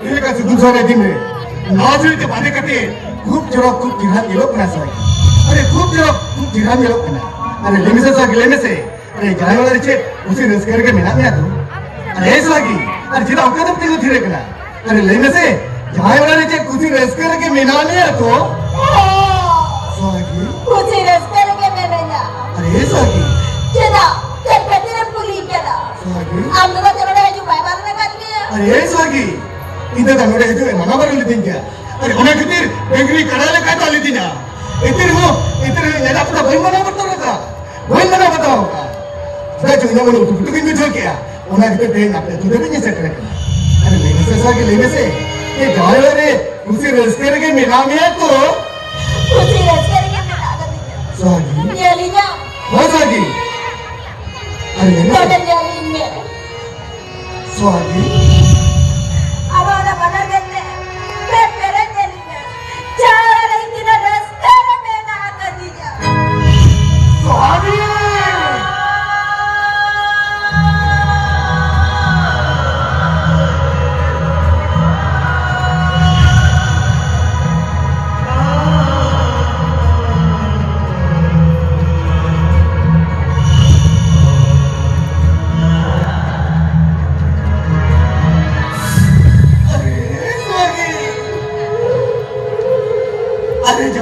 ᱪᱮᱫ ᱞᱮᱠᱟ ᱥᱤᱛᱩᱝ ᱥᱚᱦᱨᱟᱭ ᱫᱤᱱ ᱨᱮ ᱱᱟᱣᱟ ᱥᱟᱹᱲᱤ ᱛᱮ ᱵᱟᱸᱫᱮ ᱠᱟᱛᱮ ᱠᱷᱩᱵ ᱪᱚᱨᱚᱠ, ᱠᱷᱩᱵ ᱪᱮᱦᱨᱟ ᱧᱮᱞᱚᱜ ᱠᱟᱱᱟ ᱥᱚᱦᱨᱟᱭ᱾ ᱟᱨᱮ ᱠᱷᱩᱵ ᱪᱚᱨᱚᱠ, ᱠᱷᱩᱵ ᱪᱮᱦᱨᱟ ᱧᱮᱞᱚᱜ ᱠᱟᱱᱟ᱾ ᱟᱨᱮ ᱞᱟᱹᱭ ᱢᱮᱥᱮ ᱥᱚᱦᱨᱟᱭ, ᱞᱟᱹᱭ ᱢᱮᱥᱮ, ᱟᱨᱮ ᱡᱟᱶᱟᱭ ᱚᱲᱟᱜ ᱨᱮ ᱪᱮᱫ ᱠᱩᱥᱤ ᱨᱟᱹᱥᱠᱟᱹ ᱨᱮᱜᱮ ᱢᱮᱱᱟᱜ ᱢᱮᱭᱟ ᱛᱚ? ᱟᱨᱮ ᱥᱚᱦᱨᱟᱭ, ᱟᱨ ᱪᱮᱫᱟᱜ ᱚᱱᱠᱟ ᱫᱚᱢ ᱛᱤᱸᱜᱩ ᱛᱷᱤᱨ ᱟᱠᱟᱱᱟ? ᱟᱨᱮ ᱞᱟᱹᱭ ᱢᱮᱥᱮ, ᱡᱟᱶᱟᱭ ᱚᱲᱟᱜ ᱨᱮ ᱪᱮᱫ ᱠᱩᱥᱤ ᱨᱟᱹᱥᱠᱟᱹ ᱨᱮᱜᱮ ᱢᱮᱱᱟᱜ ᱢᱮᱭᱟ ᱛᱚ? ᱥᱚᱦᱨᱟᱭ᱾ ᱠᱩᱥᱤ ᱨᱟᱹᱥᱠᱟᱹ ᱨᱮᱜᱮ ᱢᱮᱱᱟᱹᱧᱟ᱾ ᱟᱨᱮ ᱥᱚᱦᱨᱟᱭ᱾ ᱪᱮᱫᱟᱜ? ᱪᱮᱫ ᱠᱷᱟᱹᱛᱤᱨᱮᱢ ᱠᱩᱞᱤᱧ ᱠᱟᱱᱟ? ᱥᱚᱦᱨᱟᱭ᱾ ᱟᱢ ᱫᱚ ᱪᱮᱫ ᱱᱚᱰᱮ ᱦᱤᱡᱩᱜ ᱵᱟᱭ ᱵᱟᱨᱚᱱ ᱟᱠᱟᱫ ᱢᱮᱭᱟ? ᱟᱨᱮ ᱥᱚᱦᱨᱟᱭ, ᱤᱧ ᱫᱟᱫᱟ ᱱᱚᱰᱮ ᱦᱤᱡᱩᱜ ᱮ ᱢᱟᱱᱟ ᱵᱟᱨᱚᱱ ᱞᱤᱫᱤᱧ ᱜᱮᱭᱟ᱾ ᱟᱨ ᱚᱱᱟ ᱠᱷᱟᱹᱛᱤᱨ ᱰᱟᱹᱝᱨᱤ ᱠᱟᱰᱟ ᱞᱮᱠᱟᱭ ᱛᱚᱞ ᱞᱤᱫᱤᱧᱟ᱾ ᱮᱱᱛᱮ ᱨᱮᱦᱚᱸ, ᱮᱱᱛᱮ ᱨᱮᱦᱚᱸ ᱤᱧ ᱟᱡᱟᱜ ᱠᱟᱛᱷᱟ ᱵᱟᱹᱧ ᱢᱟᱱᱟᱣ ᱵᱟᱛᱟᱣ ᱟᱠᱟᱫ᱾ ᱵᱟᱹᱧ ᱢᱟᱱᱟᱣ ᱵᱟᱛᱟᱣ ᱟᱠᱟᱫ᱾ ᱪᱮᱫᱟᱜ ᱪᱚ ᱤᱧᱟᱹᱜ ᱢᱚᱱᱮ ᱩᱛᱩ ᱯᱩᱴᱩ ᱜᱤᱧ ᱵᱩᱡᱷᱟᱹᱣ ᱠᱮᱜᱼᱟ᱾ ᱚᱱᱟ ᱠᱷᱟᱹᱛᱤᱨ ᱛᱮ ᱟᱯᱮ ᱟᱹᱛᱩ ᱫᱷᱟᱹᱵᱤᱡ ᱤᱧ ᱥᱮᱴᱮᱨ ᱟᱠᱟᱱᱟ᱾ ᱟᱨ ᱞᱟᱹᱭ ᱢᱮᱥᱮ ᱥᱚᱦᱨᱟᱭ, ᱞᱟᱹᱭ ᱢᱮᱥᱮ, ᱮ ᱡᱟᱶᱟᱭ ᱚᱲᱟᱜ ᱨᱮ ᱠᱩᱥᱤ ᱨᱟᱹᱥᱠᱟᱹ ᱨᱮᱜᱮ ᱢᱮᱱᱟᱜ ᱢᱮᱭᱟ ᱛᱚ? ᱠᱩᱥᱤ ᱨᱟᱹᱥᱠᱟᱹ ᱨᱮᱜᱮ ᱢᱮᱱᱟᱜ ᱟᱠᱟᱫᱤᱧᱟ᱾ ᱥᱚᱦᱨᱟᱭ᱾ ᱧᱮᱞᱤᱧᱟᱢ? ᱦᱳᱭ ᱥᱚᱦᱨᱟᱭ᱾ ᱟᱨ ᱞᱟᱹᱭ ᱢᱮᱥᱮ᱾ ᱱᱚᱰᱮ ᱧᱮᱞᱤᱧ ᱢᱮ᱾ ᱥᱚᱦᱟᱜᱤ᱾ ᱟᱵᱚ ᱚᱱᱟ ᱵᱟᱱᱟᱨ ᱜᱮ ᱯᱮ-, ᱯᱮ-, ᱯᱮᱨᱮᱡ ᱧᱮᱞᱤᱧ ᱢᱮ᱾ ᱡᱟᱦᱟᱸ ᱨᱮ ᱤᱧ ᱛᱤᱱᱟᱹᱜ ᱨᱟᱹᱥᱠᱟᱹ ᱨᱮ ᱢᱮᱱᱟᱜ ᱟᱠᱟᱫᱤᱧᱟ᱾ ᱥᱚᱦᱟᱜᱤ᱾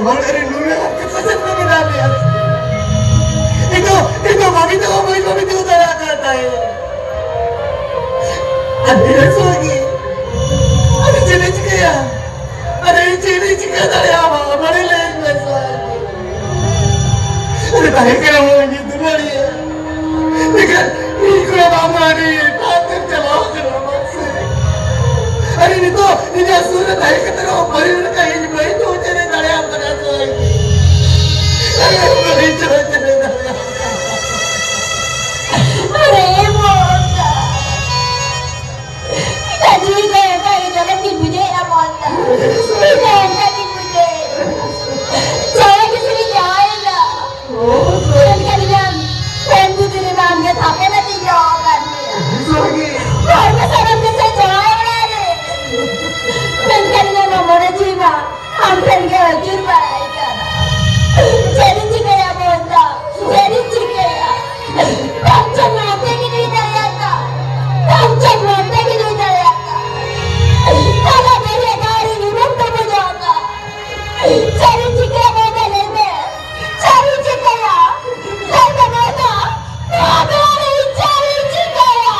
ᱦᱚᱲ ᱨᱮ ᱱᱩᱱᱟᱹᱜ ᱟᱸᱴ ᱠᱟᱛᱮ ᱪᱮᱫ ᱠᱚ ᱢᱮᱱᱟᱜ ᱢᱮᱭᱟ? ᱤᱧ ᱫᱚ, ᱤᱧ ᱫᱚ ᱵᱟᱹᱜᱤ ᱛᱮᱦᱚᱸ ᱵᱟᱹᱧ ᱵᱟᱹᱜᱤ ᱛᱮᱦᱚᱸ ᱫᱟᱲᱮᱭᱟᱜ ᱠᱟᱱ ᱛᱟᱦᱮᱸᱫ᱾ ᱟᱨ ᱱᱤᱭᱟᱹ ᱥᱚᱸᱜᱮ, ᱟᱫᱚ ᱪᱮᱫ ᱤᱧ ᱪᱤᱠᱟᱹᱭᱟ? ᱟᱫᱚ ᱤᱧ ᱪᱮᱫ ᱤᱧ ᱪᱤᱠᱟᱹ ᱫᱟᱲᱮᱭᱟᱜᱼᱟ? ᱢᱟ, ᱢᱟᱲᱟᱝ ᱞᱟᱹᱭ ᱢᱮ ᱥᱚᱸᱜᱮ᱾ ᱟᱫᱚ ᱛᱟᱦᱮᱸ ᱠᱟᱱᱟ ᱢᱚᱱᱮ ᱡᱤᱣᱤ ᱫᱩᱞᱟᱹᱲᱤᱭᱟᱹ᱾ ᱢᱮᱱᱠᱷᱟᱱ ᱤᱧ ᱠᱷᱚᱱ ᱟᱢ ᱟᱹᱰᱤ ᱮᱴᱟᱜ ᱛᱮᱢ ᱪᱟᱞᱟᱣ ᱠᱟᱱᱟ, ᱢᱟᱥᱮ᱾ ᱟᱨ ᱱᱤᱛᱚᱜ ᱤᱧᱟᱹᱜ ᱥᱩᱨ ᱨᱮ ᱛᱟᱦᱮᱸ ᱠᱟᱛᱮ ᱨᱮᱦᱚᱸ ᱵᱟᱹᱧ ᱨᱚᱲ ᱠᱟᱱᱟ, ᱤᱧ ᱵᱟᱹᱧ ᱫᱚ ᱪᱮᱫ ᱤᱧ ᱫᱟᱲᱮᱭᱟᱜ ᱠᱟᱱᱟ, ᱥᱚᱸᱜᱮ᱾ ᱟᱨ ᱵᱟᱹᱧ ᱫᱚ ᱪᱮᱫ ᱤᱧ ᱫᱟᱲᱮᱭᱟᱜ ᱠᱟᱱᱟ᱾ ᱟᱨᱮ ᱢᱚᱱᱫᱟ, ᱤᱧᱟᱜ ᱡᱤᱣᱤ ᱫᱚ ᱚᱱᱠᱟ ᱜᱮ ᱡᱚᱞᱚᱱ ᱜᱤᱧ ᱵᱩᱡᱷᱟᱹᱣᱮᱫᱼᱟ ᱢᱚᱱᱫᱟ᱾ ᱤᱧ ᱫᱚ ᱚᱱᱠᱟ ᱜᱤᱧ ᱵᱩᱡᱷᱟᱹᱣᱮᱫᱼᱟ᱾ ᱡᱟᱶᱟᱭ ᱜᱮ ᱥᱮᱧ ᱡᱟᱶᱟᱭᱮᱱᱟ᱾ ᱢᱮᱱᱠᱷᱟᱱ ᱤᱧᱟᱜ ᱢᱮᱱ ᱵᱩᱫᱷᱤ ᱨᱮᱢᱟ ᱟᱢᱜᱮ ᱛᱷᱟᱯᱚᱱ ᱟᱛᱮᱧ ᱫᱚᱦᱚ ᱟᱠᱟᱫ ᱢᱮᱭᱟ᱾ ᱦᱚᱲ ᱠᱚ ᱥᱟᱱᱟᱢ ᱜᱮ ᱥᱮ ᱡᱟᱶᱟᱭ ᱚᱲᱟᱜ ᱨᱮ᱾ ᱢᱮᱱᱠᱷᱟᱱ ᱤᱧᱟᱜ ᱱᱚᱣᱟ ᱢᱚᱱᱮ ᱡᱤᱣᱤ ᱢᱟ ᱟᱢ ᱴᱷᱮᱱ ᱜᱮ ᱟᱹᱪᱩᱨ ᱵᱟᱲᱟᱭ ᱠᱟᱱᱟ᱾ ᱪᱮᱫ ᱤᱧ ᱪᱤᱠᱟᱹᱭᱟ ᱢᱚᱱᱫᱟ? ᱪᱮᱫ ᱤᱧ ᱪᱤᱠᱟᱹᱭᱟ? ᱵᱟᱧᱪᱟᱣ ᱢᱟᱛᱮ ᱜᱮ ᱱᱩᱭ ᱫᱟᱲᱮᱭᱟᱜ ᱠᱟᱱ᱾ ᱵᱟᱧᱪᱟᱣ ᱢᱟᱛᱮ ᱜᱮ ᱱᱩᱭ ᱫᱟᱲᱮᱭᱟᱜ ᱠᱟᱱ᱾ ᱛᱟᱞᱟ ᱫᱟᱨᱮ ᱫᱟᱨᱮ ᱧᱩᱨᱩᱢ ᱛᱩᱢᱩ ᱡᱚᱜ ᱠᱟᱱ᱾ ᱪᱮᱫ ᱤᱧ ᱪᱤᱠᱟᱹᱭᱟ ᱢᱚᱱᱫᱟ ᱞᱟᱹᱭ ᱢᱮ? ᱪᱮᱫ ᱤᱧ ᱪᱤᱠᱟᱹᱭᱟ? ᱞᱟᱹᱭ ᱢᱮ ᱢᱚᱱᱫᱟ᱾ ᱱᱚᱣᱟ ᱫᱩᱣᱟᱹᱨ ᱨᱮ ᱤᱧ ᱪᱮᱫ ᱤᱧ ᱪᱤᱠᱟᱹᱭᱟ?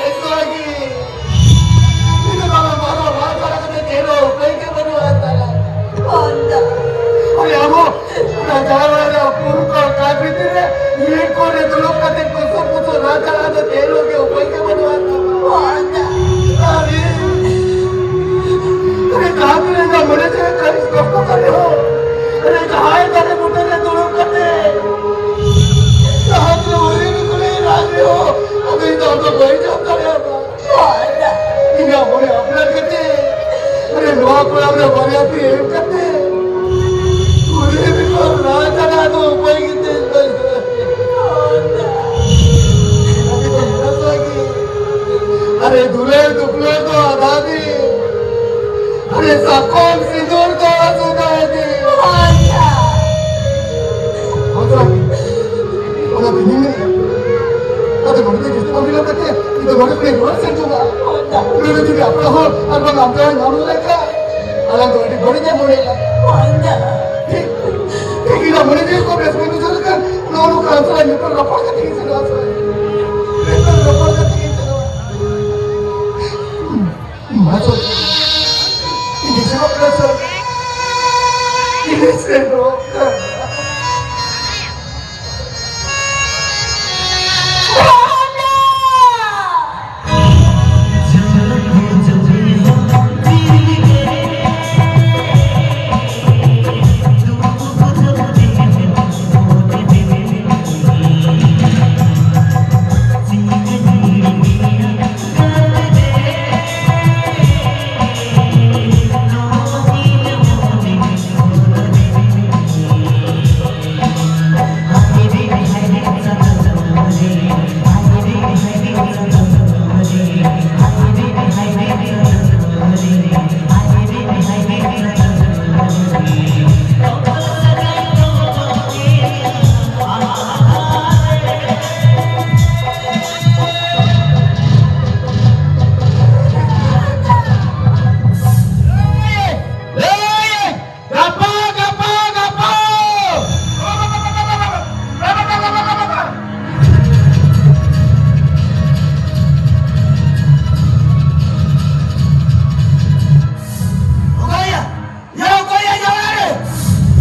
ᱮ ᱥᱚᱸᱜᱮ, ᱤᱧ ᱫᱚ ᱱᱚᱣᱟ ᱢᱟᱨᱟᱝ ᱦᱚᱲ ᱠᱟᱱᱟ ᱠᱟᱛᱮ ᱪᱮᱫ ᱦᱚᱸ ᱩᱯᱟᱹᱭ ᱜᱮ ᱵᱟᱹᱱᱩᱜᱼᱟ ᱛᱟᱞᱟ᱾ ᱢᱚᱱᱫᱟ᱾ ᱟᱨᱮ ᱟᱵᱚ ᱚᱱᱟ ᱡᱟᱦᱟᱸ ᱚᱲᱟᱜ ᱨᱮ ᱯᱩᱨᱩᱵ ᱠᱚ ᱠᱟᱴ ᱵᱷᱤᱛᱤᱨ ᱨᱮ ᱤᱭᱟᱹ ᱠᱚᱨᱮ ᱫᱩᱲᱩᱵ ᱠᱟᱛᱮ ᱠᱩᱥᱩᱢ ᱠᱩᱥᱩᱢ ᱨᱟᱡᱽ ᱪᱟᱞᱟᱣ ᱫᱚ ᱪᱮᱫ ᱦᱚᱸ ᱜᱮ ᱩᱯᱟᱹᱭ ᱜᱮ ᱵᱟᱹᱱᱩᱜᱼᱟ ᱛᱟᱞᱟ᱾ ᱢᱚᱱᱫᱟ᱾ ᱟᱨᱮ, ᱟᱨᱮ ᱡᱟᱦᱟᱸ ᱛᱤᱱᱟᱹᱜ ᱤᱧᱟᱜ ᱢᱚᱱᱮ ᱡᱤᱣᱤ ᱠᱟᱹᱲᱤᱥ ᱠᱚᱥᱴᱚ ᱠᱟᱱ ᱨᱮᱦᱚᱸ, ᱟᱨᱮ ᱡᱟᱦᱟᱸᱭ ᱫᱟᱨᱮ ᱵᱩᱴᱟᱹ ᱨᱮ ᱫᱩᱲᱩᱵ ᱠᱟᱛᱮ ᱡᱟᱦᱟᱸ ᱛᱤᱱᱟᱹᱜ ᱩᱨᱤ ᱵᱤᱠᱩᱞᱤ ᱨᱟᱜ ᱨᱮᱦᱚᱸ, ᱟᱫᱚ ᱤᱧ ᱫᱚ ᱟᱢ ᱫᱚ ᱵᱟᱹᱧ ᱡᱚᱢ ᱫᱟᱲᱮᱭᱟᱢᱟ᱾ ᱤᱧᱟᱜ ᱢᱚᱱᱮ ᱟᱯᱱᱟᱨ ᱠᱟᱛᱮ, ᱟᱨᱮ ᱱᱚᱣᱟ ᱠᱚᱲᱟ ᱨᱮ ᱵᱟᱨᱭᱟ ᱛᱤ ᱮᱢ ᱠᱟᱛᱮ, ᱩᱨᱤ ᱵᱤᱠᱩᱞ ᱨᱟᱜ ᱪᱷᱟᱲᱟ ᱟᱫᱚ ᱩᱯᱟᱹᱭ ᱜᱮ ᱪᱮᱫ ᱵᱟᱹᱱᱩᱜᱼᱟ᱾ ᱟᱨᱮ ᱫᱩᱞᱟᱹᱲ ᱫᱩᱯᱞᱟᱹᱲ ᱫᱚ ᱟᱫᱷᱟ ᱫᱤᱱ, ᱟᱨᱮ ᱥᱟᱠᱚᱢ ᱥᱤᱸᱫᱩᱨ ᱫᱚ ᱥᱩᱫᱷᱟᱹ ᱫᱤᱱ᱾ ᱟᱪᱪᱷᱟ᱾ ᱚᱱᱟ ᱛᱮᱦᱮᱧ ᱟᱫᱚ ᱱᱚᱰᱮ ᱫᱚ ᱡᱟᱹᱥᱛᱤ ᱵᱟᱝ ᱵᱤᱞᱚᱢ ᱠᱟᱛᱮ ᱤᱧ ᱫᱚ ᱱᱚᱰᱮ ᱠᱷᱚᱱᱤᱧ ᱨᱩᱣᱟᱹᱲ ᱥᱮᱱ ᱪᱚᱣᱟᱜᱼᱟ᱾ ᱱᱚᱰᱮ ᱡᱩᱫᱤ ᱟᱯᱲᱟ ᱦᱚᱲ ᱟᱨ ᱵᱟᱝ ᱟᱢ ᱡᱟᱦᱟᱸᱭ ᱧᱟᱢ ᱞᱮᱠᱷᱟᱱ, ᱟᱞᱟᱝ ᱫᱚ ᱟᱹᱰᱤ ᱵᱟᱹᱲᱤᱡ ᱮ ᱢᱚᱱᱮᱭᱟ᱾ ᱢᱚᱱᱮ ᱡᱤᱣᱤ ᱠᱚ ᱵᱮᱥ ᱵᱟᱹᱧ ᱵᱩᱡᱷᱟᱹᱣ ᱞᱮᱠᱷᱟᱱ, ᱱᱚᱜᱼᱚ ᱱᱚᱝᱠᱟ ᱟᱥᱨᱟᱭ ᱧᱮᱯᱮᱞ ᱨᱚᱯᱚᱲ ᱠᱟᱛᱮ ᱜᱤᱧ ᱥᱮᱱᱚᱜᱼᱟ ᱥᱮ᱾ ᱧᱮᱯᱮᱞ ᱨᱚᱯᱚᱲ ᱠᱟᱛᱮ ᱜᱤᱧ ᱥᱮᱱᱚᱜᱼᱟ᱾ ᱢᱟ ᱛᱚᱵᱮ, ᱤᱧ ᱥᱮᱱᱚᱜ ᱠᱟᱱᱟ ᱥᱮ᱾ ᱤᱧ ᱥᱮᱱᱚᱜ ᱠᱟᱱᱟ᱾ ᱜᱟᱯᱟ, ᱜᱟᱯᱟ, ᱜᱟᱯᱟ! ᱚᱠᱚᱭᱭᱟ? ᱭᱟ, ᱚᱠᱚᱭᱭᱟ, ᱡᱟᱶᱟᱭ ᱨᱮ?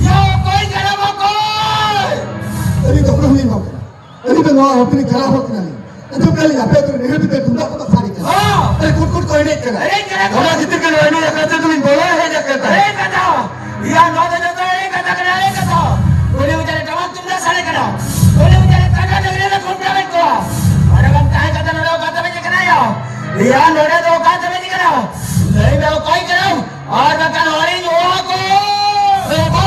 ᱭᱟ, ᱚᱠᱚᱭ ᱠᱟᱱᱟᱢ, ᱚᱠᱚᱭ? ᱟᱹᱞᱤᱧ ᱫᱚ ᱚᱠᱚᱭ ᱦᱚᱸ ᱵᱟᱝ ᱠᱟᱱᱟ᱾ ᱟᱹᱞᱤᱧ ᱫᱚ ᱱᱚᱣᱟ ᱦᱚᱯᱚᱱᱤᱡ ᱪᱟᱞᱟᱣ ᱦᱚᱲ ᱠᱟᱱᱟᱞᱤᱧ᱾ ᱟᱸᱡᱚᱢ ᱠᱮᱫᱟ ᱞᱤᱧ ᱟᱯᱮ ᱟᱹᱛᱩ ᱨᱮ ᱱᱤᱦᱟᱹᱛ ᱛᱮ ᱛᱩᱢᱫᱟᱜ ᱠᱚᱫᱚ ᱥᱟᱰᱮ ᱠᱟᱱᱟ᱾ ᱦᱚᱸ᱾ ᱟᱨ ᱠᱩᱴ ᱠᱩᱴ ᱠᱚ ᱮᱱᱮᱡ ᱠᱟᱱᱟ᱾ ᱮᱱᱮᱡ ᱠᱟᱱᱟ ᱠᱚ᱾ ᱚᱱᱟ ᱠᱷᱟᱹᱛᱤᱨ ᱜᱮ ᱱᱚᱣᱟ ᱮᱱᱮᱡ ᱟᱠᱷᱲᱟ ᱛᱮᱫᱚ ᱞᱤᱧ ᱵᱚᱞᱚ ᱦᱮᱡ ᱟᱠᱟᱱ ᱛᱟᱦᱮᱸᱫ᱾ ᱮᱱᱮᱡ ᱠᱟᱱᱟ᱾ ᱤᱭᱟᱹ, ᱱᱚᱣᱟ ᱫᱚ ᱡᱚᱛᱚ ᱮᱱᱮᱡ ᱠᱟᱛᱷᱟ ᱠᱟᱱᱟ, ᱮᱱᱮᱡ ᱠᱟᱛᱷᱟ᱾ ᱠᱩᱞᱦᱤ ᱢᱩᱪᱟᱹᱫ ᱨᱮ ᱴᱟᱢᱟᱠ ᱛᱩᱢᱫᱟᱜ ᱥᱟᱰᱮ ᱠᱟᱱᱟ᱾ ᱠᱩᱞᱦᱤ ᱢᱩᱪᱟᱹᱫ ᱨᱮ ᱠᱟᱰᱟ ᱰᱟᱝᱨᱤ ᱞᱮ ᱠᱷᱩᱱᱴᱟᱹᱣᱮᱫ ᱠᱚᱣᱟ᱾ ᱚᱸᱰᱮ ᱵᱟᱢ ᱛᱟᱦᱮᱸ ᱠᱟᱛᱮ ᱱᱚᱰᱮ ᱚᱠᱟ ᱛᱮᱢ ᱦᱮᱡ ᱟᱠᱟᱱᱟ ᱭᱟ? ᱤᱭᱟᱹ, ᱱᱚᱰᱮ ᱫᱚ ᱚᱠᱟ ᱛᱮᱢ ᱦᱮᱡ ᱟᱠᱟᱱᱟ? ᱞᱟᱹᱭ ᱢᱮ, ᱚᱠᱚᱭ ᱠᱟᱱᱟᱢ? ᱟᱨ ᱵᱟᱠᱷᱟᱱ ᱦᱚᱲᱤᱧ ᱦᱚᱦᱚ ᱟᱠᱚᱣᱟ᱾ ᱮ ᱵᱟᱵᱟ!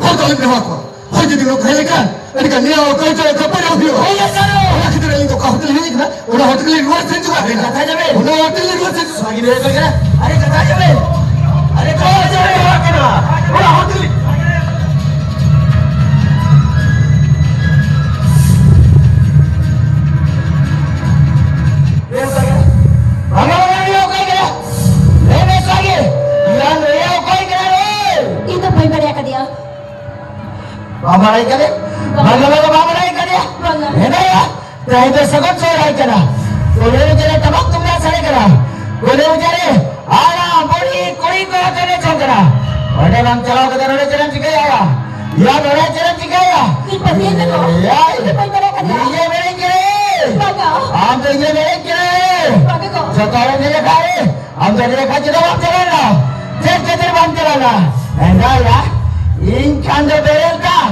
ᱦᱚᱲ ᱫᱚ ᱟᱞᱚᱢ ᱦᱚᱦᱚ ᱟᱠᱚᱣᱟ᱾ ᱦᱚᱲ ᱡᱩᱫᱤ ᱱᱚᱝᱠᱟ ᱦᱩᱭ ᱞᱮᱠᱷᱟᱱ, ᱮᱱᱠᱷᱟᱱ ᱱᱤᱭᱟᱹ ᱚᱠᱚᱭ ᱪᱚ ᱠᱷᱟᱹᱯᱟᱹᱨᱤ ᱦᱩᱭᱩᱜᱼᱟ᱾ ᱦᱳᱭ, ᱥᱟᱨ᱾ ᱚᱱᱟ ᱠᱷᱟᱹᱛᱤᱨ ᱟᱹᱞᱤᱧ ᱫᱚ ᱚᱠᱟ ᱦᱚᱲ ᱛᱮᱞᱤᱧ ᱦᱮᱡ ᱟᱠᱟᱱᱟ, ᱚᱱᱟ ᱦᱚᱲ ᱛᱮᱞᱤᱧ ᱨᱩᱣᱟᱹᱲ ᱥᱮᱱ ᱪᱟᱵᱟᱜ ᱠᱟᱱᱟ᱾ ᱠᱟᱛᱷᱟ ᱡᱟᱵᱮ᱾ ᱚᱱᱟ ᱦᱚᱲ ᱛᱮᱞᱤᱧ ᱨᱩᱣᱟᱹᱲ ᱥᱮᱱ ᱥᱟᱹᱨᱤ ᱜᱮ ᱚᱠᱚᱭ ᱠᱟᱱᱟ? ᱟᱨᱮ, ᱠᱟᱛᱷᱟ ᱡᱟᱵᱮ᱾ ᱟᱨᱮ, ᱠᱟᱛᱷᱟ ᱡᱟᱵᱮ ᱦᱚᱲ ᱠᱟᱱᱟ᱾ ᱚᱱᱟ ᱦᱚᱲ ᱛᱮᱞᱤᱧ ᱵᱟᱝᱟ, ᱵᱟᱝᱟ, ᱱᱩᱭ ᱚᱠᱚᱭ ᱠᱟᱱᱟ? ᱞᱟᱹᱭ ᱢᱮ ᱥᱟᱸᱜᱮ, ᱤᱧ ᱫᱚ ᱵᱟᱹᱧ ᱵᱟᱲᱟᱭ ᱟᱠᱟᱫᱮᱭᱟ᱾ ᱵᱟᱢ ᱵᱟᱲᱟᱭ ᱠᱟᱱᱟ? ᱵᱟᱝ, ᱵᱟᱝ, ᱵᱟᱢ ᱵᱟᱲᱟᱭ ᱠᱟᱱᱟ? ᱵᱟᱝᱟ᱾ ᱦᱮᱸᱫᱟᱭᱟ, ᱛᱮᱦᱮᱧ ᱫᱚ ᱥᱟᱹᱜᱩᱱ ᱥᱚᱦᱨᱟᱭ ᱠᱟᱱᱟ᱾ ᱠᱩᱞᱦᱤ ᱢᱩᱪᱟᱹᱫ ᱨᱮ ᱴᱟᱢᱟᱠ ᱛᱩᱢᱫᱟᱜ ᱥᱟᱰᱮ ᱠᱟᱱᱟ᱾ ᱠᱩᱞᱦᱤ ᱢᱩᱪᱟᱹᱫ ᱨᱮ ᱦᱟᱲᱟᱢ, ᱵᱩᱲᱦᱤ, ᱠᱩᱲᱤ ᱠᱚ ᱠᱚ ᱮᱱᱮᱡ ᱥᱚᱝ ᱠᱟᱱᱟ᱾ ᱚᱸᱰᱮ ᱵᱟᱢ ᱪᱟᱞᱟᱣ ᱠᱟᱛᱮ ᱱᱚᱰᱮ ᱪᱮᱫ ᱮᱢ ᱪᱤᱠᱟᱹᱭᱟ ᱭᱟ? ᱭᱟ, ᱱᱚᱰᱮ ᱪᱮᱫ ᱮᱢ ᱪᱤᱠᱟᱹᱭᱟ? ᱤᱧ ᱯᱟᱹᱛᱭᱟᱹᱣ ᱛᱮᱫᱚ ᱮᱭᱟᱭ᱾ ᱤᱧ ᱫᱚ ᱵᱟᱹᱧ ᱵᱟᱲᱟᱭ ᱠᱟᱱᱟ᱾ ᱤᱧ ᱮ ᱢᱮᱱᱟᱹᱧ ᱠᱟᱱᱟ᱾ ᱵᱟᱝᱟ᱾ ᱟᱢ ᱫᱚ ᱤᱧ ᱮ ᱢᱮᱱᱟᱹᱧ ᱠᱟᱱᱟ᱾ ᱵᱟᱝᱟ ᱜᱚ᱾ ᱡᱚᱛᱚ ᱦᱚᱲ ᱮᱱᱮᱡ ᱟᱠᱟᱫ ᱨᱮ ᱟᱢ ᱫᱚ ᱱᱤᱭᱟᱹ ᱠᱷᱟᱹᱛᱤᱨ ᱵᱟᱢ ᱪᱟᱞᱟᱣ ᱞᱮᱱᱟ? ᱪᱮᱫ ᱠᱷᱟᱹᱛᱤᱨ ᱵᱟᱢ ᱪᱟᱞᱟᱣ ᱞᱮᱱᱟ? ᱢᱮᱱᱫᱟᱭᱟ, ᱤᱧ ᱠᱷᱟᱱ ᱫᱚ ᱵᱮᱨᱮᱞ ᱫᱟᱜ,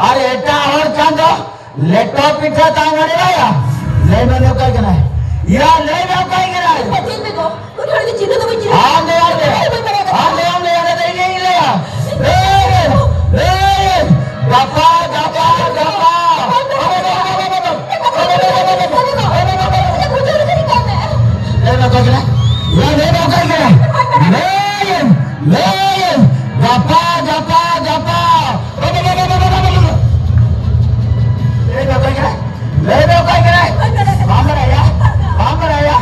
ᱟᱨ ᱮᱴᱟᱜ ᱦᱚᱲ ᱠᱷᱟᱱ ᱫᱚ ᱞᱮᱴᱚ ᱯᱤᱴᱷᱟᱹ ᱛᱟᱝ ᱟᱹᱰᱤ ᱨᱟᱭᱟ᱾ ᱞᱟᱹᱭ ᱢᱮ, ᱚᱠᱚᱭ ᱠᱟᱱᱟᱭ? ᱭᱟ, ᱞᱟᱹᱭ ᱢᱮ, ᱚᱠᱚᱭ ᱠᱟᱱᱟᱭ? ᱯᱟᱹᱛᱭᱟᱹᱣ ᱢᱮ ᱜᱚ, ᱩᱱᱤ ᱦᱚᱲ ᱫᱚ ᱪᱤᱱᱦᱟᱹ ᱫᱚ ᱵᱟᱹᱧ ᱪᱤᱱᱦᱟᱹᱣ ᱟᱢ ᱫᱚ ᱭᱟ, ᱟᱢ ᱫᱚ᱾ ᱵᱟᱹᱧ ᱵᱟᱲᱟᱭ ᱠᱟᱱᱟ᱾ ᱟᱢ ᱫᱚ, ᱟᱢ ᱫᱚ ᱭᱟ, ᱤᱧ ᱞᱟᱹᱭᱟ᱾ ᱮᱭ, ᱮᱭ, ᱜᱟᱯᱟ, ᱜᱟᱯᱟ, ᱜᱟᱯᱟ᱾ ᱞᱟᱹᱭ ᱢᱮ, ᱚᱠᱚᱭ ᱠᱟᱱᱟᱭ? ᱞᱟᱹᱭ ᱢᱮ, ᱚᱠᱚᱭ ᱠᱟᱱᱟᱭ? ᱞᱟᱹᱭ ᱟᱹᱧ, ᱞᱟᱹᱭ ᱟᱹᱧ᱾ ᱜᱟᱯᱟ, ᱜᱟᱯᱟ, ᱜᱟᱯᱟ᱾ ᱞᱟᱹᱭ ᱢᱮ, ᱚᱠᱚᱭ ᱠᱟᱱᱟᱭ? ᱞᱟᱹᱭ ᱢᱮ, ᱚᱠᱚᱭ ᱠᱟᱱᱟᱭ? ᱵᱟᱢ ᱵᱟᱲᱟᱭᱟ? ᱵᱟᱢ ᱵᱟᱲᱟᱭᱟ?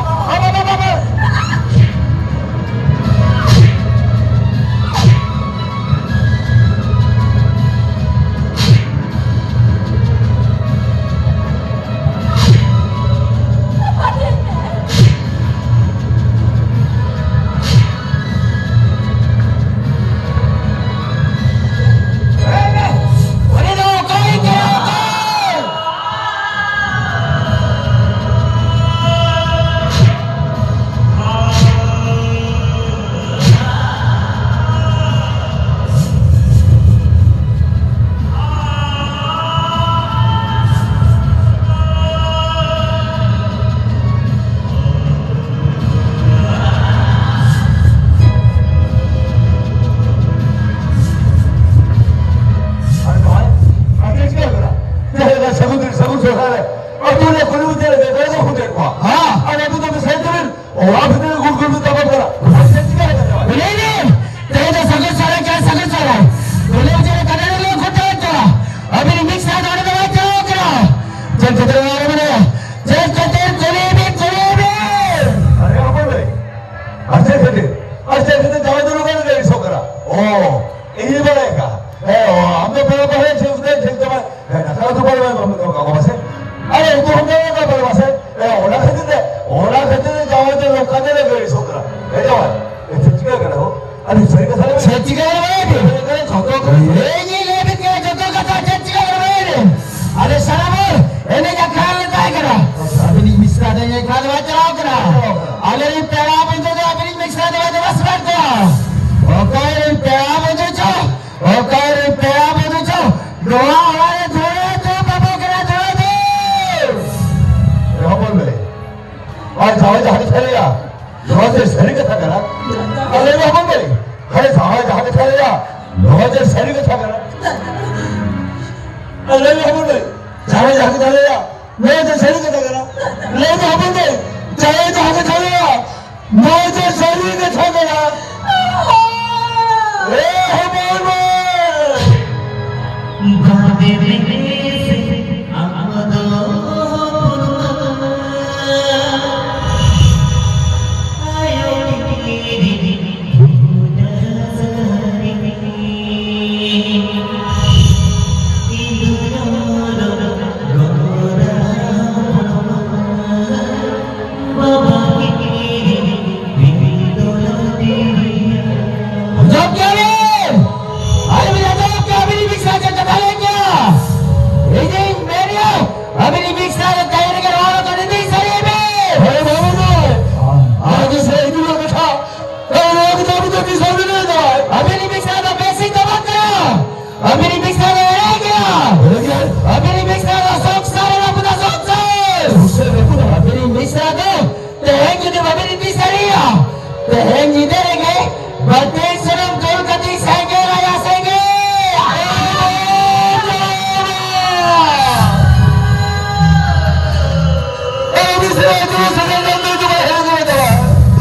ᱥᱟᱹᱜᱩᱱ, ᱥᱟᱹᱜᱩᱱ ᱥᱚᱦᱨᱟᱭ ᱨᱮ ᱟᱹᱛᱩ ᱨᱮ ᱠᱩᱞᱦᱤ ᱢᱩᱪᱟᱹᱫ ᱨᱮ ᱵᱮᱴᱟ ᱠᱚ ᱠᱷᱩᱱᱴᱟᱹᱣᱮᱫ ᱠᱚᱣᱟ᱾ ᱦᱮᱸ᱾ ᱟᱨ ᱟᱹᱛᱩ ᱫᱚ ᱥᱟᱭᱤᱰ ᱛᱟᱵᱮᱱ᱾ ᱚᱲᱟᱜ ᱵᱷᱤᱛᱤᱨ ᱨᱮ ᱜᱩᱲ ᱜᱩᱲ ᱛᱟᱵᱚᱜ ᱠᱟᱱᱟ᱾ ᱪᱮᱫ ᱪᱤᱠᱟᱹ ᱠᱟᱱᱟ? ᱞᱟᱹᱭ ᱢᱮ, ᱛᱮᱦᱮᱧ ᱫᱚ ᱥᱟᱹᱜᱩᱱ ᱥᱚᱦᱨᱟᱭ ᱠᱟᱱᱟ, ᱥᱟᱹᱜᱩᱱ ᱥᱚᱦᱨᱟᱭ᱾ ᱵᱚᱞᱮ ᱢᱩᱪᱟᱹᱫ ᱨᱮ ᱠᱟᱰᱟ ᱨᱮ ᱞᱟᱹᱭ ᱠᱷᱩᱱᱴᱟᱹᱣ ᱠᱚᱣᱟ᱾ ᱟᱹᱵᱤᱱ ᱢᱤᱫ ᱥᱟᱶ ᱫᱚ ᱚᱸᱰᱮ ᱫᱚ ᱵᱟᱭ ᱪᱟᱞᱟᱣ ᱠᱟᱱᱟ᱾ ᱪᱮᱫ ᱠᱷᱟᱹᱛᱤᱨ ᱚᱲᱟᱜ ᱨᱮ ᱢᱮᱱᱟᱭᱟ? ᱪᱮᱫ ᱠᱷᱟᱹᱛᱤᱨ ᱠᱩᱞᱤ ᱵᱤᱱ, ᱠᱩᱞᱤ ᱵᱤᱱ? ᱟᱨᱮ ᱚᱠᱚᱭ ᱵᱷᱟᱹᱭ? ᱟᱨ ᱪᱮᱫ ᱠᱷᱟᱹᱛᱤᱨ? ᱟᱨ ᱪᱮᱫ ᱠᱷᱟᱹᱛᱤᱨ ᱡᱟᱶᱟᱭ ᱫᱚ ᱱᱚᱝᱠᱟ ᱜᱮ ᱟᱹᱲᱤᱥᱚᱜ ᱠᱟᱱᱟ? ᱚ, ᱤᱧ ᱵᱟᱲᱟᱭ ᱠᱟᱜᱼᱟ᱾ ᱦᱮᱸ, ᱚ, ᱟᱢ ᱫᱚ ᱯᱮᱲᱟ ᱯᱟᱹᱲᱦᱟᱹ ᱥᱮ ᱪᱮᱫ ᱪᱤᱠᱟᱹ ᱠᱟᱱᱟ ᱵᱟᱲᱟᱭ ᱯᱮ? ᱤᱧᱤᱧ ᱞᱟᱹᱭ ᱟᱯᱮ ᱠᱟᱱᱟ ᱡᱚᱛᱚ ᱠᱟᱛᱷᱟ, ᱪᱮᱫ ᱪᱤᱠᱟᱹ ᱠᱟᱱᱟ ᱵᱟᱲᱟᱭ ᱯᱮ? ᱟᱞᱮ ᱥᱟᱱᱟᱢ ᱦᱚᱲ ᱮᱱᱮᱡ ᱟᱠᱷᱲᱟ ᱨᱮᱞᱮ ᱛᱟᱦᱮᱸ ᱠᱟᱱᱟ᱾ ᱟᱹᱵᱤᱱᱤᱡ ᱢᱤᱥᱨᱟ ᱫᱚ ᱮᱱᱮᱡ ᱟᱠᱷᱲᱟ ᱫᱚ ᱵᱟᱭ ᱪᱟᱞᱟᱣ ᱠᱟᱱᱟ᱾ ᱟᱞᱮᱨᱮᱱ ᱯᱮᱲᱟ ᱵᱚᱱᱫᱷᱩ ᱫᱚ ᱟᱹᱵᱤᱱᱤᱡ ᱢᱤᱥᱨᱟ ᱫᱚ ᱵᱟᱭ ᱫᱮᱵᱟ ᱥᱮᱵᱟ ᱠᱚᱣᱟ᱾ ᱚᱠᱟᱨᱮᱱ ᱯᱮᱲᱟ ᱵᱚᱱᱫᱷᱩ ᱪᱚ, ᱚᱠᱟᱨᱮᱱ ᱯᱮᱲᱟ ᱵᱚᱱᱫᱷᱩ ᱪᱚ, ᱱᱚᱣᱟ ᱚᱲᱟᱜ ᱨᱮ ᱫᱷᱩᱲᱟᱹ ᱫᱩ ᱵᱟᱵᱚ ᱠᱟᱱᱟ, ᱫᱷᱩᱲᱟᱹ ᱫᱩ᱾ ᱦᱚᱯᱚᱱ ᱵᱮ, ᱟᱨ ᱡᱟᱶᱟᱭ ᱡᱟᱦᱟᱸ ᱜᱮ ᱪᱷᱟᱹᱲᱮᱭᱟ, ᱱᱚᱣᱟ ᱪᱮᱫ ᱥᱟᱹᱨᱤ ᱠᱟᱛᱷᱟ ᱠᱟᱱᱟ? ᱟᱨ ᱞᱟᱹᱭ ᱢᱮ ᱦᱚᱯᱚᱱ ᱵᱮ, ᱦᱮᱸ, ᱡᱟᱶᱟᱭ ᱡᱟᱦᱟᱸ ᱜᱮ ᱪᱷᱟᱹᱲᱮᱭᱟ, ᱱᱚᱣᱟ ᱪᱮᱫ ᱥᱟᱹᱨᱤ ᱠᱟᱛᱷᱟ ᱠᱟᱱᱟ? ᱟᱨ ᱞᱟᱹᱭ ᱢᱮ ᱦᱚᱯᱚᱱ ᱵᱮ, ᱡᱟᱶᱟᱭ ᱡᱟᱦᱟᱸ ᱜᱮ ᱪᱷᱟᱹᱲᱮᱭᱟ, ᱱᱚᱣᱟ ᱪᱮᱫ ᱥᱟᱹᱨᱤ ᱠᱟᱛᱷᱟ ᱠᱟᱱᱟ? ᱞᱟᱹᱭ ᱢᱮ ᱦᱚᱯᱚᱱ ᱵᱮ, ᱡᱟᱶᱟᱭ ᱡᱟᱦᱟᱸ ᱜᱮ ᱪᱷᱟᱹᱲᱮᱭᱟ, ᱱᱚᱣᱟ ᱪᱮᱫ ᱥᱟᱹᱨᱤ ᱠᱟᱛᱷᱟ ᱠᱟᱱᱟ? ᱮ ᱦᱚᱯᱚᱱ ᱵᱮ! ᱟᱸᱡᱚᱢ ᱠᱮᱜᱼᱟ ᱵᱤᱱ? ᱟᱨ ᱵᱤᱱ ᱟᱸᱡᱚᱢ ᱠᱮᱜᱼᱟ, ᱟᱹᱵᱤᱱ ᱢᱤᱥᱨᱟ ᱪᱮᱫ ᱠᱟᱛᱷᱟ ᱞᱟᱹᱭ ᱠᱮᱜᱼᱟ? ᱤᱧᱤᱧ ᱢᱮᱱᱮᱜᱼᱟ, ᱟᱹᱵᱤᱱ ᱢᱤᱥᱨᱟ ᱫᱚ ᱛᱮᱦᱮᱧ ᱨᱮᱜᱮ ᱱᱚᱣᱟ ᱫᱚ ᱱᱤᱛᱤᱧ ᱥᱟᱹᱨᱤᱭᱮ ᱵᱤᱱ᱾ ᱦᱮᱸ, ᱵᱟᱹᱵᱩ ᱫᱚ, ᱟᱨ ᱢᱤᱥᱨᱟ ᱤᱫᱤ ᱨᱮᱱᱟᱜ ᱠᱟᱛᱷᱟ, ᱟᱨ ᱱᱚᱣᱟ ᱠᱟᱛᱷᱟ ᱟᱹᱵᱤᱱ ᱫᱚ ᱛᱤᱥ ᱦᱚᱸ ᱵᱤᱱ ᱞᱟᱹᱭ ᱫᱟᱲᱮᱭᱟᱜᱼᱟ? ᱟᱹᱵᱤᱱ ᱢᱤᱥᱨᱟ ᱫᱚ ᱵᱮᱥᱤ ᱫᱚ ᱵᱟᱝ ᱠᱟᱱᱟ᱾ ᱟᱹᱵᱤᱱᱤᱡ ᱢᱤᱥᱨᱟ ᱫᱚ ᱮᱲᱮ ᱜᱮᱭᱟ᱾ ᱮᱲᱮ ᱜᱮᱭᱟ? ᱟᱹᱵᱤᱱᱤᱡ ᱢᱤᱥᱨᱟ ᱫᱚ ᱥᱚᱝᱥᱟᱨ ᱨᱮ ᱨᱟᱹᱯᱩᱫᱟ, ᱥᱚᱝᱥᱟᱨ᱾ ᱥᱚᱝᱥᱟᱨ ᱨᱟᱹᱯᱩᱫᱟ? ᱟᱹᱵᱤᱱᱤᱡ ᱢᱤᱥᱨᱟ ᱫᱚ ᱛᱮᱦᱮᱧ ᱡᱩᱫᱤ ᱵᱟᱹᱵᱤᱱ ᱤᱫᱤ ᱥᱟᱹᱨᱤᱭᱟ, ᱛᱮᱦᱮᱧ ᱧᱤᱫᱟᱹ ᱨᱮᱜᱮ ᱵᱟᱹᱛᱤ ᱥᱩᱱᱩᱢ ᱫᱩᱞ ᱠᱟᱛᱮ ᱥᱮᱸᱜᱮᱞ ᱟᱭᱟ, ᱥᱮᱸᱜᱮᱞ᱾ ᱮ ᱢᱤᱥᱨᱟ, ᱡᱮᱨᱩᱥᱟᱞᱮᱢ ᱨᱮᱱ ᱫᱚ ᱵᱟᱭ ᱦᱮᱡ ᱫᱟᱲᱮᱭᱟᱜᱼᱟ᱾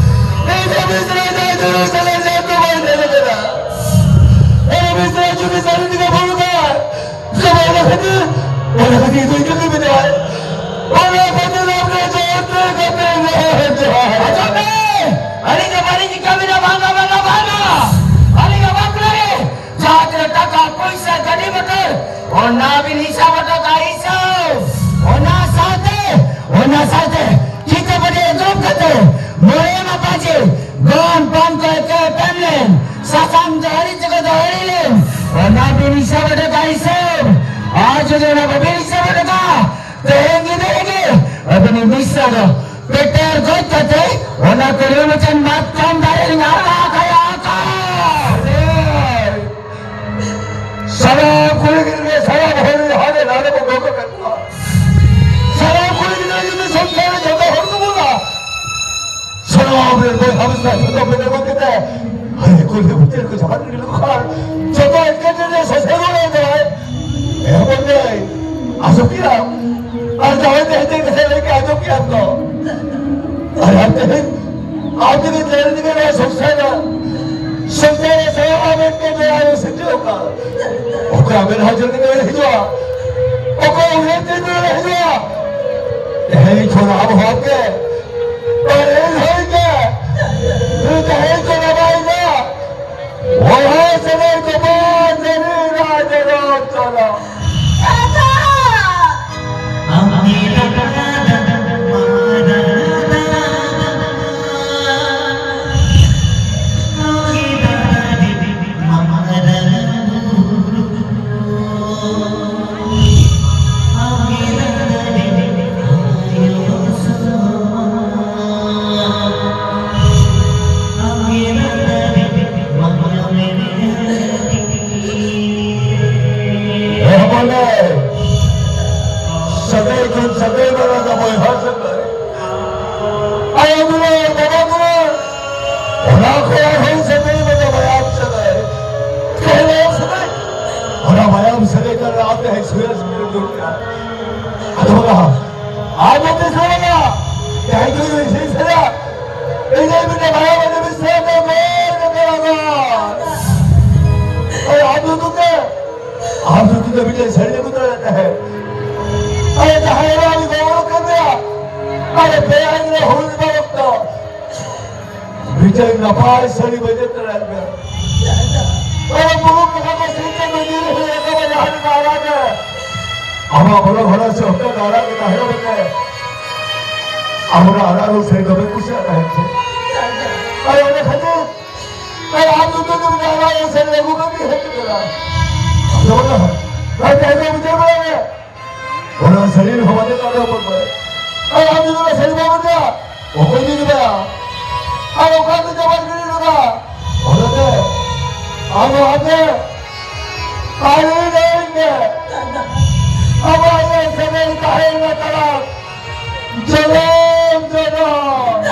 ᱮ ᱢᱤᱥᱨᱟ, ᱡᱮᱨᱩᱥᱟᱞᱮᱢ ᱨᱮᱱ ᱫᱚ ᱵᱟᱭ ᱦᱮᱡ ᱫᱟᱲᱮᱭᱟᱜᱼᱟ᱾ ᱮ ᱢᱤᱥᱨᱟ, ᱡᱩᱫᱤ ᱥᱟᱹᱨᱤ ᱛᱮᱜᱮ ᱵᱷᱩᱞ ᱠᱟᱜᱼᱟ, ᱛᱚᱵᱮ ᱚᱱᱟ ᱠᱷᱟᱹᱛᱤᱨ, ᱚᱱᱟ ᱠᱷᱟᱹᱛᱤᱨ ᱫᱚ ᱤᱧ ᱠᱟᱹᱢᱤ ᱢᱮᱱᱟᱜᱼᱟ᱾ ᱚᱱᱟ ᱠᱷᱟᱹᱛᱤᱨ ᱟᱯᱮ ᱡᱚᱦᱚᱨ ᱛᱮ ᱠᱟᱛᱮ ᱡᱚᱦᱚᱨ, ᱡᱚᱦᱚᱨ᱾ ᱟᱸᱡᱚᱢ ᱢᱮ! ᱟᱹᱞᱤᱧ ᱫᱚ ᱵᱟᱹᱞᱤᱧ ᱠᱟᱹᱢᱤ ᱫᱚ ᱵᱟᱝᱟ, ᱵᱟᱝᱟ, ᱵᱟᱝᱟ᱾ ᱟᱹᱞᱤᱧ ᱫᱚ ᱵᱟᱯᱞᱟ ᱨᱮ ᱡᱟᱦᱟᱸ ᱛᱤᱱᱟᱹᱜ ᱴᱟᱠᱟ, ᱯᱚᱭᱥᱟ, ᱜᱟᱹᱰᱤ ᱢᱚᱴᱚᱨ, ᱚᱱᱟ ᱵᱤᱱ ᱦᱤᱥᱟᱹᱵ ᱦᱚᱴᱚ ᱠᱟᱜᱼᱟ, ᱦᱤᱥᱟᱹᱵ᱾ ᱚᱱᱟ ᱥᱟᱶᱛᱮ, ᱚᱱᱟ ᱥᱟᱶᱛᱮ ᱠᱤᱛᱟᱹᱵ ᱨᱮ ᱫᱩᱲᱩᱵ ᱠᱟᱛᱮ ᱢᱚᱬᱮ ᱢᱟᱯᱟᱡᱤ ᱜᱚᱱ ᱯᱚᱱ ᱠᱚ ᱮᱠᱮ ᱮᱯᱮᱢ ᱞᱮᱱ ᱵᱟᱝ ᱫᱚᱦᱲᱤ ᱛᱮᱠᱚ ᱫᱚᱦᱲᱤ ᱞᱮᱱ, ᱚᱱᱟ ᱵᱤᱱ ᱦᱤᱥᱟᱹᱵ ᱦᱚᱴᱚ ᱠᱟᱜᱼᱟ ᱦᱤᱥᱟᱹᱵ᱾ ᱟᱨ ᱡᱩᱫᱤ ᱚᱱᱟ ᱵᱟᱵᱤᱱ ᱦᱤᱥᱟᱹᱵ ᱦᱚᱴᱚ ᱠᱟᱜᱼᱟ, ᱛᱮᱦᱮᱧ ᱧᱤᱫᱟᱹ ᱨᱮᱜᱮ ᱟᱹᱵᱤᱱ ᱢᱤᱥᱨᱟ ᱫᱚ ᱯᱮᱴᱮᱨ ᱜᱚᱡ ᱠᱟᱛᱮ ᱚᱱᱟ ᱠᱚᱨᱮ ᱢᱤᱫᱴᱮᱱ ᱢᱟᱛᱠᱚᱢ ᱫᱟᱨᱮ ᱨᱮ ᱟᱠᱟ, ᱟᱠᱟ, ᱟᱠᱟ᱾ ᱥᱟᱱᱟᱢ ᱠᱩᱲᱤ ᱜᱤᱫᱽᱨᱟᱹ ᱥᱟᱱᱟᱢ ᱦᱚᱲ ᱦᱟᱸᱰᱮ ᱱᱟᱰᱮ ᱠᱚ ᱜᱚᱜ ᱟᱠᱟᱫ ᱠᱚᱣᱟ᱾ ᱥᱟᱱᱟᱢ ᱠᱩᱲᱤ ᱜᱤᱫᱽᱨᱟᱹ ᱡᱩᱫᱤ ᱥᱚᱝᱥᱟᱨ ᱨᱮ ᱡᱚᱛᱚ ᱦᱚᱲ ᱠᱚ ᱵᱚᱞᱟ, ᱥᱟᱱᱟᱢ ᱨᱮᱱ ᱵᱚᱭᱦᱟ ᱢᱤᱥᱨᱟ ᱡᱚᱛᱚ ᱵᱮᱱᱟᱣ ᱠᱟᱛᱮ, ᱦᱟᱭ, ᱠᱩᱞᱦᱤ ᱢᱩᱪᱟᱹᱫ ᱠᱚ ᱪᱟᱵᱟ ᱜᱤᱰᱤ ᱞᱮᱠᱚ ᱠᱷᱟᱱ, ᱡᱚᱛᱚ ᱮᱴᱠᱮᱴᱚᱬᱮ ᱥᱚᱡᱷᱮ ᱨᱩᱣᱟᱹᱲ ᱮᱱ ᱛᱟᱭ᱾ ᱮ ᱵᱚᱱᱫᱮ, ᱟᱸᱡᱚᱢ ᱠᱮᱫᱟᱢ? ᱟᱨ ᱡᱟᱦᱟᱸᱭ ᱛᱮ ᱦᱮᱡ ᱠᱟᱛᱮ ᱞᱟᱹᱭ ᱠᱮᱫ, ᱟᱸᱡᱚᱢ ᱠᱮᱫᱟᱢ ᱛᱚ? ᱟᱨ ᱟᱢ ᱛᱮᱦᱮᱧ, ᱟᱢ ᱛᱮᱜᱮ ᱛᱮᱦᱮᱧ ᱛᱮᱜᱮ ᱱᱚᱣᱟ ᱥᱚᱝᱥᱟᱨ ᱨᱮ, ᱥᱚᱝᱥᱟᱨ ᱨᱮ ᱥᱟᱶ ᱟᱢ ᱮᱴᱠᱮᱴᱚᱬᱮ ᱟᱞᱚ ᱥᱤᱨᱡᱟᱹᱣ ᱠᱟᱜ᱾ ᱚᱠᱚᱭ ᱟᱢᱮᱨ ᱦᱟᱡᱚᱨ ᱠᱟᱛᱮ ᱦᱤᱡᱩᱜᱼᱟ? ᱚᱠᱚᱭ ᱩᱭᱦᱟᱹᱨ ᱛᱮ ᱦᱤᱡᱩᱜᱼᱟ? ᱛᱮᱦᱮᱧ ᱠᱷᱚᱱ ᱟᱵᱚ ᱦᱚᱲ ᱜᱮ ᱟᱨ ᱮᱱ ᱦᱚᱭ ᱜᱮ ᱱᱩᱭ ᱡᱟᱦᱮᱨ ᱠᱚ ᱨᱟᱵᱟᱭ ᱫᱟ᱾ ᱵᱚᱭᱦᱟ ᱥᱟᱹᱜᱟᱹᱭ ᱠᱚ ᱵᱟᱭ ᱡᱟᱹᱨᱤ ᱨᱟᱡᱽ ᱨᱚᱲ ᱪᱚᱞᱚ᱾ ᱮ ᱵᱚᱞᱮ, ᱥᱟᱹᱜᱟᱹᱭ ᱠᱷᱚᱱ ᱥᱟᱹᱜᱟᱹᱭ ᱢᱟᱨᱟᱝᱟ ᱵᱚᱭᱦᱟ ᱥᱟᱹᱜᱟᱹᱭ᱾ ᱟᱭᱳ ᱫᱩᱞᱟᱹᱲ, ᱵᱟᱵᱟ ᱫᱩᱞᱟᱹᱲ, ᱚᱱᱟ ᱠᱷᱚᱱ ᱟᱨᱦᱚᱸ ᱥᱟᱹᱜᱟᱹᱭ ᱢᱟᱱᱮ ᱢᱟᱭᱟᱢ ᱥᱟᱹᱜᱟᱹᱭ᱾ ᱪᱮᱫ ᱢᱟᱭᱟᱢ ᱥᱟᱹᱜᱟᱹᱭ? ᱚᱱᱟ ᱢᱟᱭᱟᱢ ᱥᱟᱹᱜᱟᱹᱭ ᱛᱟᱞᱟ ᱨᱮ ᱟᱯᱮ ᱦᱮᱡ ᱥᱩᱭᱟᱹ ᱥᱩᱭᱟᱹ ᱫᱩᱲᱩᱵ ᱠᱟᱱᱟ᱾ ᱟᱫᱚ ᱵᱟᱵᱟ, ᱟᱨ ᱱᱚᱛᱮ ᱥᱮᱱᱚᱜᱼᱟ᱾ ᱡᱟᱦᱟᱸᱭ ᱠᱚ ᱤᱥᱤᱱ ᱥᱮᱱᱟ, ᱤᱧ ᱫᱚ ᱢᱤᱫᱴᱮᱱ ᱢᱟᱭᱟᱢ ᱟᱹᱰᱤ ᱵᱤᱥᱟᱞ ᱫᱚ ᱜᱚᱲ ᱠᱟᱱᱟ ᱜᱚᱲ᱾ ᱟᱨ ᱟᱢ ᱫᱚ ᱛᱩᱠᱟᱹ, ᱟᱢ ᱫᱚ ᱛᱩᱠᱟᱹ ᱢᱤᱫᱴᱮᱱ ᱥᱟᱹᱲᱤ ᱟᱹᱜᱩ ᱛᱚᱨᱟ ᱞᱮᱫ ᱛᱟᱦᱮᱸᱫ᱾ ᱟᱨ ᱡᱟᱦᱟᱸᱭ ᱮᱨᱟ ᱩᱱᱤ ᱜᱚᱲᱚ ᱠᱟᱱ ᱛᱟᱭᱟ, ᱟᱨ ᱯᱮ ᱟᱹᱧ ᱨᱮ ᱦᱩᱲᱩ ᱨᱮ ᱵᱟᱵᱚᱛ ᱫᱚ᱾ ᱢᱤᱫᱴᱟᱝ ᱱᱟᱯᱟᱭ ᱥᱟᱹᱲᱤ ᱵᱟᱹᱧ ᱤᱫᱤ ᱛᱚᱨᱟᱭᱮᱫ ᱢᱮᱭᱟ᱾ ᱟᱨ ᱵᱩᱨᱩ ᱵᱚᱸᱜᱟ ᱠᱚ ᱥᱤᱧ ᱪᱟᱸᱫᱳ ᱧᱤᱨ ᱦᱩᱭ ᱟᱠᱟᱱᱟ, ᱡᱟᱦᱟᱸ ᱞᱮᱠᱟ ᱟᱨᱟᱜ ᱮ᱾ ᱟᱢᱟᱜ ᱵᱚᱞᱚ ᱵᱷᱟᱲᱟ ᱥᱮ ᱦᱚᱴᱚᱜ ᱟᱨᱟᱜ ᱜᱮ ᱛᱟᱦᱮᱸ ᱠᱟᱱᱟ᱾ ᱟᱵᱚᱱᱟᱜ ᱟᱨᱟᱜ ᱨᱚᱝ ᱥᱟᱹᱲᱤ ᱫᱚᱢᱮ ᱠᱩᱥᱤᱭᱟᱜ ᱛᱟᱦᱮᱸᱫ ᱥᱮ᱾ ᱟᱨ ᱚᱱᱟ ᱠᱷᱟᱹᱛᱤᱨ ᱟᱨ ᱟᱢ ᱫᱚ ᱪᱮᱫ ᱮᱢ ᱧᱟᱢᱟ? ᱥᱟᱹᱨᱤ ᱟᱹᱜᱩ ᱠᱟᱛᱮ ᱦᱮᱡ ᱠᱟᱱᱟ᱾ ᱟᱫᱚ ᱚᱱᱟ, ᱟᱨ ᱡᱟᱭᱜᱟ ᱵᱩᱡᱷᱟᱹᱣ ᱵᱟᱲᱟᱭᱟ᱾ ᱚᱱᱟ ᱥᱟᱹᱨᱤ ᱦᱚᱸ ᱵᱟᱝ ᱧᱟᱢᱚᱜ ᱠᱟᱱᱟ᱾ ᱟᱨ ᱟᱢ ᱡᱩᱫᱤ ᱚᱱᱟ ᱥᱟᱹᱨᱤ ᱵᱟᱢ ᱵᱩᱡᱷᱟᱹᱣᱟ, ᱚᱠᱚᱭ ᱡᱩᱫᱤ ᱵᱟᱭᱟ? ᱟᱨ ᱚᱠᱟ ᱛᱮ ᱡᱟᱢᱟᱭ ᱜᱤᱰᱤ ᱞᱮᱫᱟ? ᱚᱱᱟᱛᱮ ᱟᱢ ᱟᱢ ᱜᱮ ᱟᱹᱰᱤ ᱰᱷᱮᱨ ᱜᱮ ᱟᱵᱚᱣᱟᱜ ᱥᱟᱹᱜᱟᱹᱭ ᱛᱟᱦᱮᱸ ᱞᱮᱱᱟ ᱛᱟᱲᱟᱢ ᱡᱚᱱᱚᱢ ᱡᱚᱱᱚᱢ᱾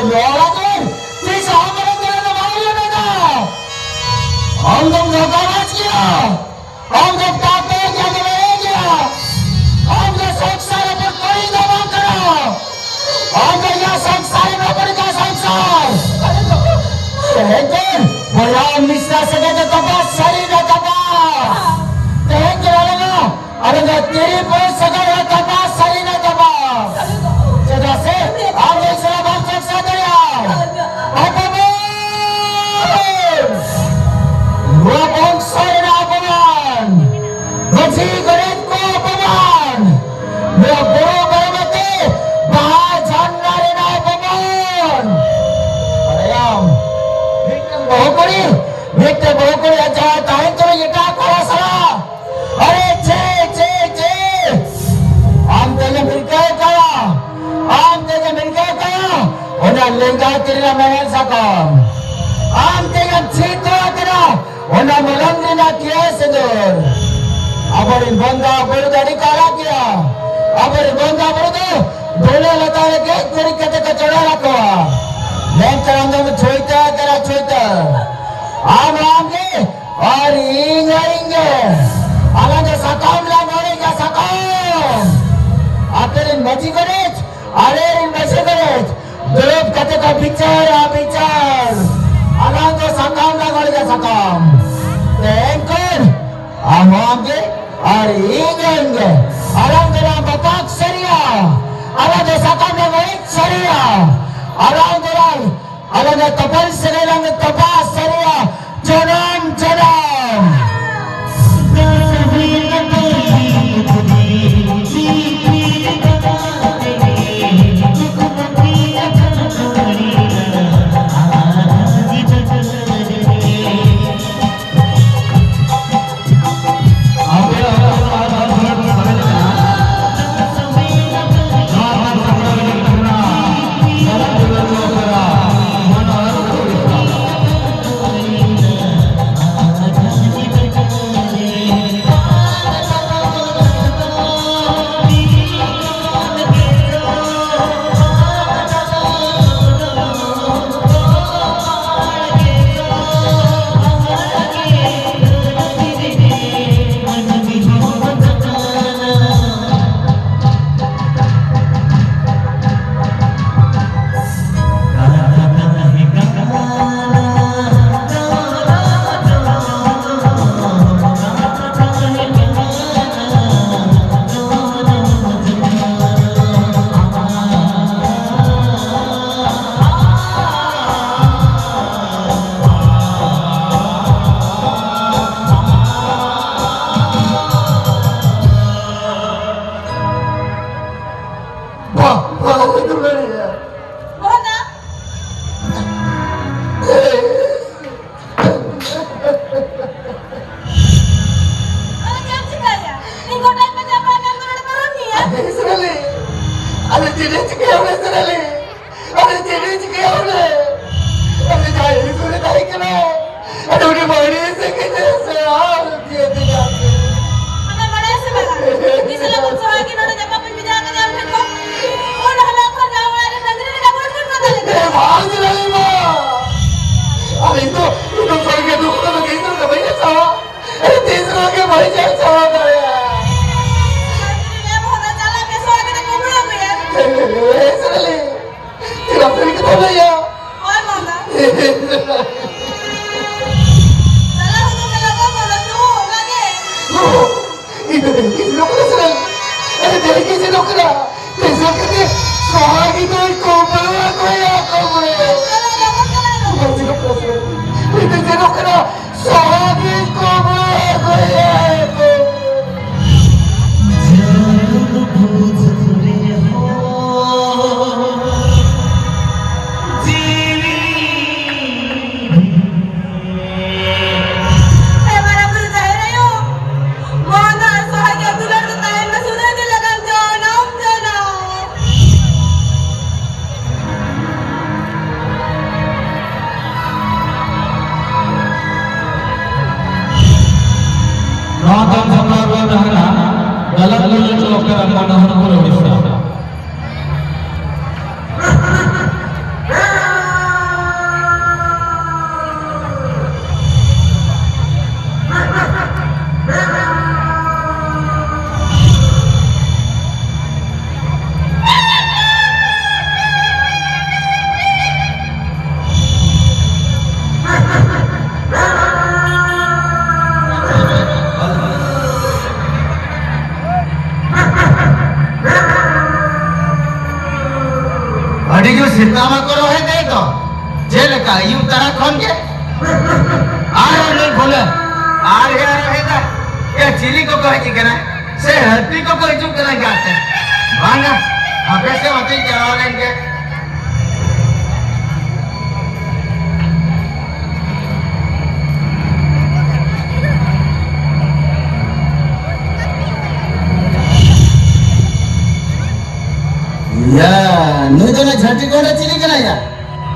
ᱱᱚᱣᱟ ᱫᱚ ᱛᱤᱥ ᱦᱚᱸ ᱟᱢᱨᱮᱱ ᱫᱚ ᱵᱟᱝ ᱦᱩᱭᱩᱜᱼᱟ᱾ ᱟᱢ ᱫᱚᱢ ᱫᱷᱳᱠᱟᱵᱟᱡ ᱜᱮᱭᱟ, ᱟᱢ ᱫᱚ ᱯᱟᱯᱮ ᱜᱮᱭᱟ, ᱫᱚ ᱵᱟᱝ ᱜᱮᱭᱟ᱾ ᱟᱢ ᱫᱚ ᱥᱚᱝᱥᱟᱨ ᱨᱮ ᱠᱚᱲᱤ ᱫᱚ ᱵᱟᱝ ᱠᱟᱱᱟ᱾ ᱟᱢ ᱫᱚ ᱤᱧᱟᱹᱜ ᱥᱚᱝᱥᱟᱨ ᱨᱮ ᱵᱟᱹᱲᱤᱡ ᱥᱚᱝᱥᱟᱨ᱾ ᱛᱮᱦᱮᱧ ᱫᱚ ᱵᱚᱭᱦᱟ ᱢᱤᱥᱨᱟ ᱥᱟᱹᱜᱟᱹᱭ ᱫᱚ ᱛᱚᱯᱟᱥ ᱥᱟᱹᱨᱤ ᱨᱮ ᱛᱚᱯᱟᱥ᱾ ᱛᱮᱦᱮᱧ ᱫᱚ ᱟᱞᱮ ᱫᱚ ᱟᱞᱮ ᱫᱚ ᱛᱤᱨᱤ ᱯᱩᱨᱩᱥ ᱥᱟᱹᱜᱟᱹᱭ ᱨᱮ ᱛᱚᱯᱟᱥ ᱥᱟᱹᱨᱤ ᱨᱮ ᱛᱚᱯᱟᱥ᱾ ᱪᱮᱫᱟᱜ ᱥᱮ ᱟᱢ ᱫᱚ ᱤᱧ ᱥᱟᱞᱟᱜ ᱵᱟᱢ ᱥᱚᱝᱥᱟᱨ ᱫᱟᱲᱮᱭᱟᱜᱼᱟ᱾ ᱚᱯᱚᱢᱟᱱ! ᱱᱚᱣᱟ ᱵᱚᱝᱥᱚ ᱨᱮᱱᱟᱜ ᱚᱯᱚᱢᱟᱱ! ᱢᱟᱹᱡᱷᱤ ᱜᱚᱰᱮᱛ ᱠᱚ ᱚᱯᱚᱢᱟᱱ! ᱱᱚᱣᱟ ᱵᱩᱨᱩ ᱵᱚᱨᱚᱢᱟᱹᱛᱤ ᱵᱟᱦᱟ ᱡᱷᱟᱨᱱᱟ ᱨᱮᱱᱟᱜ ᱚᱯᱚᱢᱟᱱ! ᱵᱟᱲᱟᱭᱟᱢ, ᱢᱤᱫᱴᱟᱝ ᱵᱟᱹᱦᱩ ᱠᱩᱲᱤ, ᱢᱤᱫᱴᱟᱝ ᱵᱟᱹᱦᱩ ᱠᱩᱲᱤ ᱟᱡ ᱡᱟᱶᱟᱭ ᱛᱟᱦᱮᱱ ᱛᱩᱞᱩᱡ ᱮᱴᱟᱜ ᱠᱚᱲᱟ ᱥᱟᱞᱟᱜ, ᱟᱨᱮ ᱪᱮ, ᱪᱮ, ᱪᱮ! ᱟᱢ ᱛᱮᱜᱮᱢ ᱦᱤᱨᱠᱟᱹᱣ ᱠᱟᱭᱟ, ᱟᱢ ᱛᱮᱜᱮᱢ ᱦᱤᱨᱠᱟᱹᱣ ᱠᱟᱭᱟ᱾ ᱚᱱᱟ ᱞᱮᱸᱜᱟ ᱛᱤ ᱨᱮᱱᱟᱜ ᱢᱮᱬᱦᱮᱫ ᱥᱟᱠᱟᱢ, ᱟᱢ ᱛᱮᱜᱮᱢ ᱪᱷᱤᱛᱨᱟᱹ ᱠᱮᱫᱟ᱾ ᱚᱱᱟ ᱢᱚᱞᱚᱝ ᱨᱮᱱᱟᱜ ᱠᱤᱭᱟᱹ ᱥᱤᱸᱫᱩᱨ᱾ ᱟᱵᱚᱨᱮᱱ ᱵᱚᱸᱜᱟ ᱵᱩᱨᱩ ᱫᱚ ᱟᱹᱰᱤ ᱠᱚ ᱟᱞᱟᱜ ᱜᱮᱭᱟ᱾ ᱟᱵᱚᱨᱮᱱ ᱵᱚᱸᱜᱟ ᱵᱩᱨᱩ ᱫᱚ ᱫᱷᱩᱞᱟᱹ ᱞᱟᱛᱟᱨ ᱨᱮ ᱜᱮᱡ ᱜᱩᱨᱤᱡ ᱠᱟᱛᱮ ᱠᱚ ᱪᱚᱰᱚᱨ ᱟᱠᱚᱣᱟ᱾ ᱢᱮᱱᱠᱷᱟᱱ ᱟᱢ ᱫᱚᱢ ᱪᱷᱩᱭᱛᱟ ᱠᱟᱱᱟ, ᱪᱷᱩᱭᱛᱟ᱾ ᱟᱢ ᱟᱢ ᱜᱮ ᱟᱨ ᱤᱧ ᱟᱨ ᱤᱧ ᱜᱮ᱾ ᱟᱞᱟᱝ ᱫᱚ ᱥᱟᱠᱟᱢ ᱞᱟᱝ ᱚᱲᱮᱡᱟ, ᱥᱟᱠᱟᱢ᱾ ᱟᱯᱮ ᱨᱮᱱ ᱢᱟᱹᱡᱷᱤ ᱜᱚᱰᱮᱛ, ᱟᱞᱮ ᱨᱮᱱ ᱢᱟᱹᱡᱷᱤ ᱜᱚᱰᱮᱛ, ᱫᱩᱲᱩᱵ ᱠᱟᱛᱮ ᱠᱚ ᱵᱤᱪᱟᱹᱨᱟ, ᱵᱤᱪᱟᱹᱨ᱾ ᱟᱞᱟᱝ ᱫᱚ ᱥᱟᱠᱟᱢ ᱞᱟᱝ ᱚᱲᱮᱡᱟ, ᱥᱟᱠᱟᱢ᱾ ᱛᱮᱦᱮᱧ ᱠᱷᱚᱱ ᱟᱢ ᱦᱚᱸ ᱟᱢ ᱜᱮ ᱟᱨ ᱤᱧ ᱦᱚᱸ ᱤᱧ ᱜᱮ᱾ ᱟᱞᱟᱝ ᱫᱚᱞᱟᱝ ᱵᱟᱯᱟᱠ ᱥᱟᱹᱨᱤᱭᱟ᱾ ᱟᱞᱟᱝ ᱫᱚ ᱥᱟᱠᱟᱢ ᱞᱟᱝ ᱚᱲᱮᱡ ᱥᱟᱹᱨᱤᱭᱟ᱾ ᱟᱞᱟᱝ ᱫᱚᱞᱟᱝ ᱟᱞᱟᱝ ᱫᱚ ᱛᱚᱯᱚᱞ ᱥᱟᱹᱜᱟᱹᱭ ᱞᱟᱝ ᱛᱚᱯᱟ ᱥᱟᱹᱨᱤᱭᱟ ᱡᱚᱱᱚᱢ ᱡᱚᱱᱚᱢ᱾ ᱟᱫᱚ ᱩᱱᱤ ᱵᱟᱹᱲᱤᱡ ᱥᱮ ᱠᱟᱹᱡ ᱥᱮᱬᱟ ᱟᱹᱜᱩ ᱠᱮᱫᱮᱭᱟ᱾ ᱟᱢᱮᱢ ᱵᱟᱲᱟᱭᱟ ᱥᱮ ᱵᱟᱝᱟ? ᱛᱤᱥ ᱦᱤᱞᱳᱜ ᱠᱷᱚᱱ ᱥᱚᱦᱟᱜᱤ ᱱᱚᱰᱮ ᱡᱟᱢᱟ ᱯᱮ ᱵᱷᱮᱡᱟ ᱟᱠᱟᱫᱮᱭᱟ ᱟᱢ ᱴᱷᱮᱱ ᱠᱷᱚᱱ? ᱩᱱ ᱦᱤᱞᱳᱜ ᱠᱷᱚᱱ ᱡᱟᱶᱟᱭ ᱚᱲᱟᱜ ᱨᱮ ᱰᱟᱹᱝᱨᱤ ᱞᱮᱠᱟ ᱵᱚᱱ ᱵᱚᱱ ᱠᱟᱛᱟ ᱞᱮᱫᱮᱭᱟ᱾ ᱮ ᱵᱟᱝ ᱪᱟᱞᱟᱣ ᱞᱮᱱᱟ᱾ ᱟᱨ ᱤᱧ ᱫᱚ, ᱤᱧ ᱫᱚ ᱥᱟᱹᱨᱤᱜᱮ ᱫᱩᱠ ᱨᱮᱫᱚ ᱤᱧ ᱫᱚ ᱵᱟᱹᱧ ᱦᱟᱛᱟᱣᱟ᱾ ᱟᱨ ᱛᱤᱥ ᱨᱮᱦᱚᱸ ᱜᱮ ᱵᱟᱹᱧ ᱪᱟᱞᱟᱣ ᱫᱟᱲᱮᱭᱟᱜᱼᱟ᱾ ᱰᱟᱹᱝᱨᱤ ᱞᱮ ᱵᱚᱦᱚᱜ ᱫᱚ ᱪᱟᱞᱟᱜ ᱢᱮ, ᱥᱚᱦᱟᱜᱤ ᱫᱚ ᱠᱩᱢᱵᱽᱲᱩ ᱟᱹᱜᱩᱭᱟ᱾ ᱮ ᱥᱟᱞᱮ, ᱪᱮᱫᱟᱜ ᱥᱟᱹᱨᱤ ᱠᱟᱛᱷᱟ ᱞᱟᱹᱭᱟ? ᱦᱳᱭ ᱢᱟᱢᱟ᱾ ᱪᱟᱞᱟᱣ ᱦᱚᱫᱚᱜ ᱢᱮ ᱞᱚᱜᱚᱱ, ᱢᱟᱢᱟ, ᱛᱩ, ᱚᱱᱟ ᱜᱮ᱾ ᱤᱧ ᱫᱚ ᱫᱮᱨᱤ ᱜᱮ ᱥᱮᱱᱚᱜ ᱠᱟᱱᱟ ᱥᱮ? ᱟᱨᱮ, ᱫᱮᱨᱤ ᱜᱮ ᱥᱮᱱᱚᱜ ᱠᱟᱱᱟ᱾ ᱛᱮᱥᱟᱨ ᱠᱟᱛᱮ ᱥᱚᱦᱟᱜᱤ ᱫᱚᱭ ᱠᱩᱢᱵᱽᱲᱩ ᱟᱹᱜᱩᱭᱟ, ᱠᱩᱢᱵᱽᱲᱩ᱾ ᱪᱟᱞᱟᱣ ᱞᱚᱜᱚᱱ, ᱪᱟᱞᱟᱣ ᱞᱚᱜᱚᱱ᱾ ᱤᱧ ᱫᱚ ᱥᱮᱱᱚᱜ ᱠᱟᱱᱟ ᱥᱮ? ᱤᱧ ᱫᱚ ᱥᱮᱱᱚᱜ ᱠᱟᱱᱟ᱾ ᱥᱚᱦᱟᱜᱤ ᱠᱩᱢᱵᱽᱲᱩ ᱟᱹᱜᱩᱭᱟ, ᱠᱩᱢᱵᱽᱲᱩ᱾ ᱡᱟᱹᱱᱩᱢ ᱵᱩᱡᱷᱟᱹᱣ ᱨᱮᱦᱚᱸ ᱡᱤᱣᱤ ᱦᱮ ᱢᱟᱨᱟᱝ ᱵᱩᱨᱩ ᱡᱟᱦᱮᱨ ᱟᱭᱳ, ᱢᱚᱱ ᱟᱨ ᱥᱚᱦᱟᱜ ᱜᱮ ᱫᱩᱞᱟᱹᱲ ᱫᱚ ᱛᱟᱦᱮᱱ ᱢᱟ ᱥᱩᱫᱷᱟᱹ ᱫᱤᱱ ᱞᱮᱠᱟᱱ ᱡᱚᱱᱚᱢ ᱡᱚᱱᱚᱢ᱾ ᱱᱚᱣᱟ ᱛᱟᱭᱚᱢ ᱥᱟᱯᱲᱟᱣ ᱨᱮ ᱛᱟᱦᱮᱱᱟ ᱫᱟᱞᱟᱞ ᱫᱩᱞᱟᱹᱲ ᱚᱠᱛᱮ ᱨᱟᱢ ᱢᱚᱱᱳᱦᱚᱨ ᱯᱩᱨ ᱩᱲᱤᱥᱥᱟ᱾ ᱟᱹᱰᱤ ᱡᱳᱨ ᱥᱮᱛᱟ ᱢᱟᱠᱚ ᱨᱚᱦᱮᱫ ᱛᱟᱭ ᱫᱚ᱾ ᱪᱮᱫ ᱞᱮᱠᱟ ᱟᱹᱭᱩᱵ ᱛᱟᱨᱟ ᱠᱷᱚᱱ ᱜᱮ? ᱟᱨᱦᱚᱸ ᱱᱩᱭ ᱵᱷᱩᱞᱟᱹ, ᱟᱨ ᱮ ᱨᱚᱦᱮᱫᱟ᱾ ᱮ, ᱪᱤᱞᱤ ᱠᱚᱠᱚ ᱦᱮᱡ ᱟᱠᱟᱱᱟ? ᱥᱮ ᱦᱟᱹᱛᱤ ᱠᱚᱠᱚ ᱦᱤᱡᱩᱜ ᱠᱟᱱᱟ ᱜᱟᱛᱮ? ᱵᱟᱝᱟ, ᱦᱟᱯᱮ ᱥᱮ ᱚᱱᱛᱮᱧ ᱪᱟᱞᱟᱣ ᱞᱮᱱ ᱜᱮ᱾ ᱭᱟ, ᱱᱩᱭ ᱫᱚ ᱚᱱᱟ ᱡᱷᱟᱹᱴᱤ ᱠᱚᱲᱟ ᱪᱤᱞᱤ ᱠᱟᱱᱟᱭ ᱭᱟ?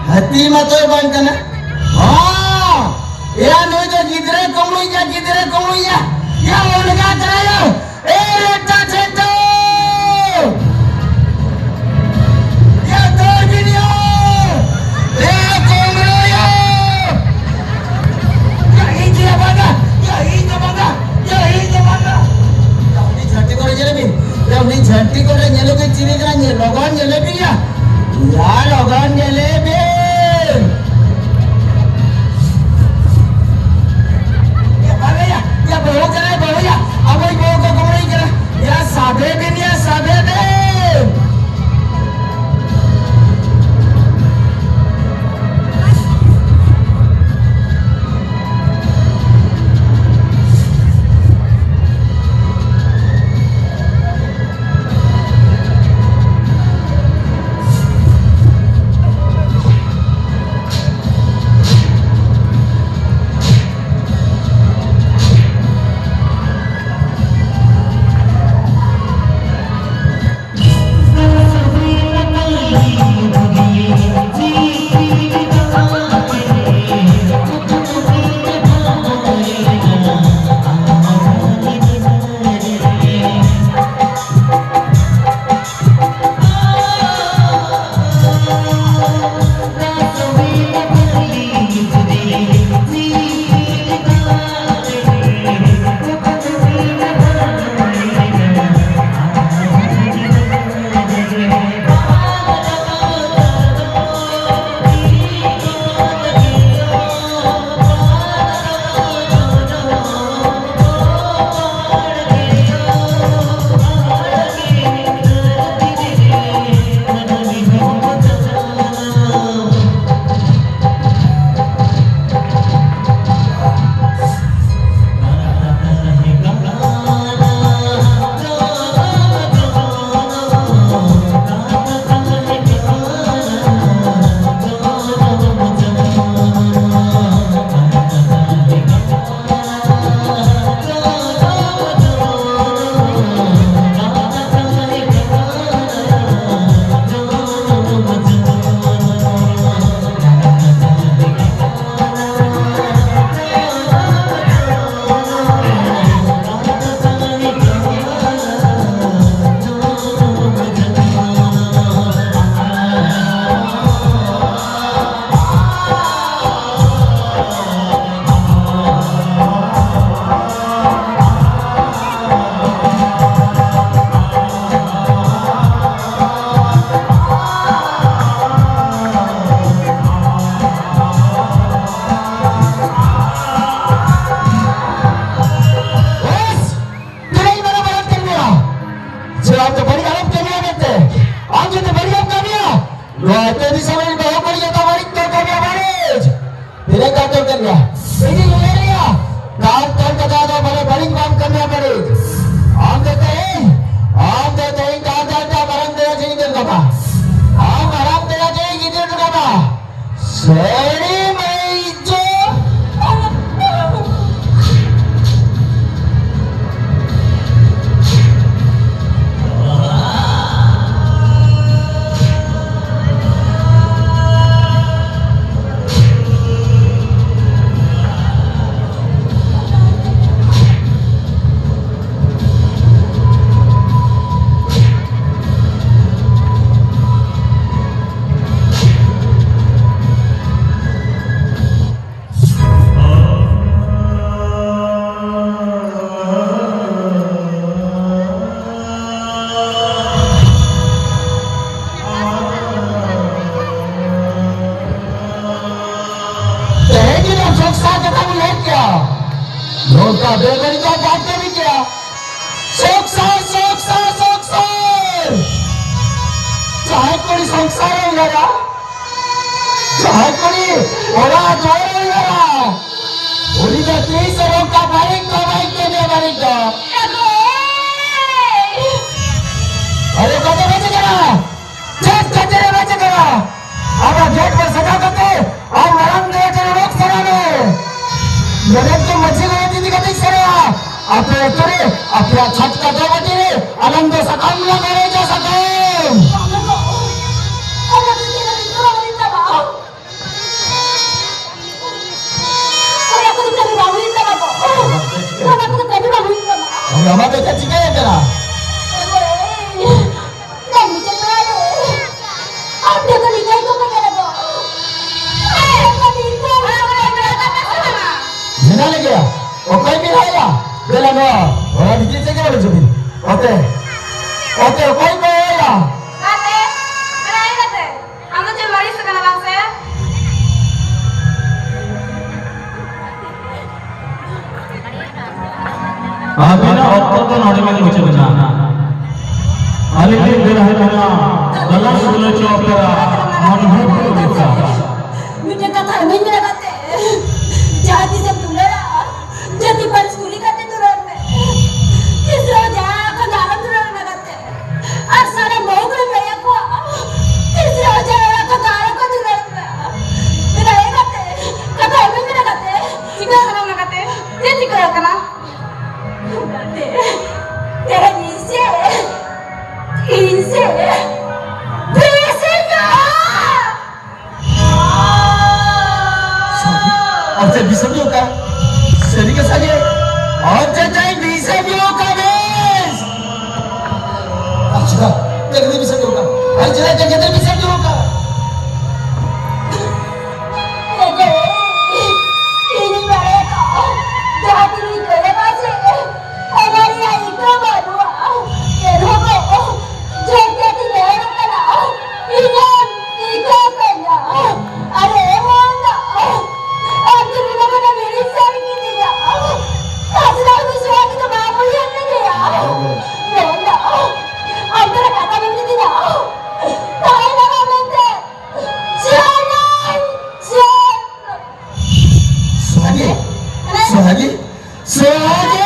ᱦᱟᱹᱛᱤ ᱢᱟ ᱛᱚᱭ ᱵᱟᱝ ᱠᱟᱱᱟ᱾ ᱦᱚᱸ, ᱭᱟ ᱱᱩᱭ ᱫᱚ ᱜᱤᱫᱽᱨᱟᱹ ᱠᱩᱢᱲᱩᱭᱟ, ᱜᱤᱫᱽᱨᱟᱹ ᱠᱩᱢᱲᱩᱭᱟ᱾ ᱭᱟ ᱚᱞᱜᱟ ᱠᱟᱱᱟᱭ ᱭᱟ᱾ ᱮ ᱨᱮᱴᱟ ᱴᱷᱮᱴᱚ᱾ ᱭᱟ ᱫᱚᱨ ᱵᱤᱱᱤᱭᱚ᱾ ᱮ ᱠᱩᱢᱲᱩᱭᱟ᱾ ᱭᱟ ᱤᱧ ᱫᱚ ᱵᱟᱝᱟ᱾ ᱭᱟ ᱤᱧ ᱫᱚ ᱵᱟᱝᱟ᱾ ᱭᱟ ᱤᱧ ᱫᱚ ᱵᱟᱝᱟ᱾ ᱭᱟ ᱩᱱᱤ ᱡᱷᱟᱹᱱᱴᱤ ᱠᱚᱨᱮ ᱧᱮᱞᱮ ᱵᱤᱱ᱾ ᱭᱟ ᱩᱱᱤ ᱡᱷᱟᱹᱱᱴᱤ ᱠᱚᱨᱮ ᱧᱮᱞᱮ ᱵᱤᱱ, ᱪᱤᱞᱤ ᱠᱟᱱᱟ? ᱧᱮᱞ, ᱞᱚᱜᱚᱱ ᱧᱮᱞᱮ ᱵᱤᱱ ᱭᱟ᱾ ᱭᱟ ᱞᱚᱜᱚᱱ ᱧᱮᱞᱮ ᱵᱤᱱ᱾ ᱭᱟ ᱵᱟᱝᱟ ᱭᱟ᱾ ᱭᱟ ᱵᱟᱹᱦᱩ ᱠᱟᱱᱟᱭ, ᱵᱟᱹᱦᱩ ᱭᱟ᱾ ᱟᱵᱚᱭᱤᱡ ᱵᱟᱹᱦᱩ ᱠᱚ ᱠᱩᱢᱲᱩᱭ ᱠᱟᱱᱟ᱾ ᱭᱟ ᱥᱟᱵᱮ ᱤᱧᱤᱧ ᱩᱭᱦᱟᱹᱨᱮᱭᱟ, ᱠᱟᱨ ᱛᱚᱞ ᱠᱟᱛᱮ ᱟᱫᱚ ᱵᱚᱞᱮ ᱵᱟᱹᱲᱤᱡ ᱵᱟᱢ ᱠᱟᱹᱢᱤᱭᱟ ᱵᱟᱹᱲᱤᱡ᱾ ᱟᱢ ᱫᱚ ᱛᱮᱦᱮᱧ, ᱟᱢ ᱫᱚ ᱛᱮᱦᱮᱧ ᱠᱟᱨ ᱫᱚ ᱢᱟᱨᱟᱝ ᱫᱚᱭᱟ ᱪᱮᱬᱮ ᱫᱚ ᱠᱟᱱᱟ᱾ ᱟᱢ ᱢᱟᱨᱟᱝ ᱫᱚᱭᱟ ᱪᱮᱬᱮ ᱜᱤᱫᱽᱨᱟᱹ ᱫᱚ ᱠᱟᱱᱟ᱾ ᱥᱟᱹᱨᱤ ᱢᱟᱹᱭ ᱪᱚ᱾ ᱛᱮᱦᱮᱧ ᱡᱩᱫᱤ ᱥᱚᱝᱥᱟᱨ ᱠᱟᱛᱷᱟ ᱵᱚᱱ ᱞᱟᱹᱭ ᱠᱮᱭᱟ, ᱱᱚᱝᱠᱟ ᱵᱮᱵᱟᱹᱲᱤᱡ ᱫᱚ ᱵᱟᱝ ᱠᱟᱹᱢᱤ ᱠᱮᱭᱟ᱾ ᱥᱚᱝᱥᱟᱨ, ᱥᱚᱝᱥᱟᱨ, ᱥᱚᱝᱥᱟᱨ᱾ ᱡᱟᱦᱟᱸᱭ ᱠᱩᱲᱤ ᱥᱚᱝᱥᱟᱨ ᱮ ᱩᱭᱦᱟᱹᱨᱟ, ᱡᱟᱦᱟᱸᱭ ᱠᱩᱲᱤ ᱚᱲᱟᱜ ᱫᱩᱣᱟᱹᱨ ᱮ ᱩᱭᱦᱟᱹᱨᱟ, ᱩᱱᱤ ᱫᱚ ᱛᱤᱥ ᱦᱚᱸ ᱱᱚᱝᱠᱟ ᱵᱟᱹᱲᱤᱡ ᱫᱚ ᱵᱟᱭ ᱠᱟᱹᱢᱤᱭᱟ, ᱵᱟᱹᱲᱤᱡ ᱫᱚ᱾ ᱟᱨᱮ ᱠᱚᱫᱚ ᱵᱟᱭ ᱪᱤᱠᱟᱹᱜᱼᱟ᱾ ᱪᱮᱫ ᱠᱷᱟᱹᱛᱤᱨ ᱮ ᱵᱟᱭ ᱪᱤᱠᱟᱹᱜᱼᱟ? ᱟᱵᱚ ᱜᱮᱴ ᱵᱚᱱ ᱥᱟᱡᱟᱣ ᱠᱟᱛᱮ ᱟᱨ ᱢᱟᱨᱟᱝ ᱫᱚᱭᱟ ᱪᱮᱬᱮ ᱨᱳᱜᱽ ᱥᱟᱨᱟ ᱨᱮ᱾ ᱜᱚᱰᱮᱛ ᱠᱚ ᱢᱟᱹᱡᱷᱤ ᱜᱚᱰᱮᱛ ᱤᱫᱤ ᱠᱟᱛᱮ ᱥᱮᱨᱮᱧᱟ᱾ ᱟᱯᱮ ᱟᱹᱛᱩ ᱨᱮ, ᱟᱯᱮᱭᱟᱜ ᱪᱷᱟᱴᱠᱟ ᱫᱚ ᱵᱟᱹᱴᱤ ᱨᱮ ᱟᱞᱟᱝ ᱫᱚ ᱥᱟᱠᱟᱢ ᱞᱟᱝ ᱟᱨᱮᱡᱟ, ᱥᱟᱠᱟᱢ᱾ ᱚᱱᱟ ᱫᱚ, ᱚᱱᱟ ᱫᱚ ᱪᱮᱫ ᱞᱟᱹᱜᱤᱫ ᱫᱚ ᱵᱟᱝ ᱦᱩᱭᱩᱜ ᱛᱟᱢᱟ? ᱚᱱᱟ ᱠᱚᱫᱚ ᱠᱟᱹᱢᱤ ᱵᱟᱝ ᱦᱩᱭᱩᱜ ᱛᱟᱢᱟ ᱜᱚ᱾ ᱚᱱᱟ ᱠᱚᱫᱚ ᱠᱟᱹᱢᱤ ᱵᱟᱝ ᱦᱩᱭᱩᱜ ᱛᱟᱢᱟ᱾ ᱟᱢᱟᱜ ᱫᱚ ᱪᱮᱫ ᱪᱤᱠᱟᱹᱭᱮᱱ ᱠᱟᱱᱟ? ᱮ ᱜᱚ, ᱮ᱾ ᱰᱟᱹᱝᱨᱤ ᱪᱟᱹᱛᱣᱟᱭ ᱨᱮ᱾ ᱟᱢ ᱡᱚᱛᱚ ᱞᱮᱠᱟᱭ ᱠᱚ ᱢᱮᱱᱟ ᱠᱚ᱾ ᱟᱢ ᱡᱚᱛᱚ ᱞᱮᱠᱟᱭ ᱠᱚ ᱢᱮᱱᱟ᱾ ᱢᱮᱱᱟᱜ ᱞᱮᱜᱮᱭᱟ᱾ ᱚᱠᱚᱭ ᱵᱤᱱ ᱦᱚᱦᱚᱭᱟ? ᱫᱮᱞᱟ ᱱᱚᱣᱟ ᱦᱚᱲ ᱵᱷᱤᱛᱤᱨ ᱪᱮᱫ ᱜᱮ ᱵᱟᱹᱱᱩᱜ ᱪᱚᱵᱤᱱ᱾ ᱚᱛᱮ, ᱚᱛᱮ ᱚᱠᱚᱭ ᱠᱚ ᱦᱚᱦᱚᱭᱟ? ᱜᱟᱛᱮ, ᱢᱮᱱᱟᱭ ᱜᱟᱛᱮ᱾ ᱟᱢ ᱫᱚ ᱪᱮᱫ ᱢᱟᱹᱨᱤᱪ ᱠᱟᱱᱟ ᱵᱟᱝ ᱥᱮ? ᱟᱹᱵᱤᱱᱟᱜ ᱚᱠᱛᱚ ᱫᱚ ᱱᱚᱰᱮ ᱜᱮ ᱢᱩᱪᱟᱹᱫ ᱮᱱᱟ᱾ ᱟᱹᱞᱤᱧ ᱞᱤᱧ ᱵᱮᱱᱟᱣ ᱠᱟᱱᱟ ᱫᱟᱞᱟᱞ ᱥᱩᱞᱟᱹᱭ ᱪᱚᱯᱮᱨᱟ ᱢᱚᱱᱢᱳᱦᱚᱱ ᱯᱩᱨ ᱢᱮᱥᱟ᱾ ᱢᱤᱫᱴᱮᱱ ᱠᱟᱛᱷᱟ ᱤᱢᱟᱹᱧ ᱢᱮ ᱜᱟᱛᱮ᱾ ᱟᱪᱪᱷᱟ, ᱵᱤᱥᱮᱢ ᱧᱩ ᱠᱟᱜ? ᱥᱟᱹᱨᱤ ᱜᱮ ᱥᱟᱹᱨᱤ? ᱟᱪᱪᱷᱟ, ᱟᱪᱪᱷᱟ, ᱵᱤᱥᱮᱢ ᱧᱩ ᱠᱟᱜ ᱵᱮᱥ? ᱟᱪᱪᱷᱟ, ᱪᱮᱫ ᱞᱟᱹᱜᱤᱫ ᱵᱤᱥᱮᱢ ᱧᱩ ᱠᱟᱜ? ᱟᱨ ᱪᱮᱫᱟᱜ, ᱪᱮᱫ ᱠᱷᱟᱹᱛᱤᱨ ᱵᱤᱥᱮᱢ ᱧᱩ ᱠᱟᱜ? ᱜᱚᱜᱚ, ᱤᱧᱤᱧ ᱵᱟᱲᱟᱭᱟ ᱛᱚ, ᱡᱟᱦᱟᱸ ᱛᱤᱱᱟᱹᱜ ᱤᱧ ᱠᱚᱭᱚᱜᱟ ᱥᱮ, ᱚᱱᱟ ᱨᱮᱭᱟᱜ ᱤᱠᱟᱹ ᱵᱟᱹᱱᱩᱜᱼᱟ᱾ ᱮᱱᱦᱚᱸ ᱜᱚᱜᱚ, ᱡᱚᱛᱚ ᱛᱤᱧ ᱦᱚᱲ ᱠᱟᱱᱟ, ᱤᱧᱮᱢ ᱤᱠᱟᱹ ᱠᱟᱹᱧᱟ᱾ ᱟᱨᱮ ᱮᱢᱚᱱ ᱫᱚ, ᱟᱢ ᱫᱚ ᱵᱤᱱᱟᱹ ᱢᱟᱱᱮ ᱵᱤᱨᱤᱫ ᱥᱟᱹᱨᱤ ᱠᱤᱫᱤᱧᱟ᱾ ᱠᱷᱟᱥᱞᱟ ᱩᱫᱩᱜ ᱥᱚᱲᱟ ᱠᱤᱫᱚ ᱵᱟᱢ ᱩᱭᱦᱟᱹᱨ ᱞᱮᱫᱮᱭᱟ᱾ ᱢᱮᱱᱫᱚ, ᱟᱢ ᱫᱚ ᱠᱟᱛᱷᱟ ᱢᱮᱱ ᱠᱤᱫᱤᱧᱟ᱾ ᱛᱟᱦᱮᱸ ᱱᱟᱢᱟ ᱢᱮᱱᱛᱮ᱾ ᱥᱤᱭᱟᱹᱲ ᱱᱟᱹᱧ, ᱥᱤᱭᱟᱹᱲ᱾ ᱥᱚᱦᱟᱜᱤ, ᱥᱚᱦᱟᱜᱤ, ᱥᱚᱦᱟᱜᱤ!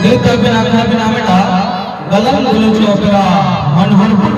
ᱱᱤᱛ ᱟᱵᱤᱱ ᱟᱠᱷᱲᱟ ᱵᱤᱱ ᱦᱟᱢᱮᱴᱟ ᱜᱟᱞᱟᱝ ᱜᱟᱞᱚᱪ ᱚᱯᱮᱨᱟ ᱢᱚᱱᱳᱦᱚᱨ